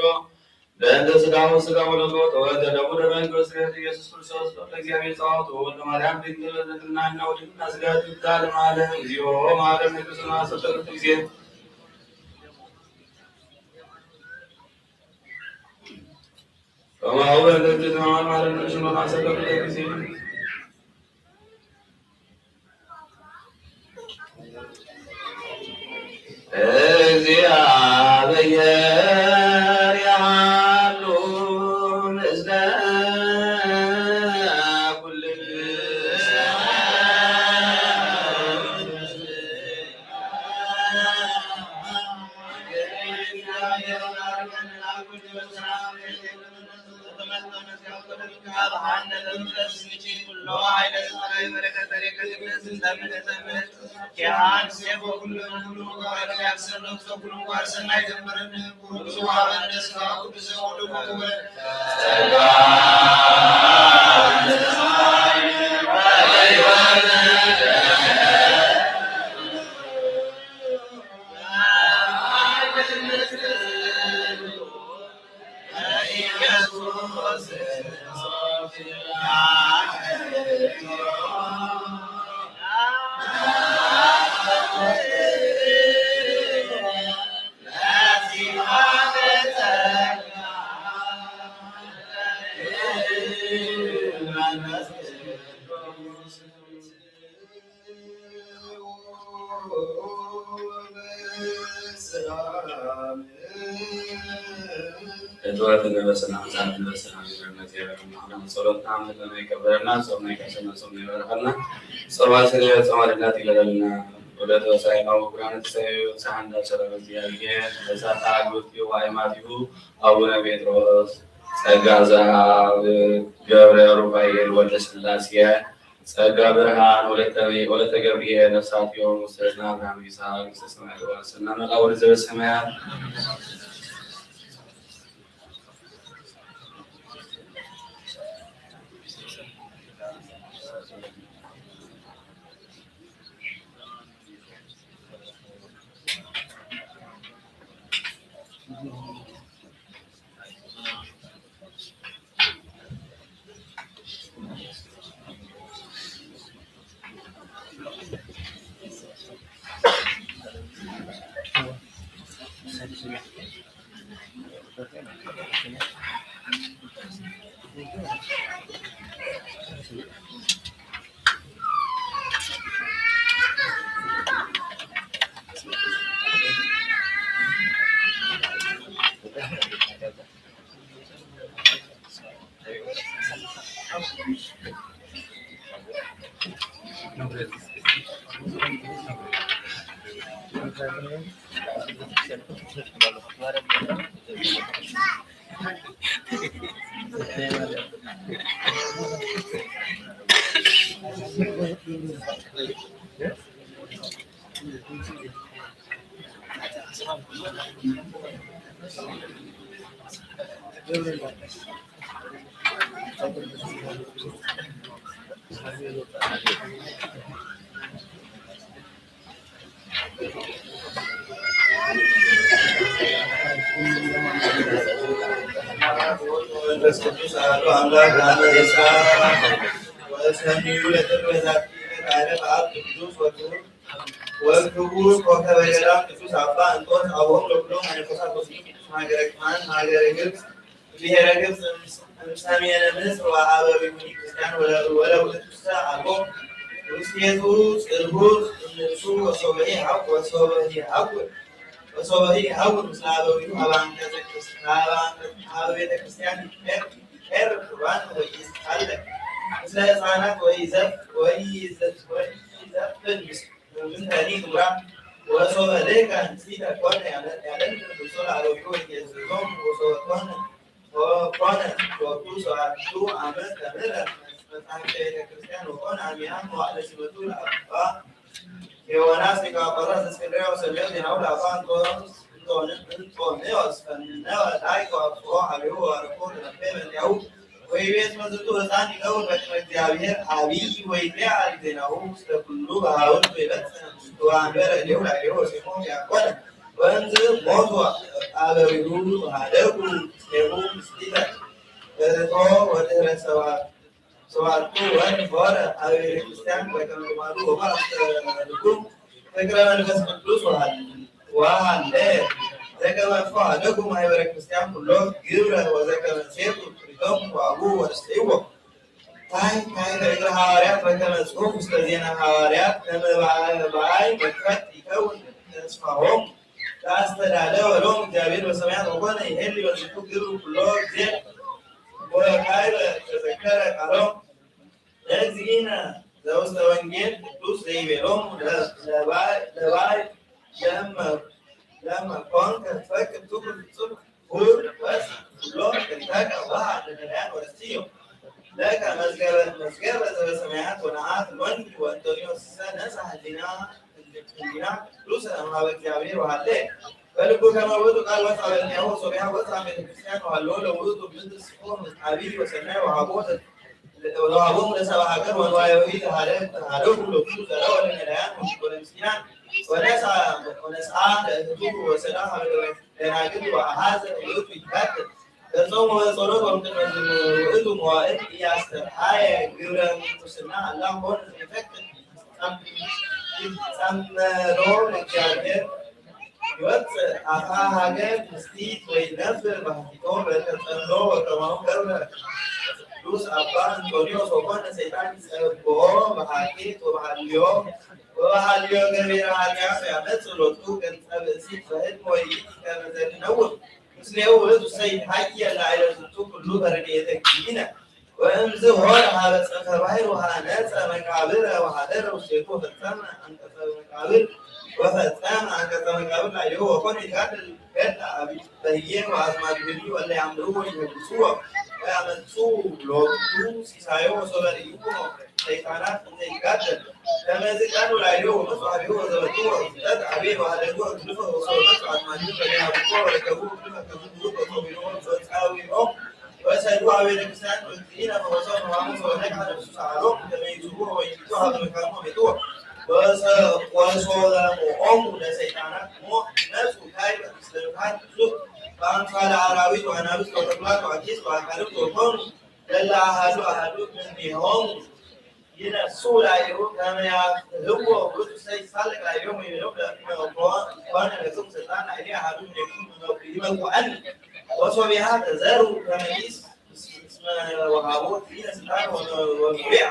በእንተ ሥጋሁ ሥጋ ወለኮ ተወልደ ደሙ ደመ መንግስት ቤት ኢየሱስ ክርስቶስ ወልደ እግዚአብሔር ጸባኦት ወወልደ ማርያም ድንግል በድንግልና ወድንግልና ሥጋ ትታ ለማለ እግዚኦ መሐረነ ክርስቶስ አሰበ ጊዜ ከማሁ በእንተ እግዝእትነ ማርያም መሐረነ ክርስቶስ አሰበ ጊዜ እግዚአብሔር ያሉ ምስለ ኩልነ። እትወት ነበሰና መጽሐፍ ነበሰና ነገር እግዚአብሔር ማህና ጸሎትና ምህለና ይቀበለና ጾምና ይቀሰና ጾምና ይባርከና ጾማ ስለ ጾማ ልናት ይለበልና ወደ ተወሳይ ነው ብርሃነ ተሰዩ ፀሐይ እንዳብሰረ በእግዚአብሔር በዛታ አግብርቲሁ ወአይማቲሁ አቡነ ጴጥሮስ ጸጋ ዘአብ ገብረ ሩፋኤል ወልደ ሥላሴ ጸጋ ብርሃን ወለተ፣ ወለተ ገብርኤል ነፍሳት ዮም ውስተ እዝነ አብርሃም ይስሐቅ ውስተ ሰማያት ወአስና መቃብር ዘበሰማያት። መንፈስ ቅዱስ አሐዱ አምላክ ለዓለመ ዓለም። ወሰንዩ ለጥር በዛቲ ዕለት አረፈ አብ ቅዱስ ወክቡር ወክቡር ኮከበ ገዳም ቅዱስ አባ እንጦንስ አቡሆሙ ለኩሎሙ መነኮሳት ወስዩ ቅዱስ ሀገረ ከነዓን ሀገረ ግብጽ ብሔረ ግብጽ እምሰሜነ ምስር ወአበዊሁኒ ክርስቲያን ወለ-፣ ወለውእቱሰ አልቦ ውስቴቱ ጽልቡት እምንእሱ ወሶበሂ ሀው-፣ ወሶበሂ ሀው-፣ ወሶበሂ ሀውር ምስለ አበዊሁ ሀበ አንቀጸ ክርስ-፣ ሀበ አንቀጸ፣ ሀበ ቤተ ክርስቲያን ይቀር-፣ ይቀር ቁርባን ወይስአለ ምስለ ሕፃናት ወይዘፍ-፣ ወይዘፍ-፣ ወይዘፍን ምስ-፣ ምንተኒ ግብራ ወሶበ ልህቀ እንስቲተ ኮነ ያለ-፣ ያለን ብሶ ለአበዊሁ ወይገዝዞም ወሶበ ኮነ ወኮነ ሎቱ ሰባቱ አመት ተምረ መጽሐፍተ ቤተ ክርስቲያን ወኮነ አሚሃ መዋዕለ ሲመቱ ለአባ ዮናስ ሊቀ ጳጳሳት ዘእስክንድርያ ወሰመዮ ዜናሁ ለአባ እንጦንስ-፣ እንጦን-፣ እንጦንዮስ ፈነወ ላይክ ወአብጽሖ ሀቤሁ ወባረኮ ለነፍሴ በእንቲአሁ ወይቤ እስመ ዝንቱ ሕፃን ይከውን በቅድመ እግዚአብሔር አቢይ ወይትለዓል ዜናሁ ውስተ ኩሉ በሃውርት ወይበጽሕ ወአንበረ እዴሁ ላዕሌሁ ወሴሞ ዲያቆነ ወእምዝ ሞቱ አበዊሁ ወሀደጉ ምስሌሁ ምስጢተ እቶ ወድህረ ሰባ-፣ ሰባቱ ወር ሆረ አበ ቤተ ክርስቲያን በከመ ልማዱ ወማስተርጉም ፍቅረ መንፈስ ቅዱስ ወሀል-፣ ወሀለ ዘከመ እፎ ሀደጉ ማህበረ ክርስቲያን ኩሎ ግብረ ወዘከመ ሴቱ ትሪዶሙ ወአቡ ወርእስይዎ ታይ ታይ በእግረ ሐዋርያት በከመ ጽሑፍ ውስተ ዜና ሐዋርያት ከመ በአይ መክፈት ይከውን ተስፋሆሙ ለአስተዳለወ ሎሙ እግዚአብሔር በሰማያት ወኮነ ይሄሊ በዝንቱ ግብር ኩሎ ጊዜ ወካዕበ ተዘከረ ቃሎሙ ለእግዚእነ ዘውስተ ወንጌል ቅዱስ ዘይቤሎሙ ለ-፣ ለባይ-፣ ለባይ ለእመ-፣ ለእመ ኮንከ ትፈቅድ ትኩን ጽድቅ ሁር በስ ኩሎ ቅንተከ ወሀብ ለነዳያን ወርእስዮ ለከ መዝገበ፣ መዝገበ ዘበሰማያት ወነአት ሎኒ ወእንጦንዮስሰ ነስአ ህሊና፣ ህሊና ቅዱሰ እምሃበ እግዚአብሔር ወሀለ በልቡ ከመ ውእቱ ቃል ወፅአ በእንቲአሁ ወሶቢሃ ወፅአ ቤተ ክርስቲያን ወሀሎ ለውእቱ ምድር ስፍሮን አቢይ ወሰናይ ወሀቦ ለሀቦሙ ለሰብአ ሀገር ወንዋየ ወኢድ ሀደጉ ሎቱ ዘረወ ለነዳያን ወለምስኪናን ወነስአ፣ ወነስአ ለእህቱ ወሰዳ ሀበ ደናግል ወአሐዘ ውእቱ ይትጋደል በጾም ወበጸሎት ወእምቅድመ ውእቱ መዋዕል ኢያስተርአየ ግብረ ምንኩስና አላ ኮነ ዘይፈቅድ ጸመዶ ለእግዚአብሔር ይወፅእ አፍአ ሀገር ምስጢት ወይነፍር ባህቲቶ በተጸምዶ ወከማሁ ገብረ ቅዱስ አባ እንጦንዮስ ወኮነ ሰይጣን ይጸብኦ በሐኬት ወበሐልዮ ወበሐልዮ ገቢረ ኃጢአት ያመጽእ ሎቱ ገጸ ብእሲት በህልም ወይእቲ ከመ ዘንነውር ምስሌሁ ውእቱ ሰይድ ሀየ ላዕለ ዝንቱ ኩሉ በረድኤተ እግዚእነ ወእምዝ ሆር ሀበ ጸፈ ባሕር ወሐነጸ መቃብረ ወሐደረ ውስቴቱ ወፈጸመ አንቀጸ መቃብር ወፈጸመ አንቀጸ መቃብር ላዕሌሁ ወኮነ ይትጋደል ገድለ አቢይ በህዬ ወአዝማዲሁ እለ ያምርዎ ይመልስዎ ወያመጽኡ ሎቱ ሲሳዮ ወሶበ ርኢኩሞ ሰይጣናት እንዘ ይትጋደል ከመዝ ቀኑ ላዕሌሁ ወመጹ ሀቤሁ ወዘበጥዎ እንዘ አቤ ወሀደግዎ እግድፎ ወሶበ መጹ አዝማዲሁ ፈደያውኮ ወረከብዎ እግድፈ ከመ ውእቱ ወጸዊዖ ወጸዊዖ ወሰድዎ ሀበ ቤተ ክርስቲያን ወእግዚእነ ፈወሰው ሕማሙ ወነቅሐ ነፍሱ ሰአሎሙ ከመ ይጹብዎ ወይንትኡ ሀበ መካኑ ወሜጥዎ ወሰ-፣ ወሶበ ሞኦሙ ለሰይጣናት ሞት ነሱ ካዕበ ምስለ ብዝኃት ብዙ በአምሳለ አራዊት ወአናብስት ወተኩላት ወአኪስት ወአቃርብት ወኮኑ ለለ አሐዱ አሐዱ እምኔሆሙ ይነስኡ ላዕሌሁ ከመ ያፍርህዎ ውእቱ ሰይጣን ላዕሌሆሙ ይቤሎሙ ለእመ ኮነ ለክሙ ሥልጣን ላዕሌየ አሐዱ እምኔክሙ ይመውዐኒ። ወሶቢሃ ተዘሩ ከመ ኢስ-፣ እስመ ወሀቦ እግዚእነ ሥልጣነ ወመውቢዐ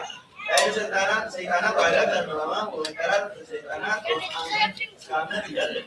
ላዕለ ሰይጣናት፣ ሰይጣናት ወአዕላፈ እመ አማን ወመከራት ሰይጣናት ወአመ-፣ እስከ አመ ይገለጥ።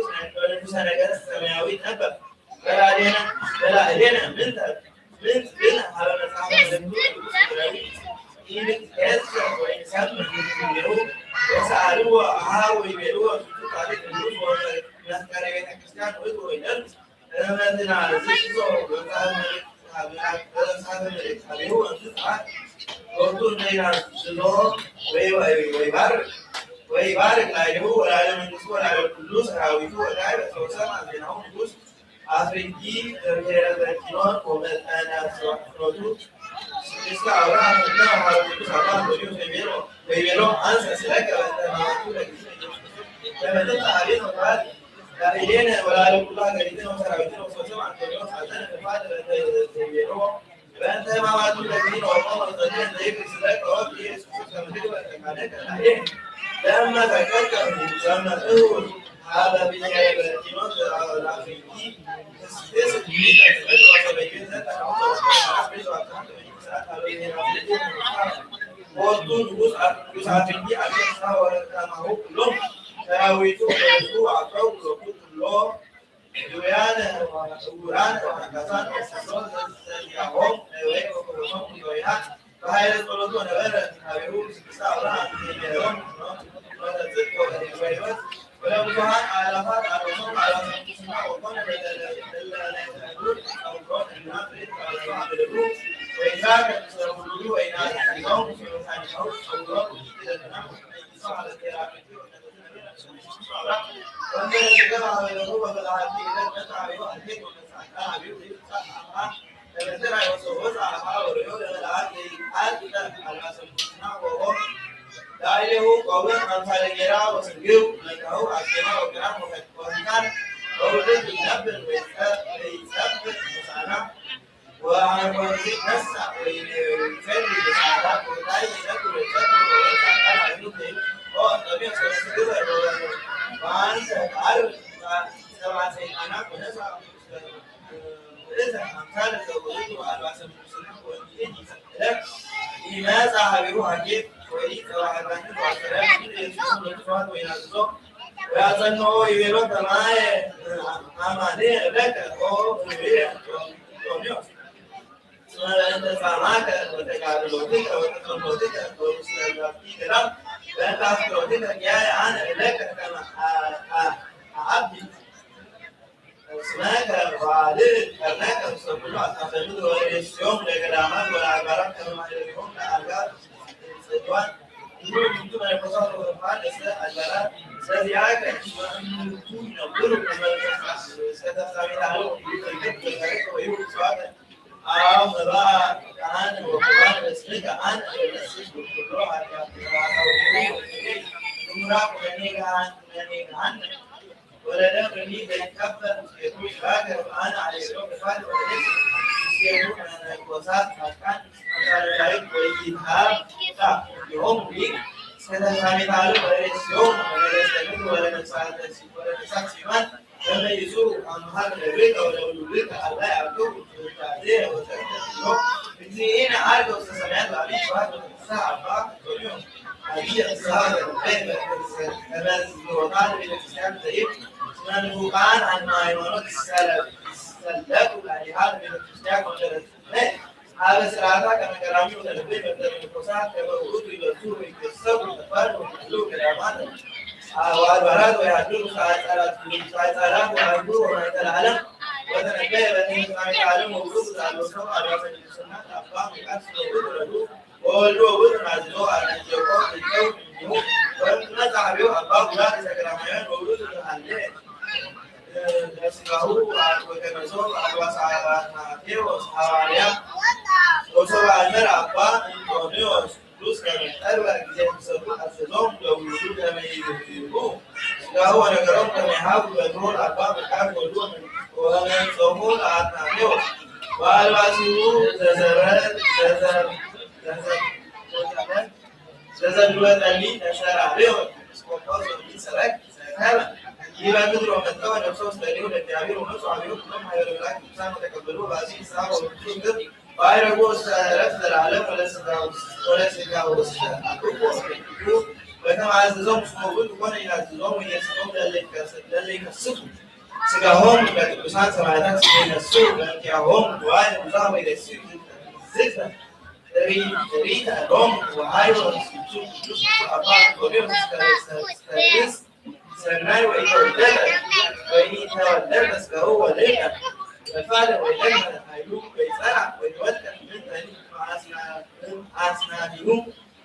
ንጉስ፣ ንጉሰ ነገስት ሰማያዊ ነበ። በላ እሌነ፣ በላ እሌነ፣ ምን ተ-፣ ምን፣ ምን ሀበ መጽሐፈ ቅዱስ ሰማያዊ፣ ኢምትዔጸ ወኢንሰምዕ ምንትርኩሁ፣ ወሰአልዎ አሃ ወይቤልዎ፣ ዝንቱ ጻድቅ ንጉስ ወመፍቀሬ ቤተ ክርስቲያን ውእቱ ወይደሉ። ወይባርክ ላዕሌሁ ወለዓለ መንግስቱ ወለዓለ ኩሉ ሰራዊቱ ወካዕበ። ወሰምዐ ዜናሁ ንጉስ አፍሪጊ ዘብሔረ ዘኪኖን ወመልአነ ስብሐት ፍኖቱ። እስከ አውራ ፈነወ ሀበ ቅዱስ አባ እንጦንዮስ ወይቤሎ፣ ወይቤሎ፣ አንሰ ስለከ በእንተ ሕማማቱ ለእግዚእነ ኢየሱስ ክርስቶስ ከመ ትምጻእ ሀቤነ ወትባርክ ላዕሌነ ወለዓለ ኩሉ ሀገሪትነ ወሰራዊትነ። ወሰምዐ እንጦንዮስ ሐዘነ ክፋተ በእንተ ዘይቤሎ በእንተ ሕማማቱ ለእግዚእነ ወቆመ ወጸልየ እንዘ ይብል ስለከ ወእግዚእ ኢየሱስ ክርስቶስ ከመ ትግበር ፈቃደከ ላዕሌነ። ለእመ ፈቀድከ ከመ ትሁብ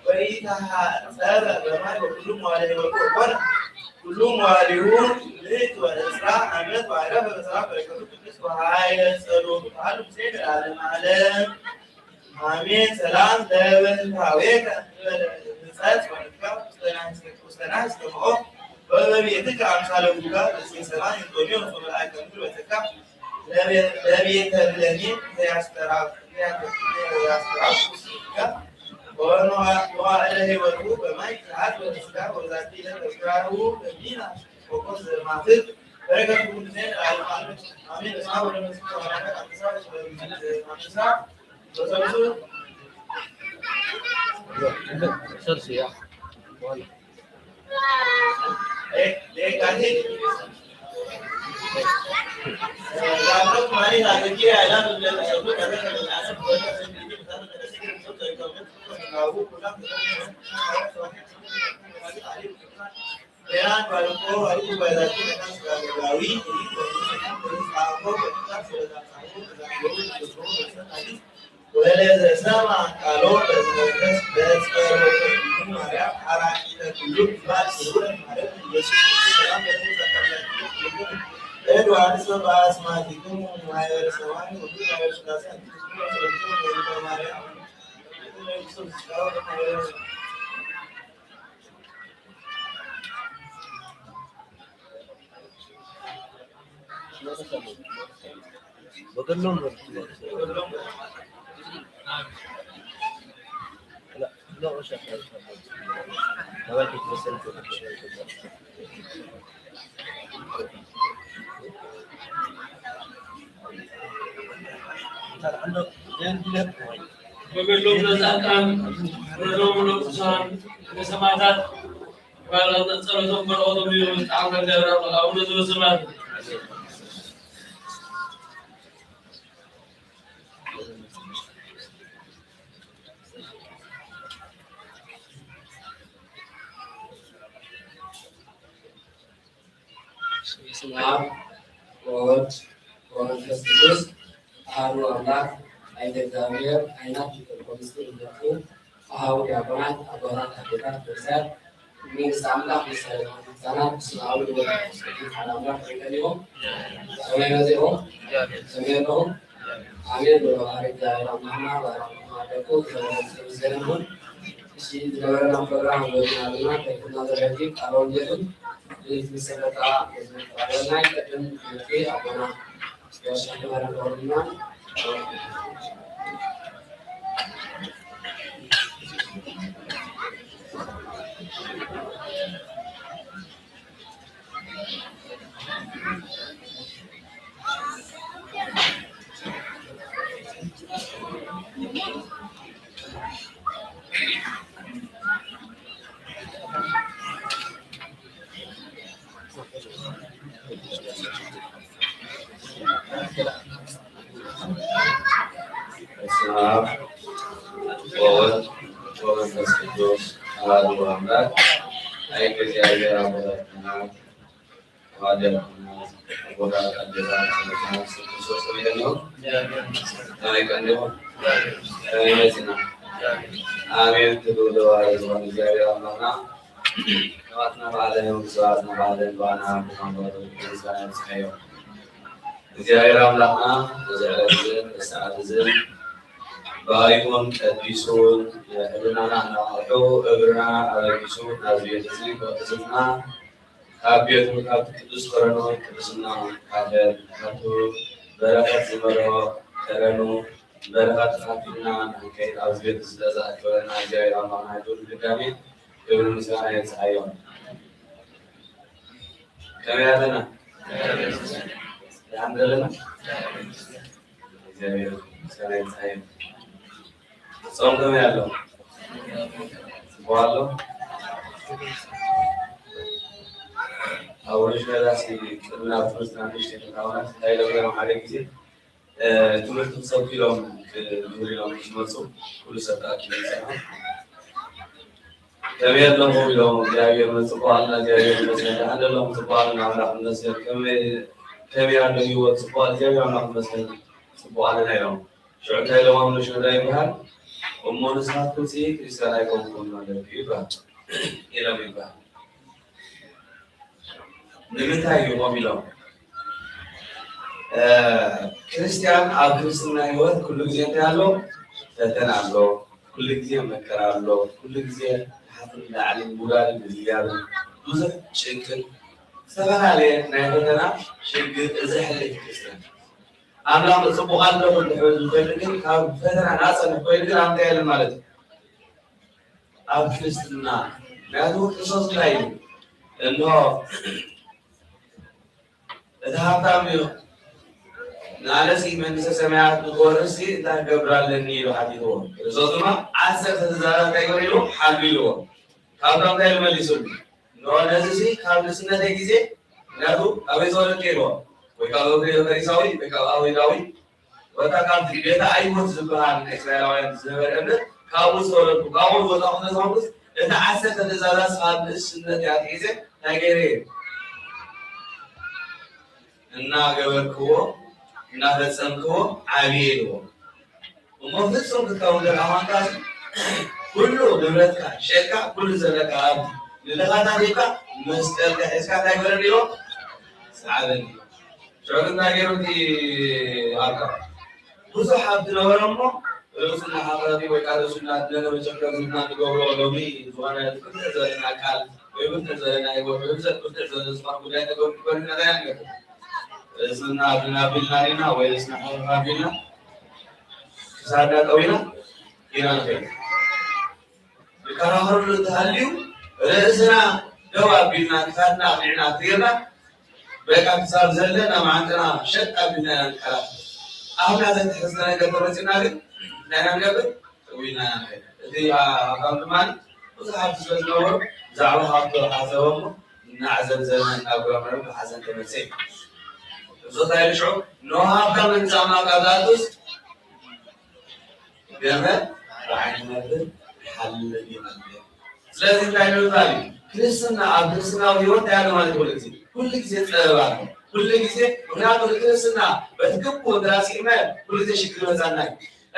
ወኢይትሃጸር በማይ ወኩሉ መዋዕሊሁ ወኩሉ መዋዕሊሁ ምእት ወዕስራ ዓመት ወዐረፈ በሰላም በረከቱ ቅድስት ወኃይለ ጸሎቱ ተሃሉ ምስሌነ ለዓለመ ዓለም። አሜን። ሰላም ለብንታዌከ እንበለ ንጸጽ ወንትጋብ ውስተ ናህስከ ውስተ ናህስከ መኦ ወበቤትከ አምሳለ ጉጋ ዘእሴ ሰማይ እንጦንዮስ ወመልአከ ምድር ወተካ ለቤተ ብለኔ ዘያስተራፍ ዘያስተራፍ ስጋ ወመዋዕለ ሕይወቱ በማይ ተሃድበ ስጋ ወዛቲ ለተስጋሩ በሚና በገድሎም ለጻድቃን፣ በረከቶም ለቅዱሳን፣ ለሰማዕታት፣ ጸሎቶም በረከቶም ይብዛልን። አቡነ ዘበሰማያት። በስመ አብ ወወልድ ወመንፈስ ቅዱስ አሐዱ አምላክ። አይተ እግዚአብሔር አይናት ይቅርቆ ምስል እንደቱ አሃው ዲያቆናት፣ አባታት፣ አዴታት፣ ደርሳት፣ መንግስት አምላክ ምሳሌ ህጻናት፣ በስመ አብ ወወልድ ወመንፈስ ቅዱስ አሐዱ አምላክ። በቀን ይሁን ሰማይ መዜሆ ሰማይ ነው። አሜን። በባህሪ እግዚአብሔር አምላክና ባራክ ማደቁ ዘመን ዘመን እሺ፣ ዝነበረና ፕሮግራም ወዲናልና ከፍና ዘረጊ ቃለ ወንጌልን ይህ ሚሰበካ የዝመጣ ወና ይቀድም። አቡና ያሻሽላል ሆርና በስመ አብ ወወልድ ወመንፈስ ቅዱስ አሐዱ አምላክ። አይንተ እግዚአብሔር አቦታትና አደራና አቦታት አደራ ሰላም ክርስቶስ ይሁን። ተናይቀን ነው። ተናይመዝና። አሜን። ትሉ ለዋለ ዝሆን እግዚአብሔር አምላክና ነዋትና ባለ ነው። ሰዋትና ባለ ባና ተማምሮ። እግዚአብሔር አምላክና በዚህ ዕለት በዚህ ሰዓት እዚህ ባሪኩን ቀዲሱን ህልናና እናማርሑ እግርና አበጊሱ ናዝሬት እዚህ በቅስና ካብ ቤቱ፣ ካብቲ ቅዱስ ከረኑ ቅድስና ካህን፣ ካብቱ በረኸት ዝመልኦ ከረኑ በረኸት ተኻፊልና ንኽንከይድ ኣብዚ ቤት እዚ ለዝኣከበና እግዚኣብሔር ኣምላኽና ይኹን። ብድጋሜ ክብሪ ምስጋና ይብጽሓዮ። ከመይ ኣለና? ደሓን ዘለና? እግዚኣብሔር ምስጋና ይብጽሓዮ። ጾም ከመይ ኣሎ? ጽቡቕ ኣሎ? ኣብ ርሽነታሲ ቅድሚ ናብ ትምህርትና ንእሽተይ ክንታወናት፣ እንታይ ኢሎም ነይሮም ሓደ ግዜ፣ እ፣ ትምህርቲ ክሰብኩ ኢሎም፣ ክ-፣ ክምህሩ ኢሎም ምስ መጹ፣ ኩሉ ሰብ ተኣኪቡ ይጸንሑ። ከመይ ኣለኹም ኢሎም፣ እግዚኣብሔር ይመስገን፣ ጽቡቕ ኣለና፣ እግዚኣብሔር ይመስገን። ደሓን ዶ ኣለኹም? ጽቡቕ ኣለና፣ ኣምላኽ ይመስገን። ከመይ፣ ከመይ ኣሎ ህይወት? ጽቡቕ፣ እግዚኣብሔር ኣምላኽ ይመስገን፣ ጽቡቕ ኣለና ኢሎም። ሽዑ እንታይ ኢሎም ኣብ ነሽነዳ ይበሃል? እሞ ንስኻትኩምሲ ክርስትያን ኣይኮንኩምን ማለት እዩ ይበሃል፣ ኢሎም ይበሃል። ንምንታይ እዩ ከምኡ ኢሎም? እ፣ ክርስትያን ኣብ ክርስትና ህይወት ኩሉ ግዜ እንታይ ኣሎ? ፈተና ኣሎ፣ ኩሉ ግዜ መከራ ኣሎ፣ ኩሉ ግዜ ታሕቲ ንላዕሊ ምውራድን ምዝያብን ብዙሕ ጭንቅን ዝተፈላለየ ናይ ፈተና ሽግር እዚ ሕልፍ ክርስትያን። ኣምላኽ ጽቡቕ ኣለኹ እንድሕር ዝብል ግን ካብ ፈተና ናጻ እንድሕር ኮይኑ ግን ኣብ እንታይ የለን ማለት እዩ? ኣብ ክርስትና። ምክንያቱ ክርስቶስ እንታይ ኢሉ? እንሆ እቲ ሃብታም እዩ፣ ንኣነሲ መንግስተ ሰማያት ንክወርስ እንታይ ክገብር ኣለኒ ኢሉ ሓቲትዎ። ክርስቶስ ድማ ዓሰርተ ትእዛዛት እንታይ ገበረ ኢሉ? ሓሉ ኢልዎ። ካብቶም እንታይ ኢሉ መሊሱሉ? እንሆ ነዚሲ ካብ ንእስነተይ ግዜ፣ ምክንያቱ ኣበይ ተወለድከ ኢልዎ? ወይ ካብ ኣበይ ፈሪሳዊ ወይ ካብ ኣበይ ዳዊት ወታ ካብቲ ቤተ ኣይሁድ ዝበሃል ናይ እስራኤላውያን ዝነበረ እምነት ካብኡ ዝተወለድኩ፣ ካብኡ ዝወጻኹ ስለዝኾንኩስ፣ እቲ ዓሰርተ ትእዛዛት ካብ ንእስነተይ ኣትሒዘ እንታይ ገይረ እየ? እናገበርክዎ፣ እናፈጸምክዎ ዓብየ ኢልዎ። እሞ ፍጹም ክትከውን ዘለካ ኳንካ፣ ኩሉ ንብረትካ ሸጥካ፣ ኩሉ ዘለካ ሃብቲ ንድኻታት ሂብካ፣ መስቀልካ ሒዝካ እንታይ ግበረኒ ኢልዎ? ስዓበኒ። ሽዑ ግን እንታይ ገይሩ እቲ ሃብታም? ብዙሕ ሃብቲ ነበሮ እሞ፣ ርእሱ እናሓፈረ ወይ ከዓ ርእሱ እናድነነ መቸከር ዝና ንገብሮ ሎሚ ዝኾነ ብርትዕ ዝበለና ቃል ወይ ብርትዕ ዝበለና ህይወት ወይ ብርትዕ ዝበለና ዝኾነ ጉዳይ ተገብሩ ክበርና ዳያ ንገብር። ርእስና ኣድና ቢልና ዲና ወይ ርእስና ሓፈር ቢልና ክሳድና ጠዊና ኢና ንኸይድ። ዝከራኸሩሉ እንተሃልዩ፣ ርእስና ደው ኣቢልና፣ ክሳድና ኣቕኒዕና፣ እግርና በቃ ክሳብ ዘለና መዓንጥና ሸጥ ኣቢልና ኢና ንከራኸር። ኣሁን ዘይተሐሰበ ነገር ተመጺኡና ግን እንታይ ኢና ንገብር? ጠው ኢልና ኢና ንኸይድ። እቲ ሃብታም ድማ ብዙሕ ሃብቲ ስለ ዝነበሮ፣ ብዛዕባ ሃብቱ ሓሰበ እሞ፣ እናዕዘብዘበ፣ እናጉረምረመ ብሓዘን ተመልሰ እዩ። እዚ እንታይ ኢሉ ሽዑ? እነሆ ሃብታም መንግስተ ኣምላክ ካብ ዝኣቱስ፣ ገመል ብዓይኒ ነብር ይሓልፍ ይመልእ። ስለዚህ እንታይ ንምባል እዩ? ክርስትና፣ ኣብ ክርስትናዊ ህይወት እንታይ ኣሎ ማለት እዩ? ኩሉ ግዜ፣ ኩሉ ግዜ ጸበባ ኣሎ። ኩሉ ግዜ፣ ምክንያቱ ክርስትና በትክክል እንተራሲዕና ኩሉ ግዜ ሽግር ይመጻና እዩ።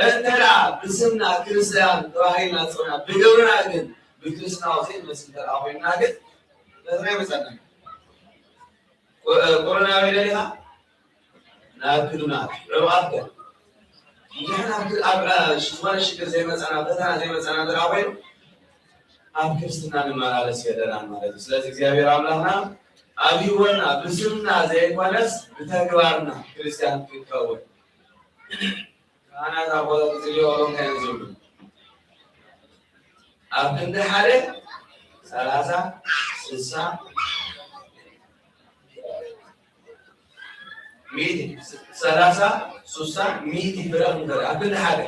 እንተ ደኣ ብስምና ክርስትያን ተባሂልና ጸውና፣ ብግብርና ግን ብክርስትናዊ ዘይንመስል እንተ ደኣ ኮይንና ግን ፈተና ይመጻና እዩ። ቁ-፣ ቁርና ቤለ ዲኻ? ናብ ክዱናት፣ ዕሩቓት ከ? ንሕና ኣብ፣ ኣብ፣ እ፣ ዝኾነ ሽግር ዘይመጻና፣ ፈተና ዘይመጻና እንተ ደኣ ኮይኑ፣ ኣብ ክርስትና ንመላለስ የለናን ማለት እዩ። ስለዚህ እግዚኣብሔር ኣምላኽና ኣብ ህይወትና ብስምና ዘይኮነስ ብተግባርና ክርስትያን ክንከውን። ካህናት ኣቦታት ዝልዮ ሎም እንታይ እዮም ዝብሉ? ኣብ ክንዲ ሓደ ሰላሳ፣ ስሳ፣ ሚእቲ፣ ሰላሳ፣ ስሳ፣ ሚእቲ ፍረ ክንዘርእ ኣብ ክንዲ ሓደ።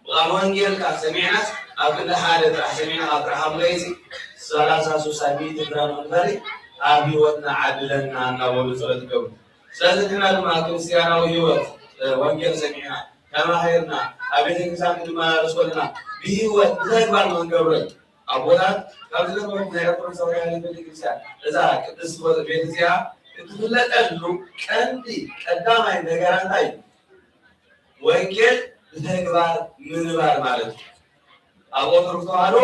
ብቃል ወንጌል ካብ ሰሚዕናስ ኣብ ክንዲ ሓደ ጥራሕ ሰሚዕና ካብ ጥራሕ ኣብ ለይሲ ሰላሳ፣ ስሳ፣ ሚእቲ ፍረ ንኽንዘርእ ኣብ ህይወትና ዓድለና እናበሉ ጸሎት ይገብሩ። ስለዚህ ንሕና ድማ ክርስትያናዊ ህይወት፣ እ፣ ወንጌል ሰሚዕና፣ ተማሂርና፣ ኣብ ቤተክርስትያን ክንመላለስ ከለና፣ ብህይወት ብተግባር ንኽንገብሮ። ኣቦታት፣ ካብ ዝነበሩ ናይ ኦርቶዶክሳውያን ቤተክርስትያን፣ እዛ ቅድስት ቤት እዚኣ እትፍለጠሉ ቀንዲ ቀዳማይ ነገራ እንታይ እዩ? ወንጌል ብተግባር ምንባር ማለት እዩ። ኣብ ኦርቶዶክስ ተዋህዶ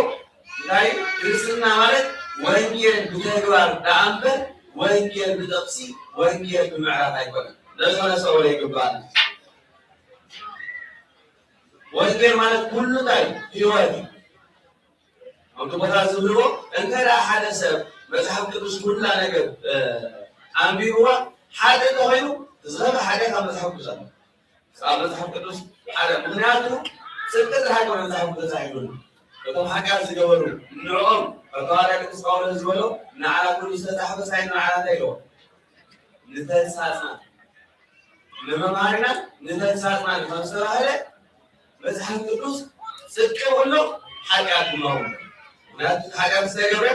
እንታይ ክርስትና ማለት ወንጌል ብተግባር ደኣ እምበር ወንጌል ብጥቕሲ፣ ወንጌል ብምዕራፍ ኣይኮነን። ነዚ ኸነስተውዕሎ ይግባእ። ወንጌል ማለት ኩሉ እንታይ ህይወት እዩ። ኣብቲ ቦታ ዝብልዎ እንተ ደኣ ሓደ ሰብ መጽሓፍ ቅዱስ ኩላ ነገር፣ እ፣ ኣንቢብዋ ሓደ እንተኾይኑ፣ ዝኸፍአ ሓጢኣት ኣብ መጽሓፍ ቅዱስ ኣሎ። ኣብ መጽሓፍ ቅዱስ ሓደ፣ ምኽንያቱ ጽድቂ ጥራሕ ኣይኮነን መጽሓፍ ቅዱስ ተጻሒፉ። እቶም ሓጢኣት ዝገበሩ ንዕኦም፣ ከም ሃዋርያ ቅዱስ ጳውሎስ ዝበሎ፣ ንዓና ኩሉ ዝተጻሕፈ ሳይን ንዓና እንታይ ኢልዎ? ንተግሳጽና፣ ንመምሃሪና፣ ንተግሳጽና ከም ዝተባህለ መጽሓፍ ቅዱስ ጽድቂ የብሉን፣ ሓጢኣት ድማ የብሉን። ምኽንያቱ ሓጢኣት ዝተገብረ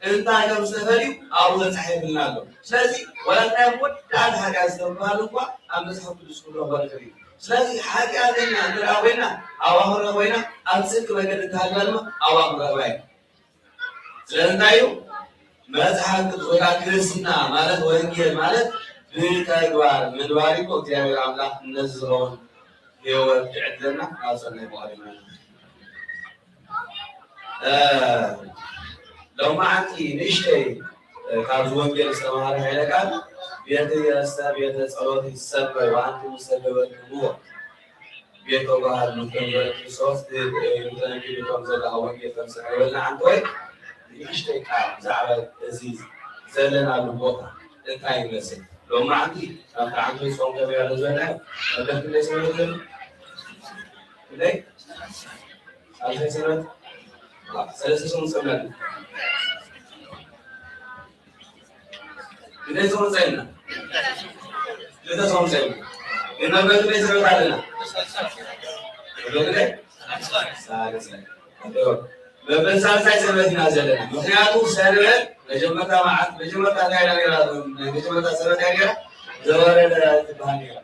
እንታይ ከም ዝተፈልዩ ኣብኡ ተጻሒፉልና ኣሎ። ስለዚ ዋላ እንታይ ወዳእቲ ሓጢኣት ዝተባህሉ እኳ ኣብ መጽሓፍ ቅዱስ ክንረኽቦ ንኽእል ኢና። ስለዚ ሓጢኣተኛ እንተ ደኣ ኮይና፣ ኣብ ኣኽርና ኮይና፣ ኣብ ጽድቂ መገዲ እንተሃልና ድማ ኣብኣ ክንረኽባ ኢና። ስለዚ እንታይ እዩ? መጽሓፍ ቅዱስ ወይ ከዓ ክርስትና ማለት ወንጌል ማለት ብተግባር ምንባር እኮ እግዚኣብሔር ኣምላኽ ነዚ ዝኸውን ህይወት ክዕድለና ናብ ጸሎት ንቕረብ። እ፣ ሎማዓንቲ ንእሽተይ፣ እ፣ ካብዚ ወንጌል ዝተምሃረ ኃይለ ቃል፣ ቤትየሰ ቤተ ጸሎት ይሰመይ ወአንትሙ ሰገበክምዎ። ቤት ተባህል ምክንያት ክርስቶስ ድ-፣ እ፣ ምክንያት ከም ዘለ ወንጌል ከም ዝሰመ ይበልና። ኣንተ ወይ ንእሽተይ ቃል ብዛዕባ እዚ ዘለናሉ ቦታ እንታይ ይመስል? ሎማዓንቲ ኣብቲ ዓንተ ጾም ከመይ ያለ ዝበልና መድረክ ክንደይ ሰንበት ዘሎ? ክንደይ? ኣልፈይ ሰንበት? ሰለስተ ጾም ጸምና። ክንደይ ጾም ጸምና? ክልተ ጾም ጸምና። ግን መበል ክንደይ ሰንበት ኣለና? መበል ክንደይ? ሳልሳይ። መበል ሳልሳይ ሰንበት ኢና ዘለና። ምኽንያቱ ሰንበት መጀመርታ መዓልቲ፣ መጀመርታ እንታይ ኢላ ነይራ? መጀመርታ ሰንበት እንታይ ነይራ? ዘወረደ ትበሃል ነይራ።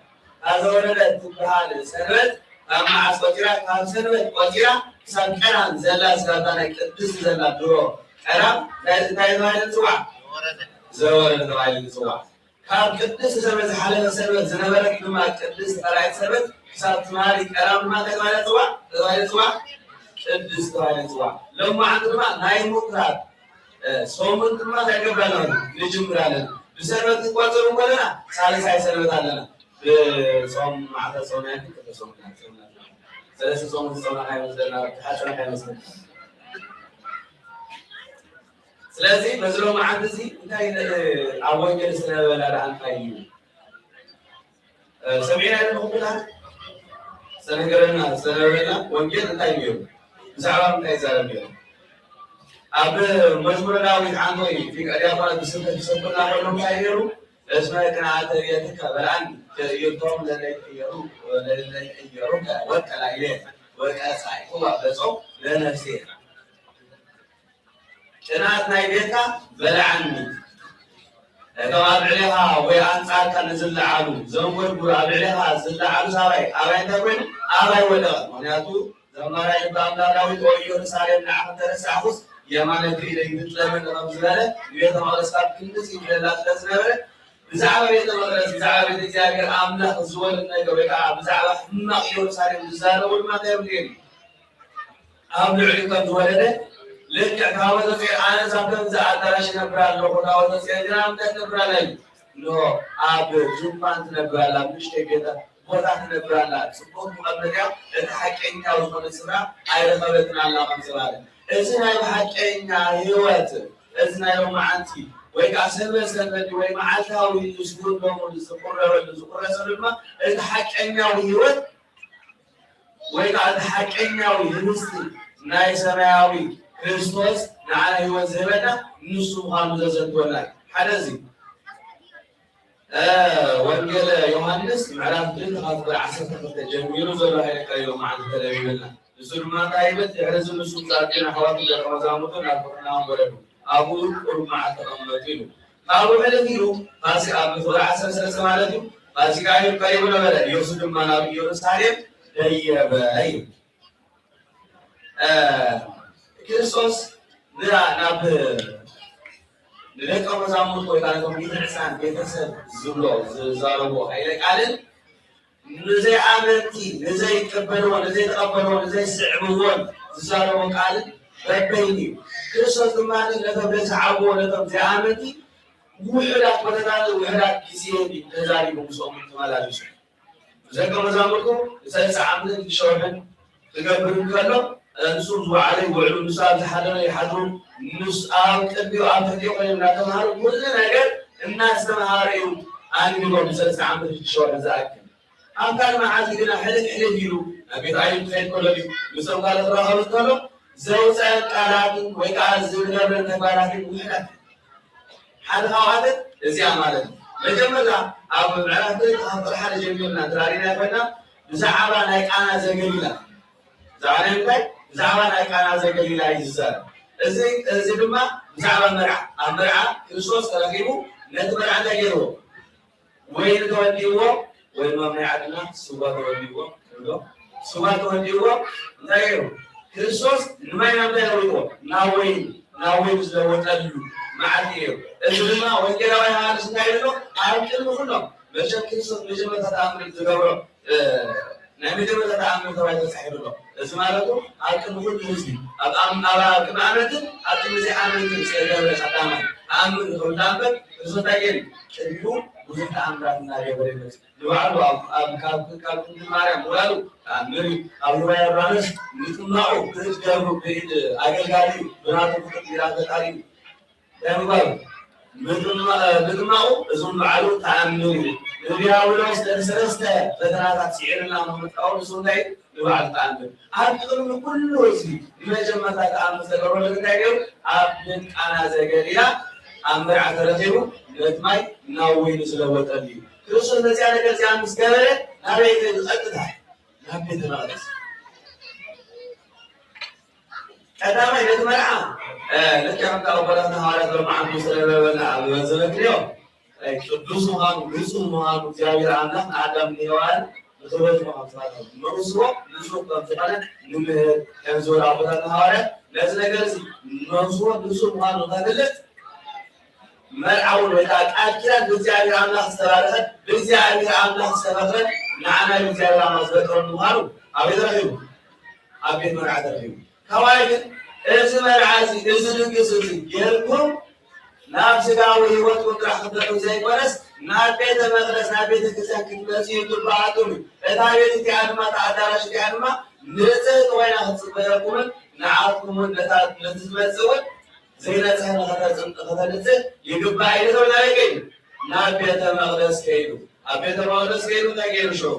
እታ ዘወረደ ትበሃል ሰንበት ካብ መዓስ ቆጺራ? ካብ ሰንበት ቆጺራ ክሳብ ቀዳም ዘላ፣ ስጋብ እታ ናይ ቅድስት ዘላ ድሮ ቀዳም እንታይ፣ እንታይ ተባሂላ ትጽዋዕ? ዘወረደ ተባሂላ ትጽዋዕ። ካብ ቅድስት ሰንበት ዝሓለፈ ሰንበት ዝነበረት ድማ ቅድስት ካልኣይት ሰንበት ክሳብ ትማሊ ቀዳም ድማ እንታይ ተባሂላ ትጽዋዕ? ተባሂላ ትጽዋዕ? ቅድስት ተባሂላ ትጽዋዕ። ሎማዓንቲ ድማ ናይ ምኩራብ እ፣ ጾም ድማ እንታይ ንገብር ኣለና? ንጅምር ኣለና። ብሰንበት ክንቆጽር እንከለና ሳልሳይ ሰንበት ኣለና። ብጾም መዓልተ ጾም ናይ ክልተ ጾም ናይ ጾም ናይ ሰለስተ ጾም ዝጾምና ከይመስለና፣ ዝሓጸና ከይመስለና። ስለዚ በዚ ሎማዓንቲ እዚ እንታይ፣ እ፣ ኣብ ወንጌል ዝተነበበና ደኣ እንታይ እዩ? እ፣ ሰሚዕና ኢና ንኹሉ። ዝተነገረና፣ ዝተነበበና ወንጌል እንታይ ነይሩ? ብዛዕባ እንታይ ይዛረብ ነይሩ? ኣብ መዝሙረ ዳዊት ሓንቲ ወይ ሊቀ ዲያቆናት ብስብከት ይሰብከና ከሎ እንታይ ነይሩ? እስመ ቅንዓተ ቤትከ በልዓኒ፣ ትዕይርቶም ለለ ይቅየሩ፣ ለለ ይቅየሩከ ወርቀ ላዕሌ ወቀጻዕክዋ ገጾም ለነፍሴ። ቅንዓት ናይ ቤትካ በልዓኒ። እቶም ኣብ ልዕሌኻ ወይ ኣንጻርካ ንዝለዓሉ ዘንጎድጉዱ ኣብ ልዕሌኻ ዝለዓሉ ሳባይ ኣባይ እንታይ ኮይኑ? ኣባይ ወደቐ። ምኽንያቱ ዘማራይ ልበ ኣምላኽ ዳዊት፣ "ኦ ኢየሩሳሌም ንዓኺ እንተረሳዕኩስ የማነ ክኢለይ ትጥለመኒ" ከም ዝበለ፣ ንቤተ መቕደስ ካብ ክንድዚ ይብለላ ስለ ዝነበረ፣ ብዛዕባ ቤተ መቕደስ፣ ብዛዕባ ቤተ እግዚኣብሔር ኣምላኽ ዝወርድ ነገር ወይ ከዓ ብዛዕባ ሕማቕ ኢየሩሳሌም ዝዛረቡ ድማ እንታይ ይብሉ ነይሩ? ኣብ ልዕሊኡ ከም ዝወረደ፣ ልክዕ ታቦተ ጽዮን፣ ኣነስ ኣብ ከምዚ ኣዳራሽ እነብር ኣለኹ፣ ታቦተ ጽዮን ግን ኣብ ምንታይ ትነብር ኣላ እዩ? እንሆ ኣብ ድንኳን ትነብር ኣላ፣ ኣብ ንእሽተይ ቤት ቦታ ትነብር ኣላ፣ ጽቡቕ መቐመጥያ፣ እቲ ሓቀኛው ዝኾነ ስፍራ ኣይረኸበትን ኣላ ከም ዝተባህለ። እዚ ናይ ሓቀኛ ህይወት፣ እዚ ናይ ሎማዓንቲ ወይ ከዓ ሰንበት ሰንበት ወይ መዓልታዊ ስጉር ሎሙን ዝቁረበሉ፣ ዝቁረሰሉ ድማ እቲ ሓቀኛው ህይወት ወይ ከዓ እቲ ሓቀኛዊ ህብስቲ ናይ ሰማያዊ ክርስቶስ ንዓና ህይወት ዝህበና ንሱ ምዃኑ ዘዘንትወና እዩ። ሓደ እዚ፣ እ፣ ወንጌል ዮሃንስ ምዕራፍ ክልተ ካብ ቁጽሪ ዓሰርተ ክልተ ጀሚሩ ዘሎ ኃይለ ቃል እዩ ሎማዓንቲ ተለቢብልና። ንሱ ድማ እንታይ ይብል? ድሕሪ እዚ ንሱ ምስ ኣዴን ኣሕዋቱን ደቀ መዛሙርቱን ናብ ቅፍርናሆም ወረዱ። ኣብኡ ቁሩብ መዓልቲ ተቐመጡ ኢሉ። ካብኡ ሕልፍ ኢሉ ፋሲካ፣ ኣብ ቁጽሪ ዓሰርተ ሰለስተ ማለት እዩ፣ ፋሲካ እዩ ቀሪቡ ነበረ። ኢየሱስ ድማ ናብ ኢየሩሳሌም ደየበ እዩ። እ፣ ክርስቶስ ንራ-፣ ናብ ንደቀ መዛሙርቱ ወይ ከዓ ነቶም ሚእቲ ዕስራን ቤተሰብ ዝብሎ ዝዛረቦ ኃይለ ቃልን ንዘይኣመንቲ፣ ንዘይቅበልዎ፣ ንዘይተቐበልዎ፣ ንዘይስዕብዎን ዝዛረቦ ቃል በበይኑ እዩ። ክርስቶስ ድማ ነቶም ዘይሰዓብዎ፣ ነቶም ዘይኣመንቲ ውሑዳት ቦታታት፣ ውሑዳት ግዜ ተዛሪቡ ምስኦም ተመላሊሱ። ደቀ መዛሙርቱ ሰለስተ ዓመትን ሽዱሽተ ወርሕን ክገብር እንከሎ፣ ንሱ ዝወዓሎ ይውዕሉ፣ ንሱ ኣብ ዝሓደሮ ይሓድሩ፣ ንሱ ኣብ ቅድሚኡ ኣብ ትሕቲኡ ኮይኖም እናተምሃሩ፣ ኩሉ ነገር እናስተምሃረ እዩ ኣንቢቦም፣ ንሰለስተ ዓመትን ሽዱሽተ ወርሕን ዝኣክል። ኣብ ካልእ መዓልቲ ግና ሕልፍ ሕልፍ ኢሉ ናብ ቤት ኣይሁድ ክኸይድ ከሎ ድዩ፣ ምስኦም ካልእ ክራኸብ እንከሎ፣ ዘውፀ ቃላትን ወይ ከዓ ዝገብረን ተግባራትን ውሕዳት። ሓደ ካብኣተን እዚኣ ማለት እዩ። መጀመርታ ኣብ ምዕራፍ ክልተ ካብ ቁጽሪ ሓደ ጀሚርና እንተራእናዮ ኮይና፣ ብዛዕባ ናይ ቃና ዘገሊላ፣ ብዛዕባ ናይ እንታይ? ብዛዕባ ናይ ቃና ዘገሊላ እዩ ዝዛረብ። እዚ፣ እዚ ድማ ብዛዕባ መርዓ፣ ኣብ መርዓ ክርስቶስ ተረኺቡ ነቲ መርዓ እንታይ ገይርዎ? ወይኒ ተወዲእዎ፣ ወይ ድማ ናይ ዓድና ስዋ ተወዲእዎ፣ ንብሎ። ስዋ ተወዲእዎ፣ እንታይ ገይሩ? ክርስቶስ ንማይ ናብ እንታይ ለወጠዎ? ናብ ወይኒ፣ ናብ ወይኒ ዝለወጠሉ መዓልቲ እዩ። እዚ ድማ ወንጌላዊ ዮሃንስ እንታይ ይብሎ? ኣብ ቅድሚ ኩሎም፣ መቸም ክርስቶስ መጀመርታ ተኣምር ዝገብሮ፣ እ፣ ናይ መጀመርታ ተኣምር ተባሂሉ ተጻሒፉ ኣሎ። እዚ ማለቱ ኣብ ቅድሚ ኩሉ ህዝቢ፣ ኣብ ኣም-፣ ኣብ ቅድሚ ኣመንትን ኣብ ቅድሚ ዘይኣመንትን ዝተገብረ ቀዳማይ ተኣምር ይኸውን እምበር፣ እዚ እንታይ ገይሩ? ቅድሚኡ ብዙሕ ተኣምራት እናገበረ ይመጽእ። ንባዕሉ ኣብ፣ ኣብ፣ ካብ፣ ካብ ድንግል ማርያም ምውላዱ ተኣምር እዩ። ኣብ ሩባ ዮርዳኖስ ምጥማቑ ብኢድ ገብሩ፣ ብኢድ ኣገልጋሊ ብናቱ ፍጡር ዲራገ ቃል እዩ። እንታይ ምግባሩ? ምጥማ-፣ ምጥማቑ፣ እዚ እውን ባዕሉ ተኣምር እዩ። ንዲያብሎስ ነቲ ሰለስተ ፈተናታት ስዒሩልና ምምጻኡ፣ ንሱ እንታይ እዩ? ንባዕሉ ተኣምር። ኣብ ቅድሚ ኩሉ ህዝቢ ንመጀመርታ ተኣምር ዝተገብረሉ እንታይ ነይሩ? ኣብ ቃና ዘገሊላ ኣብ መርዓ ተረኺቡ ነቲ ማይ ናብ ወይኒ ዝለወጠሉ እዩ። ክርስቶስ ነዚኣ ነገር እዚኣ ምስ ገበረ ናበይ ከይዱ? ቀጥታ ናብ ቤተ መቕደስ። ቀዳማይ ነቲ መርዓ፣ እ፣ ልክዕ ከምቲ ኣቦታትና ሃዋርያት ሎማዓንቲ ዝተነበበና ኣብ ዘመክንዮ፣ እ፣ ቅዱስ ምዃኑ፣ ንጹህ ምዃኑ፣ እግዚኣብሔር ኣምላኽ ንኣዳም ንሄዋን ንኽብረት ምዃኑ፣ ንስዎ ንጹህ ከም ዝኾነ ንምህር ከም ዝበሉ ኣቦታትና ሃዋርያት፣ ነዚ ነገር እዚ ነብስዎ ንጹህ ምዃኑ ንኸፍልጥ መርዓ እውን ወይ ከዓ ቃል ኪዳን ብእግዚኣብሔር ኣምላኽ ዝተባረኸን ብእግዚኣብሔር ኣምላኽ ዝተፈኽረን ንዓና ብእግዚኣብሔር ኣምላኽ ዝበቀረን ምዃኑ ኣበይ ተረኺቡ? ኣብ ቤት መርዓ ተረኺቡ። ካባይ ግን እዚ መርዓ እዚ፣ እዚ ድግስ እዚ ጌርኩም ናብ ስጋዊ ህይወትኩም ጥራሕ ክትበጽሑ ዘይኮነስ ናብ ቤተ መቕደስ፣ ናብ ቤተ ክርስቲያን ክትመጹ ይግብኣኩም እዩ። እታ ቤት እቲኣ ድማ፣ እታ ኣዳራሽ እቲኣ ድማ ንጽህቲ ኮይና ክትጽበየኩምን ንዓኹምን ነታ፣ ነቲ ዝመጽእ እውን ዘይነጽሀ ንኸተጽን-፣ ንኸተንጽህ ይግባእ እዩ ተባሂሉ። ኣበይ ከይዱ? ናብ ቤተ መቕደስ ከይዱ። ኣብ ቤተ መቕደስ ከይዱ እንታይ ገይሩ ሽዑ?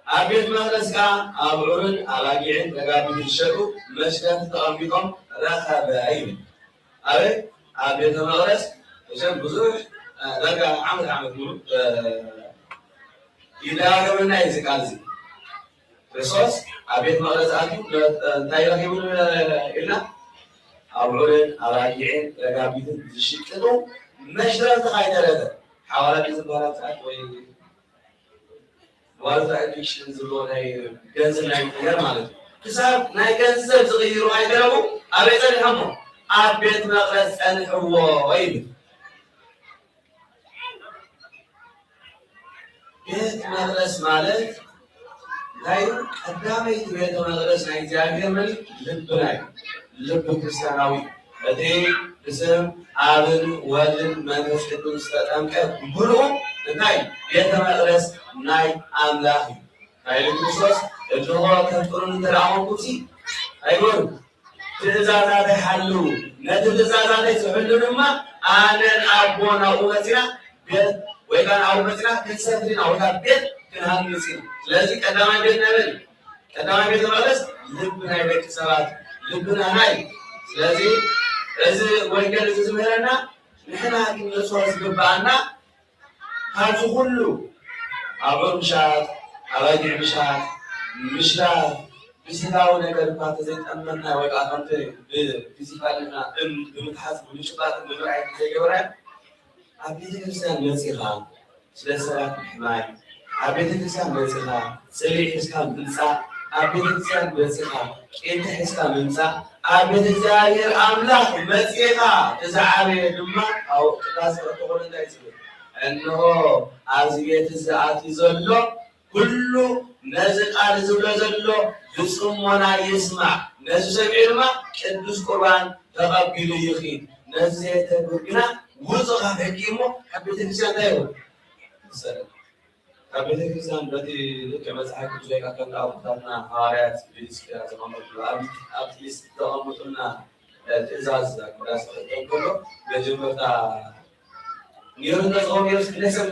ኣብ ቤት መቕደስ ከኣ ኣብዑርን ኣባጊዕን ረጋቢትን ዝሸጡ መሽረፍቲ ተቐሚጦም ረኸበ ይብል። ኣበይ? ኣብ ቤተ መቕደስ። እዞም ብዙሕ፣ እ፣ ዳርጋ ዓመት ዓመት ሙሉ፣ እ፣ ይደጋገመና እዩ እዚ ቃል እዚ። ክርስቶስ ኣብ ቤት መቕደስ ኣትዩ ነ-፣ እንታይ ረኺቡ ኢልና? ኣብዑርን ኣባጊዕን ረጋቢትን ዝሽቅጡ መሽረፍቲ ከይተረፈ። ሓዋላ ቤት ዝበሃል ሰዓት ወይ ዋልታ ኤቪክሽን ዝብሎ ናይ ገንዘብ ናይ ነገር ማለት እዩ። ክሳብ ናይ ገንዘብ ዝቕይሩ ከይተረፉ ኣበይ ጸኒሖሞ? ኣብ ቤት መቕደስ ጸንሕዎ ይብል። ቤት መቕደስ ማለት ናይ ቀዳመይቲ ቤተ መቕደስ ናይ እግዚኣብሔር መን እዩ? ልብና እዩ። ልብ ክርስቲያናዊ። እቲ ብስም ኣብን ወልድን መንፈስ ቅዱስ ዝተጠምቀ ምሉኡ እንታይ? ቤተ መቕደስ ናይ ኣምላኽ እዩ። ካይሊ ክርስቶስ እንሆ ተፍቅሩኒ እንተ ደኣ ኮንኩምሲ ኣይበሉ። ትእዛዛተይ ሓልዉ። ነቲ ትእዛዛተይ ዝሕሉ ድማ ኣነን ኣቦን ናብኡ መጺና ቤት ወይ ከኣ ናብኡ መጺና ክንሰፍር ኢና ወይ ከኣ ቤት ክንሃንጽ ኢና። ስለዚ ቀዳማይ ቤት ናይ መን እዩ? ቀዳማይ ቤተ መቕደስ ልቢ ናይ ደቂ ሰባት፣ ልብና ናይ። ስለዚ እዚ ወንጌል እዚ ዝምህረና ንሕና ክንነጽሆ ዝግብኣና ካብዚ ኩሉ ኣብዑር ምሻጥ፣ ኣባጊዕ ምሻጥ፣ ምሽራፍ፣ ብስጋዊ ነገር እኳ እንተዘይጠመና ወይ ከዓ ከምቲ ብፊዚካልና እም ብምትሓዝ ብምጭባጥን ብምርኣይ እንተዘይገበርናዮ፣ ኣብ ቤተክርስትያን መጺኻ ስለ ሰባት ምሕማይ፣ ኣብ ቤተክርስትያን መጺኻ ጽሊእ ሒዝካ ምምጻእ፣ ኣብ ቤተክርስትያን መጺኻ ቄንጠ ሒዝካ ምምጻእ፣ ኣብ ቤተ እግዚኣብሔር ኣምላኽ መጺኻ እቲ ዝዓበየ ድማ ኣብ ቅዳሴ ክልተ ኮነ እንታይ እዩ ዝብል? እንሆ ኣብዚ ቤት እዚ ኣትዩ ዘሎ ኩሉ ነዚ ቃል ዝብሎ ዘሎ ብጽሞና ይስማዕ፣ ነዚ ሰሚዑ ድማ ቅዱስ ቁርባን ተቐቢሉ ይኺድ፣ ነዚ ዘይተግብር ግና ውጹእ ካብ ሕጊ እሞ ካብ ቤተክርስትያን እንታይ ይኹን? ይሰደድ። ካብ ቤተክርስትያን በቲ ልክዕ መጽሓፍ ቅዱስ ወይ ከዓ ከምቲ ኣቦታትና ሃዋርያት ብሊስጥራ ዘቐመጡልና፣ ኣብ፣ ኣብ ሊስጥራ ዘቐመጡልና፣ እ፣ ትእዛዝ ቅዳሴ ክህብ እንከሎ መጀመርታ ኔሩ እንተዝኸውን ኔሩስ ክንደይ ሰብ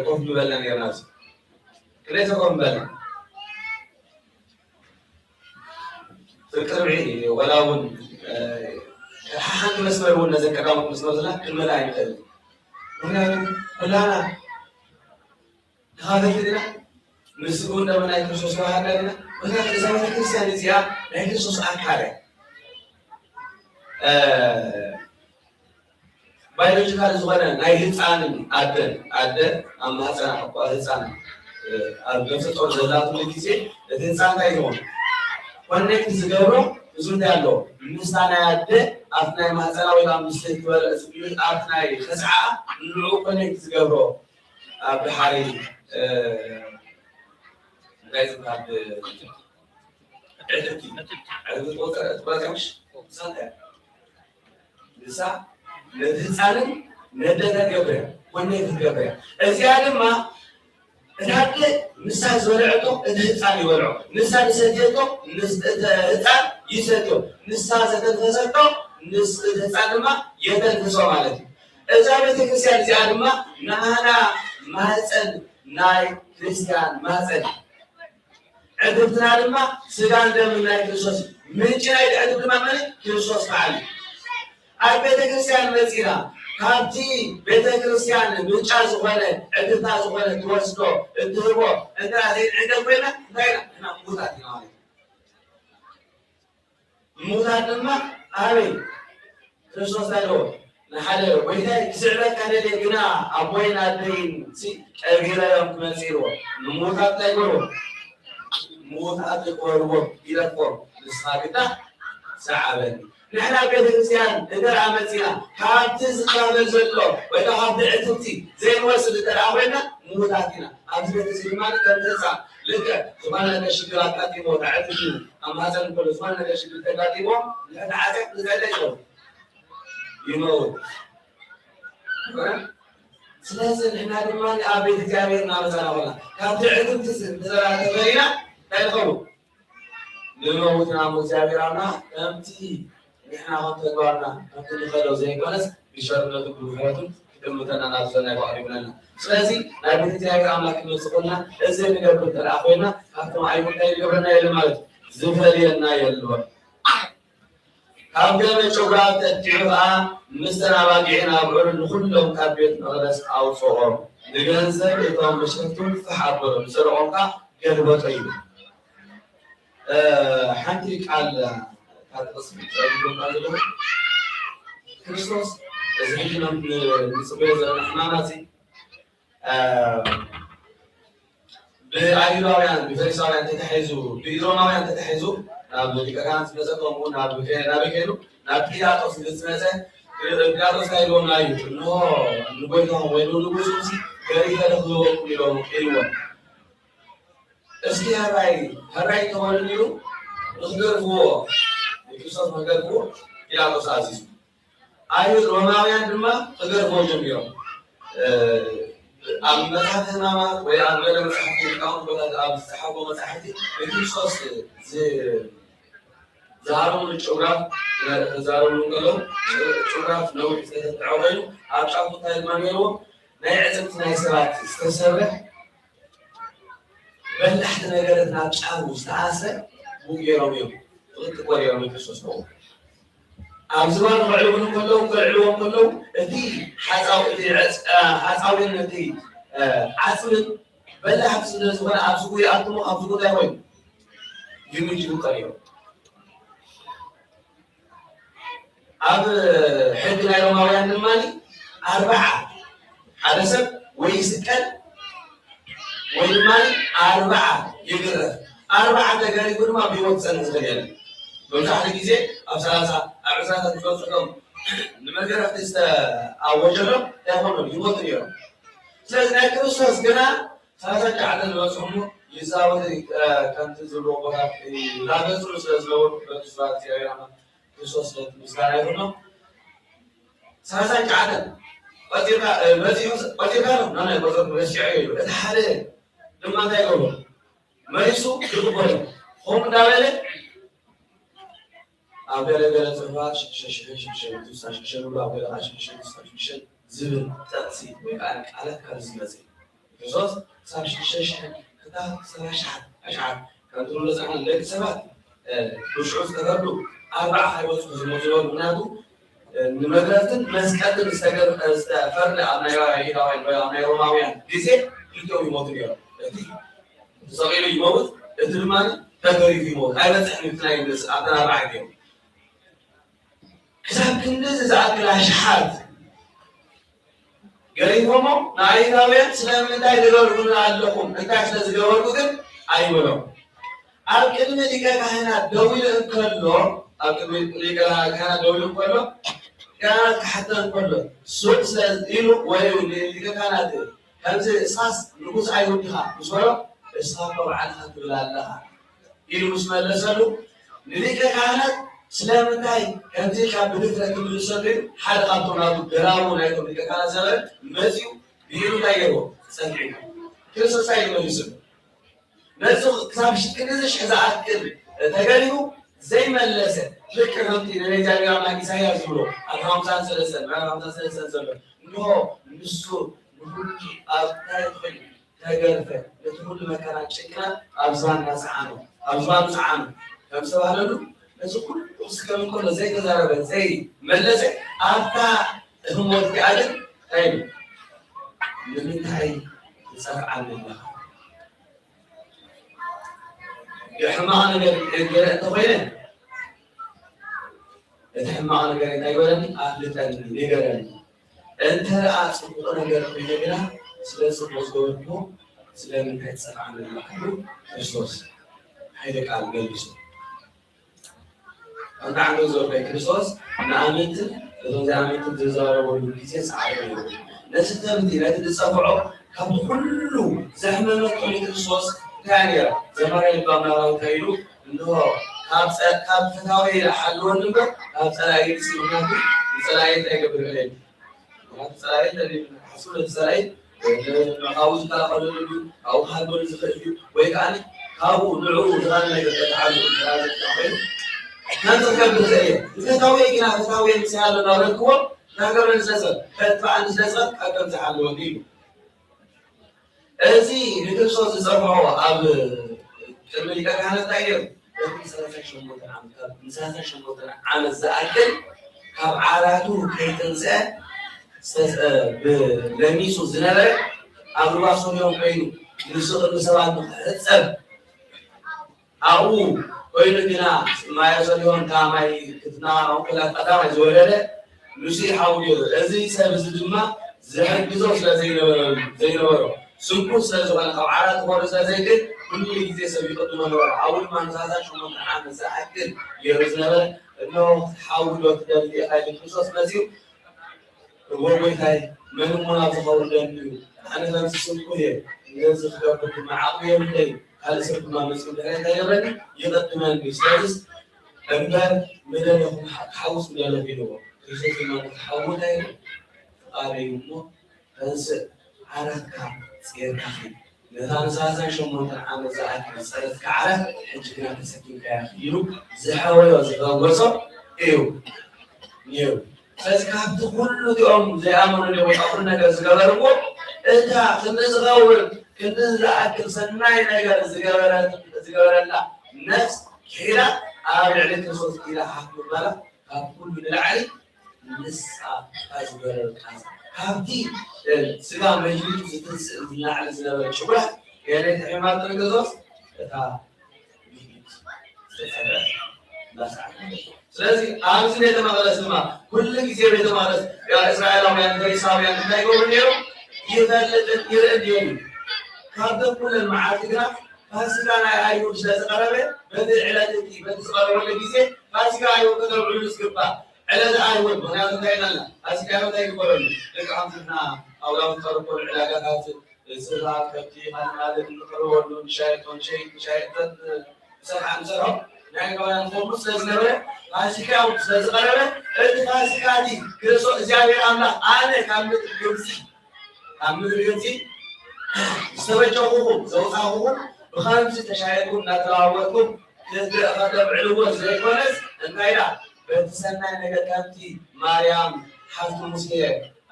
ኮፍ ምበልና ኔርና? ኣብዚ ክንደይ ሰብ ኮፍ ምበልና? ፍርቂ ርብዒ ወላ እውን፣ እ፣ ሓንቲ መስመር እውን ነዘን ቀዳሞት መስመር ዘለና ክንመልኣ ኣይንኽእልን። ምኽንያቱ ኩላና ተኻፈልቲ ዲና፣ ምስ ስግኡን ደሙን ናይ ክርስቶስ ተዋሃድና ዲና። ምኽንያቱ እዛ ቤተክርስትያን እዚኣ ናይ ክርስቶስ ኣካል እያ። እ፣ ባዮሎጂካል ዝኾነ ናይ ህፃንን ኣደን፣ ኣደ ኣብ ማህፀና እኳ ህፃን፣ እ፣ ኣብ ነፍሰ ጡር ዘላትሉ ግዜ እቲ ህፃን እንታይ ይኸውን? ኮኔክት ዝገብሮ እዚ እንታይ ኣለዎ? ምስታ ናይ ኣደ ኣብቲ ናይ ማህፀና ወይ ከዓ ምስቲ ትበልዕ፣ ኣብቲ ናይ ከስዓኣ ንዕኡ ኮኔክት ዝገብሮ ኣብ ድሓሪ፣ እ፣ እንታይ ዝበሃል? ዕትብቲ። ዕትብቲ ትወፅእ፣ ትወፅእ ምሽ? ንሳ እንታይ? ንሳ ነቲ ህፃንን ነደን ትገብር እያ፣ ኮኔክት ትገብር እያ። እዚኣ ድማ እታ ኣደ ንሳ ዝበልዐቶ እቲ ህፃን ይበልዖ፣ ንሳ ዝሰትየቶ ንስ-፣ እቲ ህፃን ይሰትዮ፣ ንሳ ዘተንፈሰቶ ንስ-፣ እቲ ህፃን ድማ የተንፍሶ ማለት እዩ። እዛ ቤተክርስትያን እዚኣ ድማ ንዓና ማህፀን ናይ ክርስትያን ማህፀን፣ ዕትብትና ድማ ስጋን ደምን ናይ ክርስቶስ እዩ። ምንጪ ናይ ዕትብ ድማ መን እዩ? ክርስቶስ በዓል እዩ። ኣብ ቤተክርስትያን መጺና፣ ካብቲ ቤተክርስትያን ምንጫ ዝኾነ፣ ዕድልታ ዝኾነ ትወስዶ፣ እትህቦ፣ እንተ ዘይንዕደም ኮይና፣ እንታይ ኢና? ንሕና ምዉታት ኢና ማለት እዩ። ምዉታት ድማ ኣበይ? ክርስቶስ እንታይ ኢልዎ? ንሓደ ጎይታይ ክስዕበካ ደልየ፣ ግና ኣቦይን ኣደይን ሲ ቀቢረዮም ክመጽእ ኢልዎ። ንምዉታት እንታይ ይገብርዎ? ምዉታት ይቕበርዎም፣ ይደፍኦም። ንስኻ ግዳ ሰዓበኒ። ንሕና ቤተክርስትያን እንተ ደኣ መጺና፣ ካብቲ ዝካበ ዘሎ ወይ ደኣ ካብቲ ዕትብቲ ዘይንወስድ እንተ ደኣ ኮይና፣ ምዉታት ኢና። ኣብዚ ቤት እዚ ድማ ከምቲ ህጻን ልክዕ ዝኾነ ነገር ሽግር ኣጋጢሞ፣ ተዓጽዩ ኣብ ማህጸን እንከሎ ዝኾነ ነገር ሽግር ተጋጢሞ፣ ንሕና ዓጸት ንዘለ ይኸውን። ይመውት። ስለዚ ንሕና ድማ ኣብ ቤት እግዚኣብሔር እናመጻና ኾና፣ ካብቲ ዕትብቲ እንተ ደኣ ተፈሊና፣ እንታይ ንኸውን? ንመውትና እሞ እግዚኣብሔር ኣምላኽ ከምቲ ንሕና ከም ተግባርና ከምቲ ንኸዶ ዘይኮነስ ብቸርነቱ ብምሕረቱን ክጥምተና ናብ ሰናይ ባዕሉ ይብለና። ስለዚ ናብ ቤት እግዚኣብሔር ኣምላኽ ክንመጽእ ኾና እዚ ንገብር እንተ ደኣ ኮይና ካብቶም ኣይሁድ እንታይ ይገብረና የለን ማለት እዩ። ዝፈልየና የለን። ካብ ገመድ ጨጉራ ተጥዒዑ ኸኣ ምስተን ኣባጊዕን ኣብዑርን ንኹሎም ካብ ቤት መቕደስ ኣውጽኦም። ንገንዘብ እቶም መሸፍቱን ፋሕ ኣበሎ፣ ንሰረቖም ከኣ ገልበጦ እዩ። እ፣ ሓንቲ ቃል፣ እ፣ ካብ ጥቕሲ ክጸልየልኩም ኣለኹ። ክርስቶስ እዚ ሕጂ ን-፣ ንጽበዮ ዘለና ሕማማት እዚ፣ እ፣ ብኣይሁዳውያን፣ ብፈሪሳውያን ተታሒዙ፣ ብሮማውያን ተታሒዙ ናብ ሊቀ ካህናት ዝመጸ፣ ከምኡ ናብ ከ-፣ ናበይ ከይዱ? ናብ ጲላጦስ ምስ መጸ፣ ጲላጦስ እንታይ ኢልዎም እዩ? እንሆ ንጎይታኹም ወይ ንንጉስኩም ገሪፈ ክህበኩም ኢሎም ኢልዎም። እስኪ ሀራይ፣ ሀራይ ተወልድ ኢሉ ንኽገርፍዎ፣ ንክርስቶስ ንኽገርፍዎ ጲላጦስ ኣዚዙ። ኣይሁድ ሮማውያን ድማ ክገርፍዎ ጀሚሮም። እ፣ ኣብ መጽሓፍ ሕማማት ወይ ኣብ ገለ መጽሓፍቲ ሊቃውንት ቦታ ኣብ ዝጸሓፍዎ መጻሕፍቲ ንክርስቶስ ዝ-፣ ዝሃበሉ ጭጉራፍ ክዛረቡ እንከለዉ፣ ጭ-፣ ጭጉራፍ ነዊሕ ዝተተብዐ ኮይኑ፣ ኣብ ጫፉ እንታይ ድማ ነይርዎ? ናይ ዕጽምቲ ናይ ሰባት ዝተሰርሕ በላሕቲ ነገራት ናብ ጫፉ ዝተኣስረ ብኡ ገይሮም እዮም። ብቕጥቅጦ ገይሮም ንክርስቶስ ከቕብሩ። ኣብ ዝባኑ ከዕልቡ እንከለዉ፣ ከዕልቡ እንከለዉ፣ እቲ ሓጻው-፣ እቲ ዕጽ-፣ እ፣ ሓጻዊን እቲ፣ እ፣ ዓጽምን በላሕቲ ስለ ዝኾነ፣ ኣብ ዝብኡ ይኣቱ እሞ፣ ካብ ዝብኡ እንታይ ኮይኑ? ይምንጅጉ ቀርዮም። ኣብ ሕጊ ናይ ሮማውያን ድማ ኣርብዓ ሓደ ሰብ ወይ ይስቀል ወይ ድማ ኣርብዓ ይግረፍ። ኣርብዓ ተገሪፉ ድማ ብህይወት ክጸንሕ ዝኽእል የለን። መብዛሕትኡ ግዜ ኣብ ሰላሳ ኣብ ዕስራታት ዝበጽሑ ንመገረፍቲ ዝተኣወጀሎም እንታይ ይኾኑ? ይሞቱ ነይሮም። ስለዚ ናይ ክርስቶስ ግና ሰላሳ ሸዓተ ዝበጽሑ እሞ ይዛወር፣ እ፣ ከምቲ ዝብልዎ ቦታ ይላገጹ ስለ ዝነበሩ በቲ ስብሐት እግዚኣብሔር ኣምላኽ ክርስቶስ ነቲ ምስጋና ይኹኖ። ሰላሳ ሸዓተ ቆጺርካ፣ እ፣ በጺሑ፣ ቆጺርካ ነው? ናናይ ቆጸርኩ ረሲዐዮ ኢሉ። እቲ ሓደ ድማ እንታይ ይገብሮ? መሊሱ ይቕበሎ። ከምኡ እንዳበለ ኣብ ገለ ገለ ጽሑፋት ሽዱሽተ ሽሕን ሽዱሽተ ሚእትን ስሳን ሽዱሽተን ይብሉ፣ ኣብ ገለ ከኣ ሽዱሽተ ሚእትን ስሳን ሽዱሽተን ዝብል ጥቕሲ ወይ ከኣ ቃላት ካብ ዝመጽእ ክርስቶስ ክሳብ ሽዱሽተ ሽሕን ክሳብ ሰብዓ ኣሽሓት፣ ኣሽሓት ከም ትብሉ ዝጸንሑ ደቂ ሰባት፣ እ፣ ብሽዑ ዝተፈርዱ ኣርብዓ ከይበጽሑ ዝሞቱ ነበሩ። ምኽንያቱ፣ እ፣ ንመግረፍትን መስቀልትን ዝተገር-፣ እ፣ ዝተፈርደ ኣብ ናይ ኣይሁዳውያን ወይ ኣብ ናይ ሮማውያን ግዜ ክልቲኦም ይሞቱ ነይሮም። እቲ ተሰቒሉ ይመውት፣ እቲ ድማ ተገሪፉ ይመውት። ኣይበጽሕን እዩ እቲ ናይ ምስ ኣተን ኣርብዓ ግዜ። ክሳብ ክንድዚ ዝኣክል ኣሽሓት ገሪፎሞ ንኣይሁዳውያን ስለምንታይ ትገርፉና ኣለኹም? እንታይ ስለ ዝገበርኩ ግን ኣይበሎም። ኣብ ቅድሚ ሊቀ ካህናት ደው ኢሉ እንከሎ፣ ኣብ ቅድሚ ሊቀ ካህናት ደው ኢሉ እንከሎ፣ ካህናት ክሓቶ እንከሎ፣ ስቕ ስለ ኢሉ ወይ ሊቀ ካህናት ከምዚ እስኻስ ንጉስ ኣይሁድ ኢኻ ምስ በሎ፣ እስኻ እኮ ባዕልኻ ትብል ኣለኻ ኢሉ ምስ መለሰሉ፣ ንሊቀ ካህናት ስለምንታይ ከምዚ ኢልካ ብድፍረት ትምልሰሉ ኢሉ፣ ሓደ ካብቶም ናቱ ገራቡ ናይቶም ሊቀ ካህናት ዝነበረ መጺኡ ብኢዱ እንታይ ገይርዎ? ጸግዒዎ። ክርስቶስ እንታይ ኢሉ መሊሱ? ነዚ ክሳብ ክንድዚ ሽሕ ዝኣክል ተገሪፉ ዘይመለሰ፣ ልክዕ ከምቲ ነቢይ እግዚኣብሔር ኣምላኽ ኢሳይያስ ዝብሎ ኣብ ሓምሳን ሰለስተን፣ ምዕራፍ ሓምሳን ሰለስተን ዘሎ፣ እንሆ ንሱ ንኹሉ ኣብ እንታይ ኮይኑ ተገርፈ፣ ነቲ ኩሉ መከራን ጭንቅናን ኣብ ዝባንና ጸዓኖ፣ ኣብ ዝባኑ ጸዓኖ ከም ዝተባህለሉ፣ እዚ ኩሉ ክስከም እንከሎ ዘይተዛረበ፣ ዘይመለሰ፣ ኣብታ ህሞት ከኣ ግን እንታይ ኢሉ? ንምንታይ ትጸፍዓኒ ኣለኻ? ሕማቕ ነገር ገለ እንተኾይነ፣ እቲ ሕማቕ ነገር እንታይ በለኒ? ኣፍልጠኒ፣ ንገረኒ። እንተ ደኣ ጽቡቕ ነገር ኮይነ ግና፣ ስለ ጽቡቕ ዝገበርኩዎ ስለምንታይ ትጸፍዓኒ ኣለኻ? ኢሉ ክርስቶስ ሓይለ ቃል መሊሱ። እንተ ዓንዶ ዘወፈይ ክርስቶስ ንኣመንትን እቶም ዘይኣመንትን ዝዛረበሉ ግዜ ጻዕሪ ነይሩ። ነቲ ተምቲ፣ ነቲ ዝጸፍዖ፣ ካብቲ ኩሉ ዘሕመመቶ ንክርስቶስ እንታይ ነይራ? ዘማሪ ልባም ናራዊ እንታይ ኢሉ? እንሆ፣ ካብ ጸ-፣ ካብ ፈታወይ ሓልወኒ እምበር፣ ካብ ጸላኢ ግሲ፣ ምኽንያቱ ንጸላኢ እንታይ ይገብር ይኽእል? ምኽንያቱ ጸላኢ እንተ ሓሱ ነቲ ጸላኢ፣ እ፣ ካብኡ ዝከላኸለሉ እዩ፣ ካብኡ ክሃልወሉ ዝኽእል እዩ፣ ወይ ከኣ ካብኡ ንዕኡ ዝኻነ ነገር ተተሓሉ እንተ ኮይኑ፣ ከምዚ ክገብር ዘእየ። ፈታወይ ግና፣ ፈታወይ ምሳይ ኣሎ እናበልክዎ፣ እናገበረ ንዝለጸ፣ ፈትፋ ንዝለጸ፣ ካብ ከምዚ ሓልወኒ ኢሉ። እዚ ንክርስቶስ ዝጸፍዖ ኣብ ቅድሚ ሊቀ ካህናት እንታይ ነይሩ? ቅድሚ ሰላሳ ሸሞንተ ዓመት፣ ካብ ንሰላሳ ሸሞንተ ዓመት ዝኣክል ካብ ዓራቱ ከይተንስአ ዝተስ-፣ እ፣ ብ-፣ ለሚሱ ዝነበረ ኣብ ሩባ ሶርዮን ኮይኑ ንሱ ቅድሚ ሰባት ንክሕጸብ ኣብኡ ኮይኑ ግና ማየ ሶርዮን እታ ማይ ክትናወቅ ከላ ቀዳማይ ዝወረደ ንሱ ይሓው ገይሩ። እዚ ሰብ እዚ ድማ ዝሕግዞ ስለ ዘይነበረ፣ ዘይነበሮ፣ ስንኩል ስለ ዝኾነ፣ ካብ ዓራት ክወርድ ስለ ዘይክእል፣ ኩሉ ግዜ ሰብ ይቕድሞ ነበረ። ኣብኡ ድማ ንሰላሳ ሸሞንተ ዓመት ዝኣክል ገይሩ ዝነበረ፣ እነሆ ክትሓዊ ዶ ትደሊ ኢኻ ኢሉ ክርስቶስ መጺኡ፣ እወ ጎይታይ፣ መን እሞ ናብዚ ከውርደኒ እዩ? ኣነ ከምዚ ስንኩል እየ፣ ነዚ ክገብር ድማ ዓቕሚ የብለይን። ካልእ ሰብ ድማ መጺኡ ድሕረይ እንታይ ይገብረኒ? ይቕድመኒ። ስለዚስ እምበር ምደለኹም፣ ክሓውስ ምደለኹ ኢልዎ። ክርስቶስ ድማ ንክትሓዊ እንታይ ኢሉ? ፍቓደይ እሞ ተንስእ፣ ዓራትካ ጼርካ ኺድ። ነታ ንሰላሳን ሸሞንተን ዓመት ዝኣክል ዝጸረትካ ዓራት ሕጂ ግና ተሰኪምካያ ኺድ ኢሉ ዝሓወዮ ዝፈወሶ እዩ ነይሩ። ስለዚ ካብቲ ኩሉ እቲኦም ዘይኣመኑ ወይ ኩሉ ነገር ዝገበርዎ፣ እታ ክንዲ ዝኸውን ክንዲ ዝኣክል ሰናይ ነገር ዝገበረ-፣ ዝገበረላ ነፍስ ክሒዳ ኣብ ልዕሊ ክርስቶስ ኢዳ ሃፍ ምባላ ካብ ኩሉ ንላዕሊ ንሳ እታ ዝገበረታ፣ ካብቲ፣ እ፣ ስጋ መይቱ ዝትንስእ ንላዕሊ ዝነበረ ጭጉራ ገለ ተሒማቶ ንገዞስ እታ ምይት ዝተጸረፈ እንዳሰዓት። ስለዚ ኣብዚ ቤተ መቅደስ ድማ ኩሉ ግዜ ቤተ መቅደስ ያ እስራኤላውያን ፈሪሳውያን እንታይ ይገብሩ ነይሮም? ይፈልጥን ይርእን ነይሩ። ካብቶም ኩለን መዓልቲ ግና ፋሲካ ናይ ኣይሁድ ስለ ዝቐረበ፣ በቲ ዕለት እቲ፣ በቲ ዝቐረበሉ ግዜ ፋሲካ ኣይሁድ ከተብዕሉ ዝግባእ ዕለት ኣይሁድ፣ ምኽንያቱ እንታይ ኢልና፣ ፋሲካ እንታይ ይግበረሉ? ደቂ ኣምስና ኣውዳት ዝቐርበሉ ዕዳጋታት፣ ስጋ፣ ከብቲ፣ ካልእ ካልእ እንቕርበሉ፣ ንሻየጦን ሸይ-፣ ንሻየጠን፣ ንሰርሓ፣ ንሰርሖ ናይ ገባና ንኸምሉ ስለ ዝነበረ፣ ፋሲካ እውን ስለ ዝቐረበ፣ እቲ ፋሲካ እቲ ክርስቶስ እግዚኣብሔር ኣምላኽ ኣነ ካብ ምድሪ ግብጺ፣ ካብ ምድሪ ግብጺ ዝተበጀኹኹም፣ ዘውጻኹኹም፣ ብኸምዚ ተሻይርኩም እናተለዋወጥኩም ክት-፣ ከተብዕልዎ ዘይኮነስ፣ እንታይ ኢላ? በቲ ሰናይ ነገር ከምቲ ማርያም ሓፍቲ ሙሴ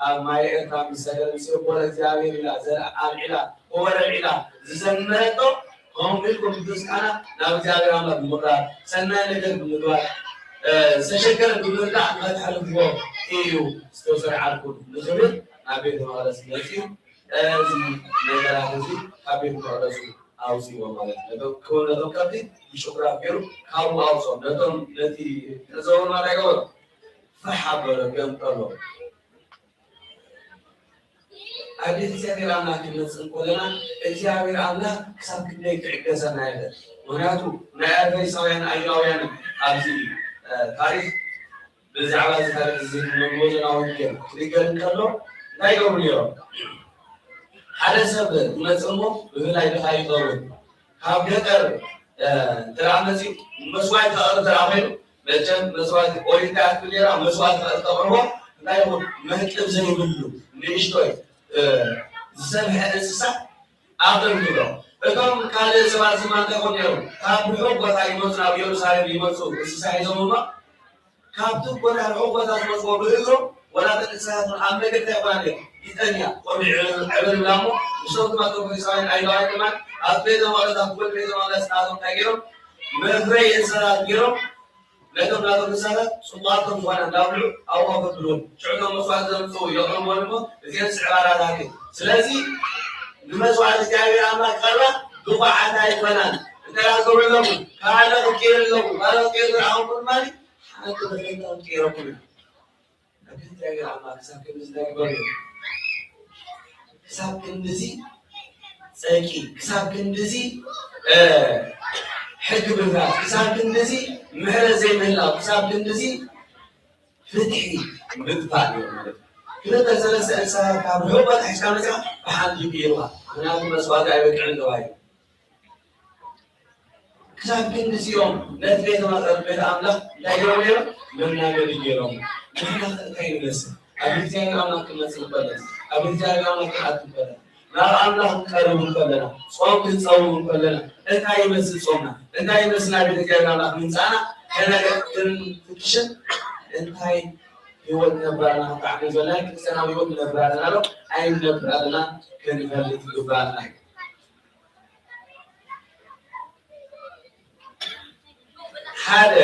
ኣብ ማይ ኤርትራ ምስ ሰገረ፣ ምስ የቦለ እግዚኣብሔር ኢላ፣ ዘርኣ ኣብዒላ፣ ጎቦ ኣብዒላ ዝዘመረቶ፣ ከምኡ ኢልኩም ብምስጋና ናብ እግዚኣብሔር ኣምላኽ ብምቕራብ፣ ሰናይ ነገር ብምግባር፣ እ፣ ዝተሸገረ ብምርዳእ ንኸተሕልፍዎ እዩ ዝተሰርዓልኩም። ንኽብል ናብ ቤተ መቕደስ መጺኡ፣ እዚ ነገራት እዚ ካብ ቤተ መቕደሱ ኣውጽእዎ ማለት እዩ። ነቶም፣ ክውን ነቶም ከብቲ ብሽኩራት ገይሩ ካብኡ ኣውጽኦም። ነቶም፣ ነቲ ተዘውርና እንታይ ገበሮ? ፋሕ ኣበሎ፣ ገምጠሎ። ኣብ ቤት እግዚኣብሔር ኣምላኽ ክንመጽእ እንከለና፣ እግዚኣብሔር ኣምላኽ ክሳብ ክንደይ ክዕገሰና ይኽእል። ምኽንያቱ፣ ናይ ፈሪሳውያን ኣይሁዳውያን ኣብዚ፣ እ፣ ታሪኽ ብዛዕባ እዚ ታሪኽ እዚ ንመንጎ ዜናዊ ግን ክነገር እንከሎ እንታይ ይገብሩ ነይሮም? ሓደ ሰብ ይመጽእ እሞ ብፍላይ ድኻ ይኸውን። ካብ ገጠር፣ እ፣ እንተ ደኣ መጺኡ መስዋእቲ ከቕርብ እንተ ደኣ ኮይኑ፣ መቸም መስዋእቲ ኦሪት እንታይ ትብል ነይራ? መስዋእቲ ከቕርብ ተቕርቦ እንታይ ይኹን መህቅብ ዘይብሉ ንእሽቶይ፣ እ፣ ዝሰብሐ እንስሳ ኣቕርብ ትብሎ። እቶም ካልእ ሰባት ድማ እንታይ ይኾኑ ነይሮም? ካብ ርሑቕ ቦታ ይመጹ፣ ናብ ኢየሩሳሌም ይመጹ፣ እንስሳ ሒዞም እሞ ካብቲ ቦታ ርሑቕ ቦታ ዝመጽዎ ብእግሮም፣ ወላ እተን እንስሳታት እውን ኣብ መገዲ ኣይኮናን እየን፣ ይጠምያ፣ ቆርቢ ዕብር፣ ዕብር ይብላ እሞ፣ ንሶም ድማ እቶም ፈሪሳውያን ኣይሁዳውያን ድማ ኣብ ቤተ መቕደስ፣ ኣብ ጎኒ ቤተ መቕደስ ናቶም እንታይ ገይሮም? መፍረይ እንስሳታት ገይሮም፣ ነቶም ናቶም እንስሳታት ጽቡቓት ከም ዝኾና እንዳብሉ ኣብኡ ከብልዎም። ሽዑ እቶም መስዋእቲ ዘምጽኡ የቕርብዎም እሞ እዚአን ስዕባላታት እየን። ስለዚ ንመስዋእቲ እግዚኣብሔር ኣምላኽ ቀርባ ብቑዓት ኣይኮናን። እንታይ ክገብሩ ኣለኩም? ካልእ ክቅየር ኣለኩም። ካልእ ክቅየር ዝረኣኹም ድማ ሓንቲ ብሕልታ ክቅየረኩም እዩ። ኣብ ቤት እግዚኣብሔር ኣምላኽ ክሳብ ክንድዚ እንታይ ግበሩ? ክሳብ ክንድዚ ጸቂ፣ ክሳብ ክንድዚ፣ እ፣ ሕጊ ምፍራስ፣ ክሳብ ክንድዚ ምሕረት ዘይምህላው፣ ክሳብ ክንድዚ ፍትሒ ምጥፋእ እዩ ማለት እዩ። ክልተ ሰለስተ እንስሳታት ካብ ርሑቕ ቦታ ሒዝካ መጺኻ ብሓንቲ ይቅይሩኻ። ምኽንያቱ መስዋእቲ ኣይበቅዕን ተባሂሉ። ክሳብ ክንድዚኦም ነቲ ቤተ መቕደስ፣ ቤተ ኣምላኽ እንታይ ገይሮም ነይሮም? መናገዲ ገይሮም። ንሕና ከ እንታይ ንመስል? ኣብ እግዚኣብሔር ኣምላኽ ክንመጽእ እንከለና፣ ኣብ እግዚኣብሔር ኣምላኽ ክንኣቱ እንከለና፣ ናብ ኣምላኽ ክንቀርብ እንከለና፣ ጾም ክንጸውም እንከለና፣ እንታይ ይመስል ጾምና? እንታይ ይመስል ናብ ቤተ እግዚኣብሔር ኣምላኽ ምምጻእና? ከነገ ክንፍትሽን እንታይ ህይወት ነብር ኣለና፣ ካብ ጣዕሚ ዘለና ክርስትያናዊ ህይወት ነብር ኣለና ዶ ኣይነብር ኣለና ክንፈልጥ ይግባኣና እዩ። ሓደ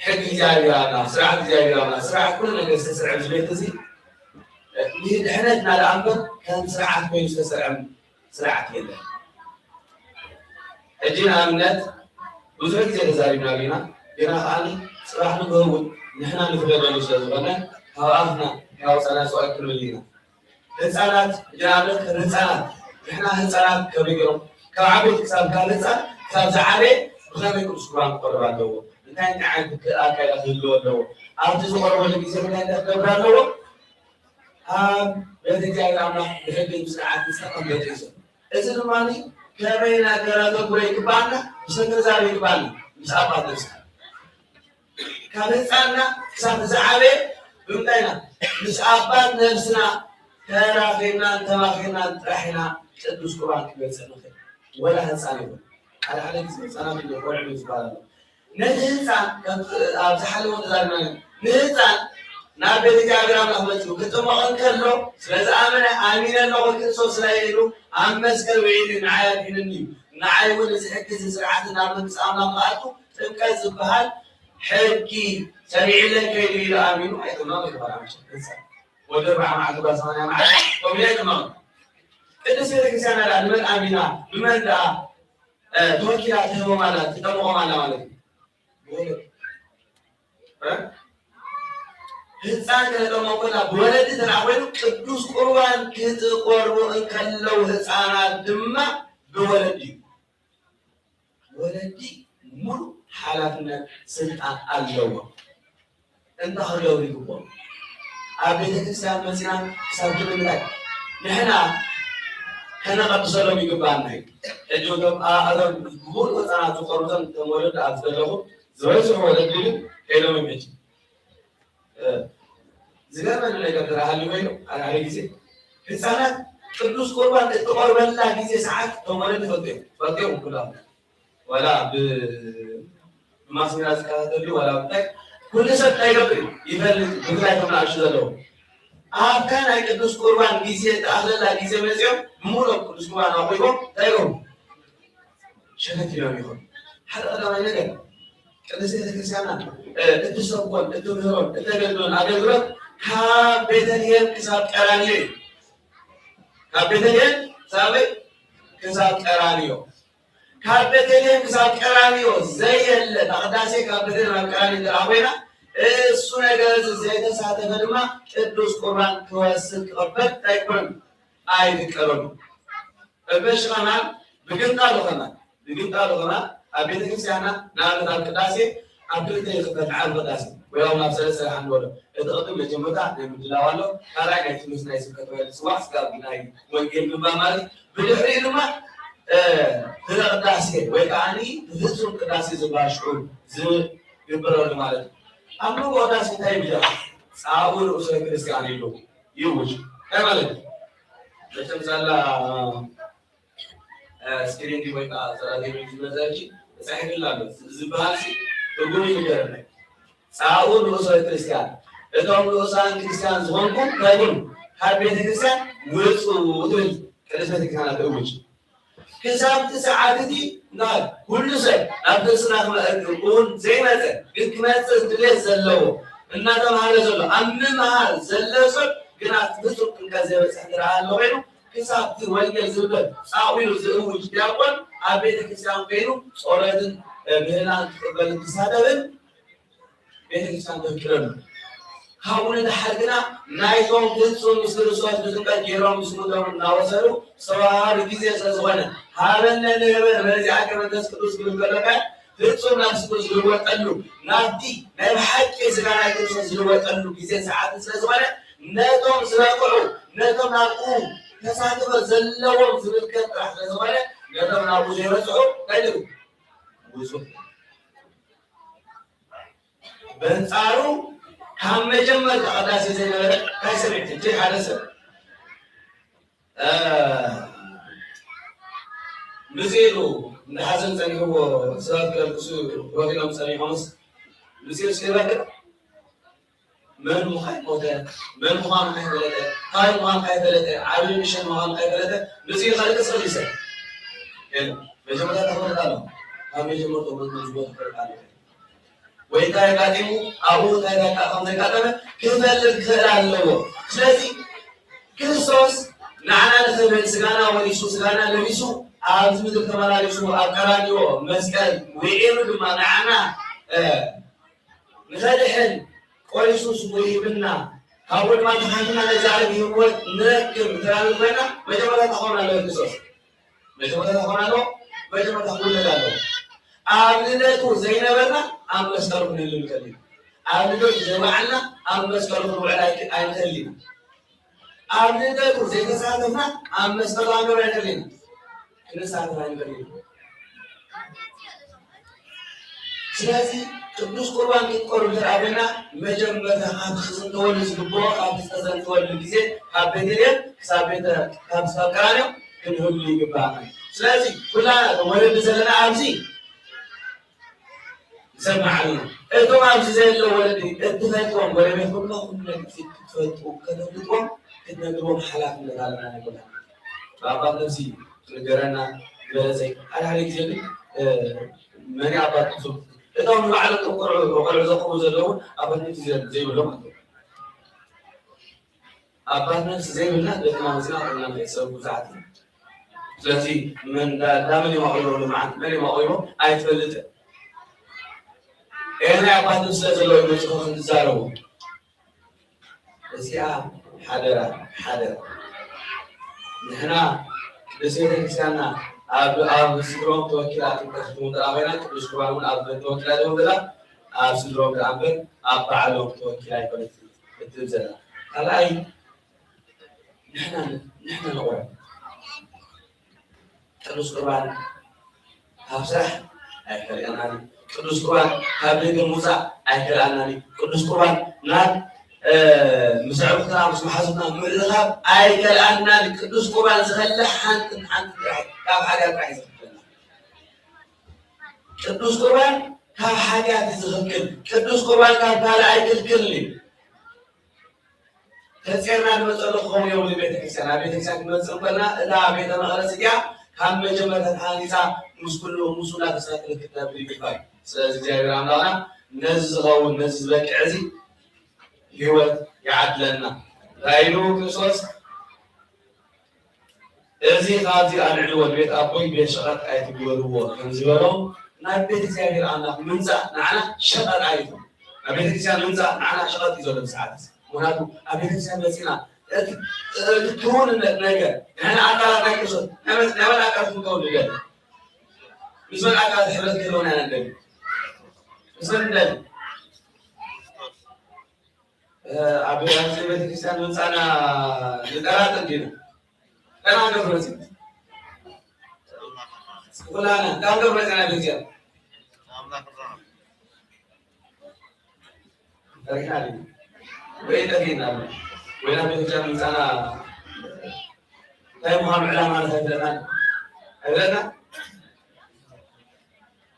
ሕጊ እግዚኣብሔር ኣምላኽ፣ ስርዓት እግዚኣብሔር ኣምላኽ፣ ስርዓት ኩሉ ነገር ዝተሰርዐ ኣብዚ ቤት እዚ፣ ንድሕነትና ደኣ እምበር ከም ስርዓት ኮይኑ ዝተሰርዐ ስርዓት የለን። ሕጂ ንኣብነት ብዙሕ ግዜ ተዛሪብናሉ ኢና፣ ግና ከኣ ጽባሕ ንግሆ እውን ንሕና ንፍረደሉ ስለ ዝኾነ ካብ ኣፍና ከያውጻና ስቕ ኣይክንብል ኢና። ህጻናት፣ ንኣብነት ከም ህጻናት፣ ንሕና ህጻናት ከመይ ገይሮም፣ ካብ ዓበይቲ ክሳብ፣ ካብ ህጻን ክሳብ ዝዓበየ ብኸመይ ቅዱስ ቁርባን ክቐርብ ኣለዎ፣ እንታይ እንታይ ዓይነት ኣካይዳ ክህልዎ ኣለዎ፣ ኣብቲ ዝቐርበሉ ግዜ እንታይ እንታይ ክገብር ኣለዎ፣ ኣብ ቤተ እግዚኣብሔር ኣምላኽ ብሕግን ብስርዓትን ዝተቐመጠ እዩ ዘሎ። እዚ ድማ ከመይ ኢና ከነተግብሮ ይግባኣና፣ ብሰንኪ ዛረብ ይግባኣና፣ ምስ ኣባት ነብስና። ካብ ህጻንና ክሳብ ዝዓበየ ብምንታይ ኢና? ምስ ኣባት ነብስና ተራኺብናን ተማኺርናን ጥራሕ ኢና ቅዱስ ቁርባን ክበጽሕ ንኽእል። ወላ ህጻን ይኹን። ሓደ ሓደ ግዜ ህጻናት እዮም ቆልዑ ዝበሃል ኣሎ። ነቲ ህጻን፣ ከም ኣብ ዝሓለፈ ተዛሪብና፣ ንህጻን ናብ ቤተ እግዚኣብሔር ኣምላኽ መጺኡ ክጥመቕ እንከሎ፣ ስለ ዝኣመነ፣ ኣሚነ ኣለኹ፣ ክርስቶስ ስለ ኢሉ፣ ኣብ መስቀል ውዒሉ ንዓይ ኣድሒኑኒ እዩ። ንዓይ እውን እዚ ሕጊ፣ እዚ ስርዓት ናብ መንግስቲ ኣምላኽ ክኣቱ ጥምቀት ዝበሃል ሕጊ ሰሪዕለይ ከይዱ ኢሉ ኣሚኑ ኣይጥመቕ ይበሃል። መቸም ህጻን ወዲ ኣርብዓ መዓልቲ ጓል ሰማንያ መዓልቲ ከምኡ ኣይጥመቕን። ቅድስት ቤተክርስቲያን ደኣ ንመን ኣሚና፣ ንመን ደኣ፣ እ፣ ተወኪላ ትህቦም ኣላ፣ ትጠምቖም ኣላ ማለት እዩ? ብወለዲ። እ? ህጻን ከነጠምቕ ከለና ብወለዲ እንተ ደኣ ኮይኑ፣ ቅዱስ ቁርባን ክትቆርቡ እንከለዉ ህጻናት ድማ ብወለዲ እዩ። ወለዲ ሙሉ ሓላፍነት ስልጣን ኣለዎም። እንታይ ክገብሩ ይግብኦም? ኣብ ቤተክርስትያን መጺና ክሳብ ክንዲ ምንታይ ንሕና ከነቐድሰሎም ይግብኣና እዩ። ሕጂ እቶም፣ ኣ-፣ እቶም ብሙሉ ህጻናት ዝቆርቡ እቶም፣ እቶም ወለዲ ኣብዚ ዘለኹም ዝበዝሑ ወለዲ ግን ከይዶም እዮም ሕጂ። እ፣ ዝገርመኒ ነገር ተራሃሊ ኮይኑ፣ ሓደ ሓደ ግዜ ህጻናት ቅዱስ ቁርባን እትቆርበላ ግዜ ሰዓት እቶም ወለዲ ፈልጦም፣ ፈልጦም ኩሎም። ዋላ ብ-፣ ብማስ ሜድያ ዝከታተሉ ዋላ እንታይ፣ ኩሉ ሰብ እንታይ ይገብር እዩ? ይፈልጥ፣ ብፍላይ እቶም ንኣሽቱ ዘለዉ። ኣብታ ናይ ቅዱስ ቁርባን ግዜ እትኣኽለላ ግዜ መጺኦም፣ ብሙሉኦም ቅዱስ ቁርባን ኣቑሪቦም፣ እንታይ ይገብሩ? ሸተት ኢሎም ይኾኑ። ሓደ ቀዳማይ ነገር፣ ቅድስት ቤተክርስቲያንና፣ እ፣ እትሰብኮን፣ እትምህሮን፣ እተገልግሎን ኣገልግሎት ካብ ቤተልሔም ክሳብ ቀራንዮ እዩ። ካብ ቤተልሔም ክሳብ፣ ክሳብ ቀራንዮ። ካብ ቤተልሔም ክሳብ ቀራንዮ ዘየለ፣ እታ ቅዳሴ ካብ ቤተልሔም ናብ ቀራንዮ እንተ ደኣ ኮይና፣ እሱ ነገር እዚ ዘይተሳተፈ ድማ ቅዱስ ቁርባን ክወስድ ክቕበል እንታይ ኣይኮነን፣ ኣይፍቀደሉን። እበሽ ኸማን ብግንጣሉ ኸማን፣ ብግንጣሉ ኸማን ኣብ ቤተክርስትያንና ንኣብነት ኣብ ቅዳሴ ኣብ ክልተ ይኽፈል፣ ዓርቢ ቅዳሴ ወይ እውን ኣብ ሰለስተ ይሓንወሎ። እቲ ቅድም መጀመርታ ናይ ምድላው ኣሎ፣ ካልኣይ ናይ ትምህርቲ ናይ ስብከት ወይ ዝጽዋዕ ስጋብ ናይ ወንጌል ምንባብ ማለት፣ ብድሕሪኡ ድማ፣ እ፣ ድሕረ ቅዳሴ ወይ ከዓኒ ብፍጹም ቅዳሴ ዝበሃል ሽዑ ዝግበረሉ ማለት እዩ። ኣብ መንጎ ቅዳሴ እንታይ ይብዛ? ጻኡ ንኡሰ ክርስቲያን ይብሉ። ይውጅ። እንታይ ማለት እዩ? መቸም ሳላ፣ እ፣ ስክሪን ወይ ከዓ ሰራተኞች ዝመዘርጂ ተጻሒፍላ ኣሎ። ዝ-፣ ዝበሃል ሲ ትርጉም ይንገረና። ጻኡ ንኡሰ ክርስቲያን። እቶም ንኡሳን ክርስቲያን ዝኾንኩም እንታይ ኩኑ? ካብ ቤተ ክርስቲያን ውጹ ትብል ቅድስት ቤተ ክርስቲያን ትእውጅ። ክሳብ እቲ ሰዓት እቲ ናብ ኩሉ ሰብ ናብ ክርስትና ክመ-፣ እውን ዘይመጸ፣ ግን ክመጽእ ድሌት ዘለዎ፣ እናተምሃረ ዘሎ፣ ኣብ ምምሃር ዘሎ ሰብ ግና ፍጹም ጥምቀት ዘይበጽሕ እንተ ደኣ ኣሎ ኮይኑ፣ ክሳብ እቲ ወንጌል ዝንበብ ጻዊሩ ዝእውጅ ዲያቆን ኣብ ቤተ ክርስቲያን ኮይኑ ጸሎትን፣ እ፣ ምህላን ክቕበልን ክሳተፍን ቤተክርስትያን ተፍቅደሉ። ካብኡ ንደሓር ግና ናይቶም ፍጹም ምስ ክርስቶስ ብጥምቀት ገይሮም ምስሉ ደሙ እናወሰዱ ዝተዋሃሃዱ ግዜ ስለ ዝኾነ፣ ሀበነ ንህበን በዚአከ መንፈስ ቅዱስ ክብል ከሎ ከ ፍጹም ናብ ስጋ ዝልወጠሉ፣ ናብቲ ናይ ብሓቂ ስጋ ናይ ክርስቶስ ዝልወጠሉ ግዜን ሰዓትን ስለ ዝኾነ፣ ነቶም ዝበቕዑ፣ ነቶም ናብኡ ተሳትፎ ዘለዎም ዝምልከት ጥራሕ ስለ ዝኾነ፣ ነቶም ናብኡ ዘይበጽሑ እንታይ ይብሉ? ውጹ። በንጻሩ፣ ካብ መጀመርታ ቅዳሴ ዘይነበረ እንታይ ሰሚዕኩም? እቲ ሓደ ሰብ፣ እ፣ ብጽኢሉ እንዳ ሓዘን ጸኒሕዎ፣ ሰባት ከልቅሱ ኮፍ ኢሎም ጸኒሖምስ፣ ብጽኢሉ እስኪ ይበል። መን ምዃኑ ሞተ፣ መን ምዃኑ ከይፈለጠ፣ ካበይ ምዃኑ ከይፈለጠ፣ ዓብዩ ንእሽተይ ምዃኑ ከይፈለጠ፣ ብጽኢሉ ከልቅስ ይኽእል እዩ ሰብ? የለን። መጀመርታ ተፈልጥ ኣሎ። ካብ መጀመርታ መን ምዃኑ ዝፈልጥ ኣሎ። ወይ እንታይ ኣጋጢሙ፣ ኣብኡ እንታይ ከም ዘጋጠመ ክፈልጥ ክኽእል ኣለዎ። ስለዚ ክርስቶስ ንዓና ንኽብል ስጋና ወሪሱ፣ ስጋና ለቢሱ፣ ኣብዚ ምድሪ ተመላሊሱ፣ ኣብ ቀራንዮ መስቀል ውዒሉ ድማ ንዓና፣ እ፣ ንኸድሕን ቆሪሱ ስጉ ሂብና፣ ካብኡ ድማ ተሓቲምና ነዚ ዓለም ህይወት ንረክብ እንተ ደኣ ኮይና፣ መጀመርያ እንታይ ክኸውን ኣለዎ ክርስቶስ? መጀመርታ ክኾን ኣለዎ፣ መጀመርታ ክውለድ ኣለዎ። ኣብ ልደቱ ዘይነበርና ኣብ መስቀሉ ክንህሉ ንኽእል ኢና። ኣብ ልደቱ ዘይወዓልና ኣብ መስቀሉ ክንውዕል ኣይክ-፣ ኣይንኽእል ኢና። ኣብ ልደቱ ዘይተሳተፍና ኣብ መስቀሉ ክንውዕል ኣይንኽእል ኢና። ክንሳተፍ ኣይንኽእል ኢና። ስለዚ ቅዱስ ቁርባን ክትቆርብ እንተ ደኣ ኮይና፣ መጀመርታ ካብ ዝዘንተወሉ ዝግብኦ፣ ካብ ዝተዘንተወሉ ግዜ፣ ካብ ቤተልሔም ክሳብ ቤተ-፣ ካብ፣ ክሳብ ቀራንዮ ክንህሉ ይግባእ። ስለዚ ኩላና እቶም ወለዲ ዘለና ኣብዚ ንሰምዕ ኣለና። እቶም ኣብዚ ዘለዉ ወለዲ እትፈልጥዎም፣ ጎረቤት ኩሉ፣ ኩሉ ነገር ክትፈልጡ፣ ከተፍልጥዎም፣ ክትነግርዎም ሓላፍነት ኣለና ናይ ኩላና። ብኣባት ነብሲ ክነገረና ዝበለጸ እዩ። ሓደ ሓደ ግዜ ግን፣ እ፣ መን እዩ ኣባት ነብሱ? እቶም ንባዕሎም እቶም ቆልዑ፣ ቆልዑ ዘቕርቡ ዘለዉ እውን ኣባት ነብሲ ዘ-፣ ዘይብሎም ኣለዉ። ኣባት ነብሲ ዘይብልና ደቅና መጺና ቆልዑና ንሕሰብ ብዙሓት ኢና። ስለዚ መን እንዳ፣ እንዳ መን እዮም ኣቑሪቦም ልምዓት፣ መን እዮም ኣቑሪቦም ኣይትፈልጥን። ኤህ፣ ናይ ኣባት ነብሲ ስለ ዘለዉ እዮም መጺኦም ከምዚ ዝዛረቡ። እዚኣ ሓደራ፣ ሓደራ። ንሕና ቅድስት ቤተክርስትያንና ኣብ፣ ኣብ ስድርኦም ተወኪላ ጥምቀት ክትህብ እንተ ደኣ ኮይና፣ ቅዱስ ቁርባን እውን ኣብ መን ተወኪላ እያ ትህብ ዘላ? ኣብ ስድርኦም ደኣ እምበር ኣብ ባዕሎም ተወኪላ ኣይኮነትን እትህብ ዘላ። ካልኣይ፣ ንሕና፣ ንሕና ንቑረብ። ቅዱስ ቁርባን ካብ ስራሕ ኣይከልእናን እዩ። ቅዱስ ቁርባን ካብ ደገ ምውጻእ ኣይከልኣናን እዩ። ቅዱስ ቁርባን ናብ፣ እ፣ ምስ ኣዕሩኽትና ምስ መሓዙትና ምርኻብ ኣይከልኣናን እዩ። ቅዱስ ቁርባን ዝኸልእ ሓንቲ፣ ሓንቲ ጥራሕ፣ ካብ ሓጢኣት ጥራሕ እዩ ዝኽልክለና። ቅዱስ ቁርባን ካብ ሓጢኣት እዩ ዝኽልክል። ቅዱስ ቁርባን ካብ ካልእ ኣይክልክልን እዩ። ተጼርና ንመጸሉ ክኸውን የብሉን። ቤተክርስትያን፣ ኣብ ቤተክርስትያን ክንመጽእ እንከልና፣ እታ ቤተ መቕደስ እዚኣ ካብ መጀመርታ ተሃኒጻ ምስ ኩሉ፣ ምስኡ እናተሳተፈት ክትነብር ይግባእ። ስለዚ እግዚኣብሔር ኣምላኽና ነዚ ዝኸውን፣ ነዚ ዝበቅዕ እዚ ህይወት ይዓድለና። እንታይ ኢሉ ክርስቶስ? እዚ ካብዚ ኣልዕልዎ፣ ንቤት ኣቦይ ቤት ሸቐጥ ኣይትግበርዎ ከም ዝበሎ፣ ናብ ቤት እግዚኣብሔር ኣምላኽ ምምጻእ ንዓና ሸቐጥ ኣይኮን። ናብ ቤተ ክርስቲያን ምምጻእ ንዓና ሸቐጥ እዩ ዘሎ ብሰዓት እዚ። ምኽንያቱ ኣብ ቤተ ክርስቲያን መጺና እቲ፣ እቲ ክውንነት ነገር፣ ንሕና ኣካላት ናይ ክርስቶስ፣ ናይ መን፣ ናይ መን ኣካላት ክንከውን ንደሊ? ምስ መን ኣካላት ሕብረት ክህልወና ኢና ንደሊ? ምስ መን ንደሊ? እ፣ ኣብ፣ ኣብዚ ቤተክርስትያን ምምጻእና ንጠራጠር ዲና? ከመይ ክንደፍር መጺና? ኩላና፣ ከመይ ክንደፍር መጺና ቤተክርስትያን? ፈሪሕና ዲና? ወይ ጠፊእና? ወይ ናብ ቤተክርስትያን ምምጻእና እንታይ ምዃኑ ዕላማ ኣይፍለጥናን? ኣይፍለጥናን?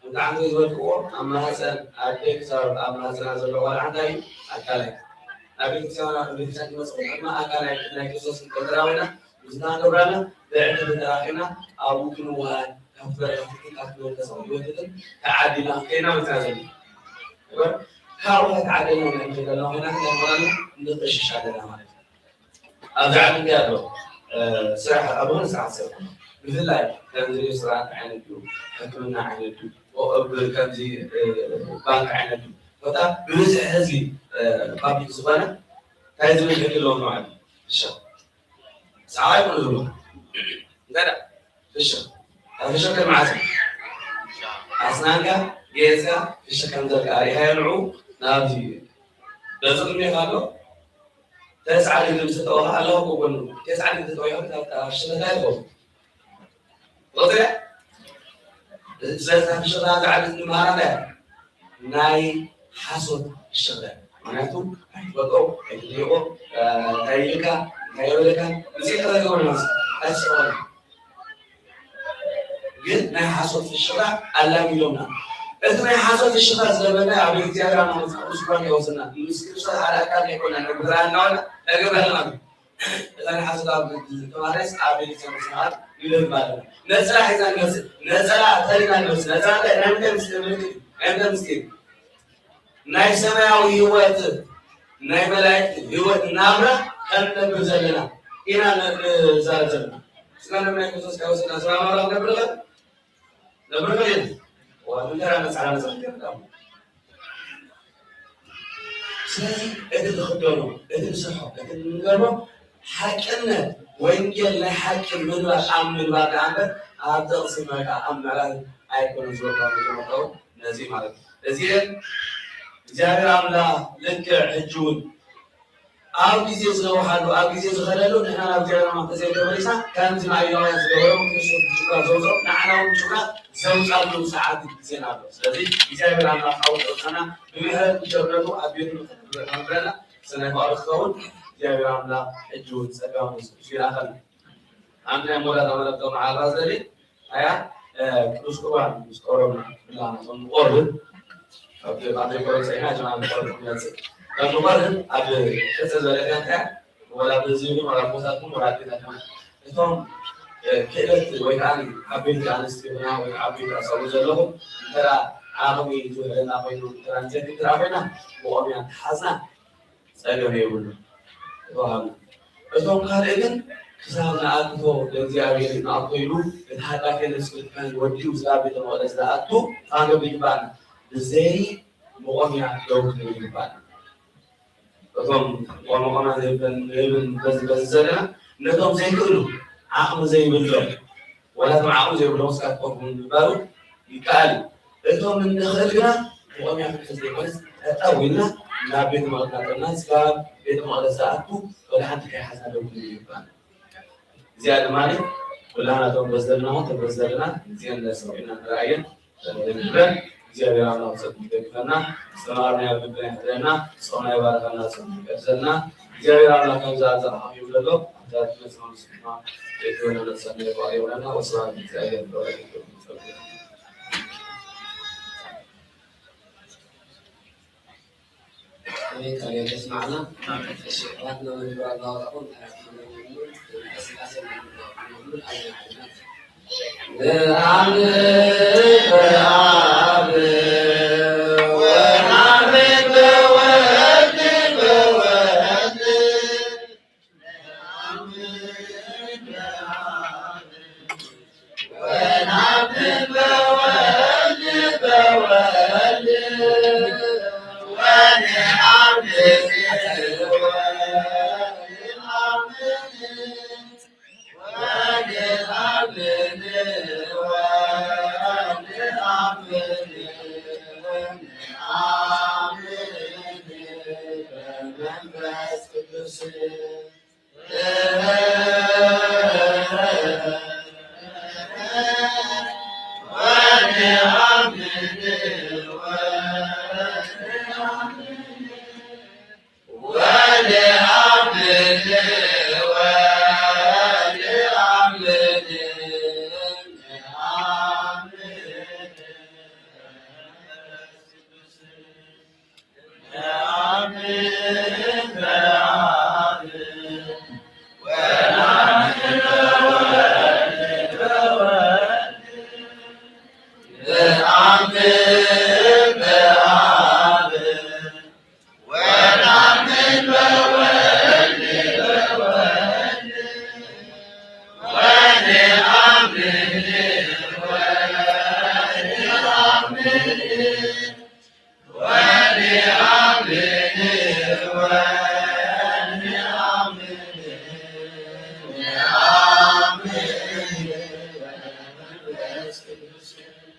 ብጣዕሚ ዝበልክዎ፣ ኣብ ማህፀን ኣደ ክሳብ ኣብ ማህፀና ዘሎ ቆልዓ እንታይ እዩ? ኣካል እዩ። ናብ ቤተክርስትያን፣ ናብ ቤተክርስትያን ክመፅእ ከለና ኣካል ናይ፣ ናይ ክርስቶስ ክንገብር ኢና። ዝናገባና ብዕድል ተራኺና ኣብኡ ክንወሃድ፣ ካብ በረኸት፣ ካብ መንፈሳዊ ህይወትን ተዓዲልና ከይና መጽና ዘለና። እበር፣ ካብኡ ተዓዲልና ንሕና ዘለና ኮይና፣ ክንዳ ንቕሽሽ ኣለና ማለት እዩ። ኣብዚ ዓለም እዚ ኣሎ፣ እ፣ ስራሕ፣ ኣብ ዝኾነ ስራሕ ትሰርሕ። ብፍላይ ከምዚ ስራሕ ዓይነት እዩ፣ ሕክምና ዓይነት እዩ፣ ኦ፣ ኣብ ከምዚ፣ እ፣ ባንክ ዓይነት እዩ። ቦታ ብብዝሒ ህዝቢ፣ እ፣ ፓብሊክ ዝኾነ፣ እንታይ ዝብል ሕጊ ኣለዎ ማለት እዩ? ፍሻ። ሰዓይ ይኹን ዝብሎ። እንታይ ደኣ? ፍሽኽ። ኣብ ፍሽኽ ከም መዓስ? ኣስናንካ፣ ገጽካ፣ ፍሽኽ ከም ዘልካ ኣሪእኻዮ ንዑ ናብዚ በዚ ቅድሜኻ ኣሎ። ተስዓ ድግሪ ምስ ተጠወኻ ኣለኹ ኣብ ጎኑ። ተስዓ ድግሪ ተጠዊኻ ኣብ፣ ኣብ ፍሽኽ እንታይ ትኸውን? ወጽያ? ስለዚ ፍሽኽ ዝዓቢ ንመሃራ እንታይ? ናይ ሓሶት ፍሽኽ። ምኽንያቱ ኣይትፈልጦ፣ ኣይትጠይቆ፣ እ፣ እንታይ ኢልካ፣ እንታይ የበለካ፣ እዚ ከተገብር ማለት ኣይትስዕቦን። ግን ናይ ሓሶት ፍሽኽታ ኣላሚዶምና። እቲ ናይ ሓሶት ፍሽኽታ ዝለመድና ኣብ እግዚኣብሔር ኣምላኽ መጽሓፍ ቅዱስ ቁርኣን ይወስና። ምስ ክርስቶስ ሓደ ኣካል ከይኮና ነግብራ እናበልና ነግብራ ኣለና። እዛ ናይ ሓሶት ኣብ ተማሪስ ኣብ ቤተክርስቲያን ስርዓት ንደግም ኣለና። ነጸላ ሒዛ ንመጽእ፣ ነጸላ ተሪና ንመጽእ፣ ነጸላ እንታይ ናይ ምንታይ ምስጢር ምልክት እዩ? ናይ ምንታይ ምስጢር? ናይ ሰማያዊ ህይወት፣ ናይ መላእክት ህይወት ናብራ ከም ንነብር ዘለና ኢና ን-፣ ንዛረብ ዘለና። ስጋ ደም ናይ ክርስቶስ ካብ ወሰድና ስጋ ናብራ ክንነብር ንኽእል? ነብር ንኽእል? ዋ፣ እንጀራ ነጻ ነጻ ክንነብር። ስለዚ እቲ ንኽደኖ፣ እቲ ንሰርሖ፣ እቲ ንገብሮ ሓቅነት ወንጌል ናይ ሓቂ ምንባር ኣብ ምንባር ደኣ እምበር ኣብ ጥቕሲ መርዓ ኣብ ምዕራግ ኣይኮነን ዝበልኩ። ነዚ ማለት እዩ። እዚ እግዚኣብሔር ኣምላኽ ልክዕ ሕጂ እውን ኣብ ግዜ ዝነውሓሉ፣ ኣብ ግዜ ዝኸደሉ፣ ንሕና ናብ እግዚኣብሔር ኣምላኽ ተዘይተመሊስና፣ ከምዚ ንኣይሁዳውያን ዝገበሮ፣ ክርስቶስ ብጭፍራ ዘውፅኦ፣ ንዓና እውን ብጭፍራ ዘውፅኣሉ ሰዓት ግዜና ኣሎ። ስለዚ እግዚኣብሔር ኣምላኽ ኣብ ጥዕና፣ ብምሕረት ብቸርነቱ ኣብ ቤቱ ንኽንረከብ ይግበረና። ሰናይ ፍቓዱ ክኸውን እግዚኣብሔር ኣምላኽ ሕጂ እውን ጸጋኡ ምስ ይላኸልና። ኣንተ ናይ መወዳእታ መልእኽቲ መዓልባ ዘሊ ኣያ፣ እ፣ ቅዱስ ቁርባን ምስ ቀረብና፣ ብላና፣ ከም ንቆርብ፣ ኣብ፣ ኣብ ዘይቆረብ ጸይና፣ ጀማዓ ንቆርብ ንመጽእ። ከም ንቆርብ፣ ኣብ ሕጽር ዝበለ ከንታ፣ ወላ በዚ ይኹን፣ ወላ ቦታትኩም፣ ወላ ኣዴታትኩም። እቶም፣ እ፣ ክእለት ወይ ከዓ ዓበይቲ ኣንስቲ ይኹና፣ ወይ ከዓ ዓበይቲ ኣሳቡ ዘለኹም፣ እንተ ደኣ ዓቕሚ ዝውሕደና ኮይኑ፣ እንተ ደኣ ንዘክር ኮይና፣ ብቆምያ ተሓዝና፣ ጸገም የብሉን። ተዋሃብና። እቶም ካልእ ግን ክሳብ ንኣትቶ ለእግዚኣብሔር ንኣትቶ ኢሉ እቲ ኃጢአት የነጽፍ ካህን ወዲኡ ስጋብ ቤተ መቅደስ ዝኣቱ ፋገብ ይግባና። ብዘይ መቆምያ ደው ክንብል ይግባና። እቶም መቆምያ ዘይብለን፣ ዘይብለን በዚ፣ በዚ ዘለና ነቶም ዘይክእሉ ዓቕሚ ዘይብሎም ወላ እቶም ዓቕሚ ዘይብሎም እስካብ ኮፍ ምግባሩ ይከኣል እዩ። እቶም እንኽእል ግና ብቆምያ ክንሕዝ ዘይኮነስ፣ ጠጠው ኢልና ናብ ቤተ መቕደስ እናጠና፣ ስጋብ ቤተ መቕደስ ዝኣቱ ወላ ሓንቲ ከይሓዝና ደው ክንብል ይግባና። እዚኣ ድማ ኩላህና እቶም በዚ ዘለና፣ እቶም በዚ ዘለና፣ እዚአን ሰሚዕናን ረኣየን፣ እግዚኣብሔር ኣምላኽ ጸጉ ይደግፈና፣ ዝተማርናዮ ኣብ ልብና ይሕድረና፣ ጾምና ይባርከልና፣ ጾም ይቀድሰልና። እግዚኣብሔር ኣምላኽ ከምዛ ኣብዛ ኣኻኺቡ ዘሎ፣ ኣብዛ ትመጽእ መንግስቲ ድማ ዘይትወለደ ሰናይ በዓል ይሆነና። ወስብሐት ለእግዚኣብሔር ወለወላዲቱ ድንግል። አሜን። ቃለ ሕይወት ያስማዕና። እሺ፣ አባት ነው የሚባል ባወራው።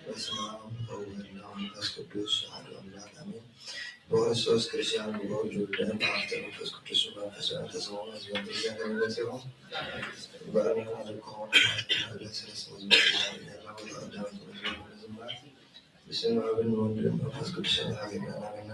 በስመ አብ ወወልድ ወመንፈስ ቅዱስ አሐዱ አምላክ አሜን። በክርስቶስ ክርስቲያን፣ በወልድ ውሉዳን፣ በአብ መንፈስ ቅዱስ መንፈሳዊ ተሰማማ ህዝበ ክርስቲያን ከሚበት ሲሆን፣ በአሜን አድርጎ ለስለስ መዝሙር ያለው ወደ አዳም ዝማሬ። በስመ አብ ወወልድ ወመንፈስ ቅዱስ አሐዱ አሜን።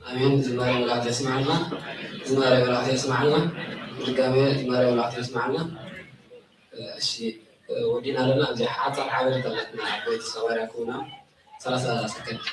አሜን። ዝማሬ መላእክት ያስማዕና። ዝማሬ መላእክት ያስማዕና። ብድጋሜ ዝማሬ መላእክት ያስማዕና። እሺ፣ ወዲና ኣለና። ኣብዚ ሓጻር ሓበሬታ ኣለትና። ዓበይቲ ሰባርያ ክውና ሰላሳ ሰከንድ።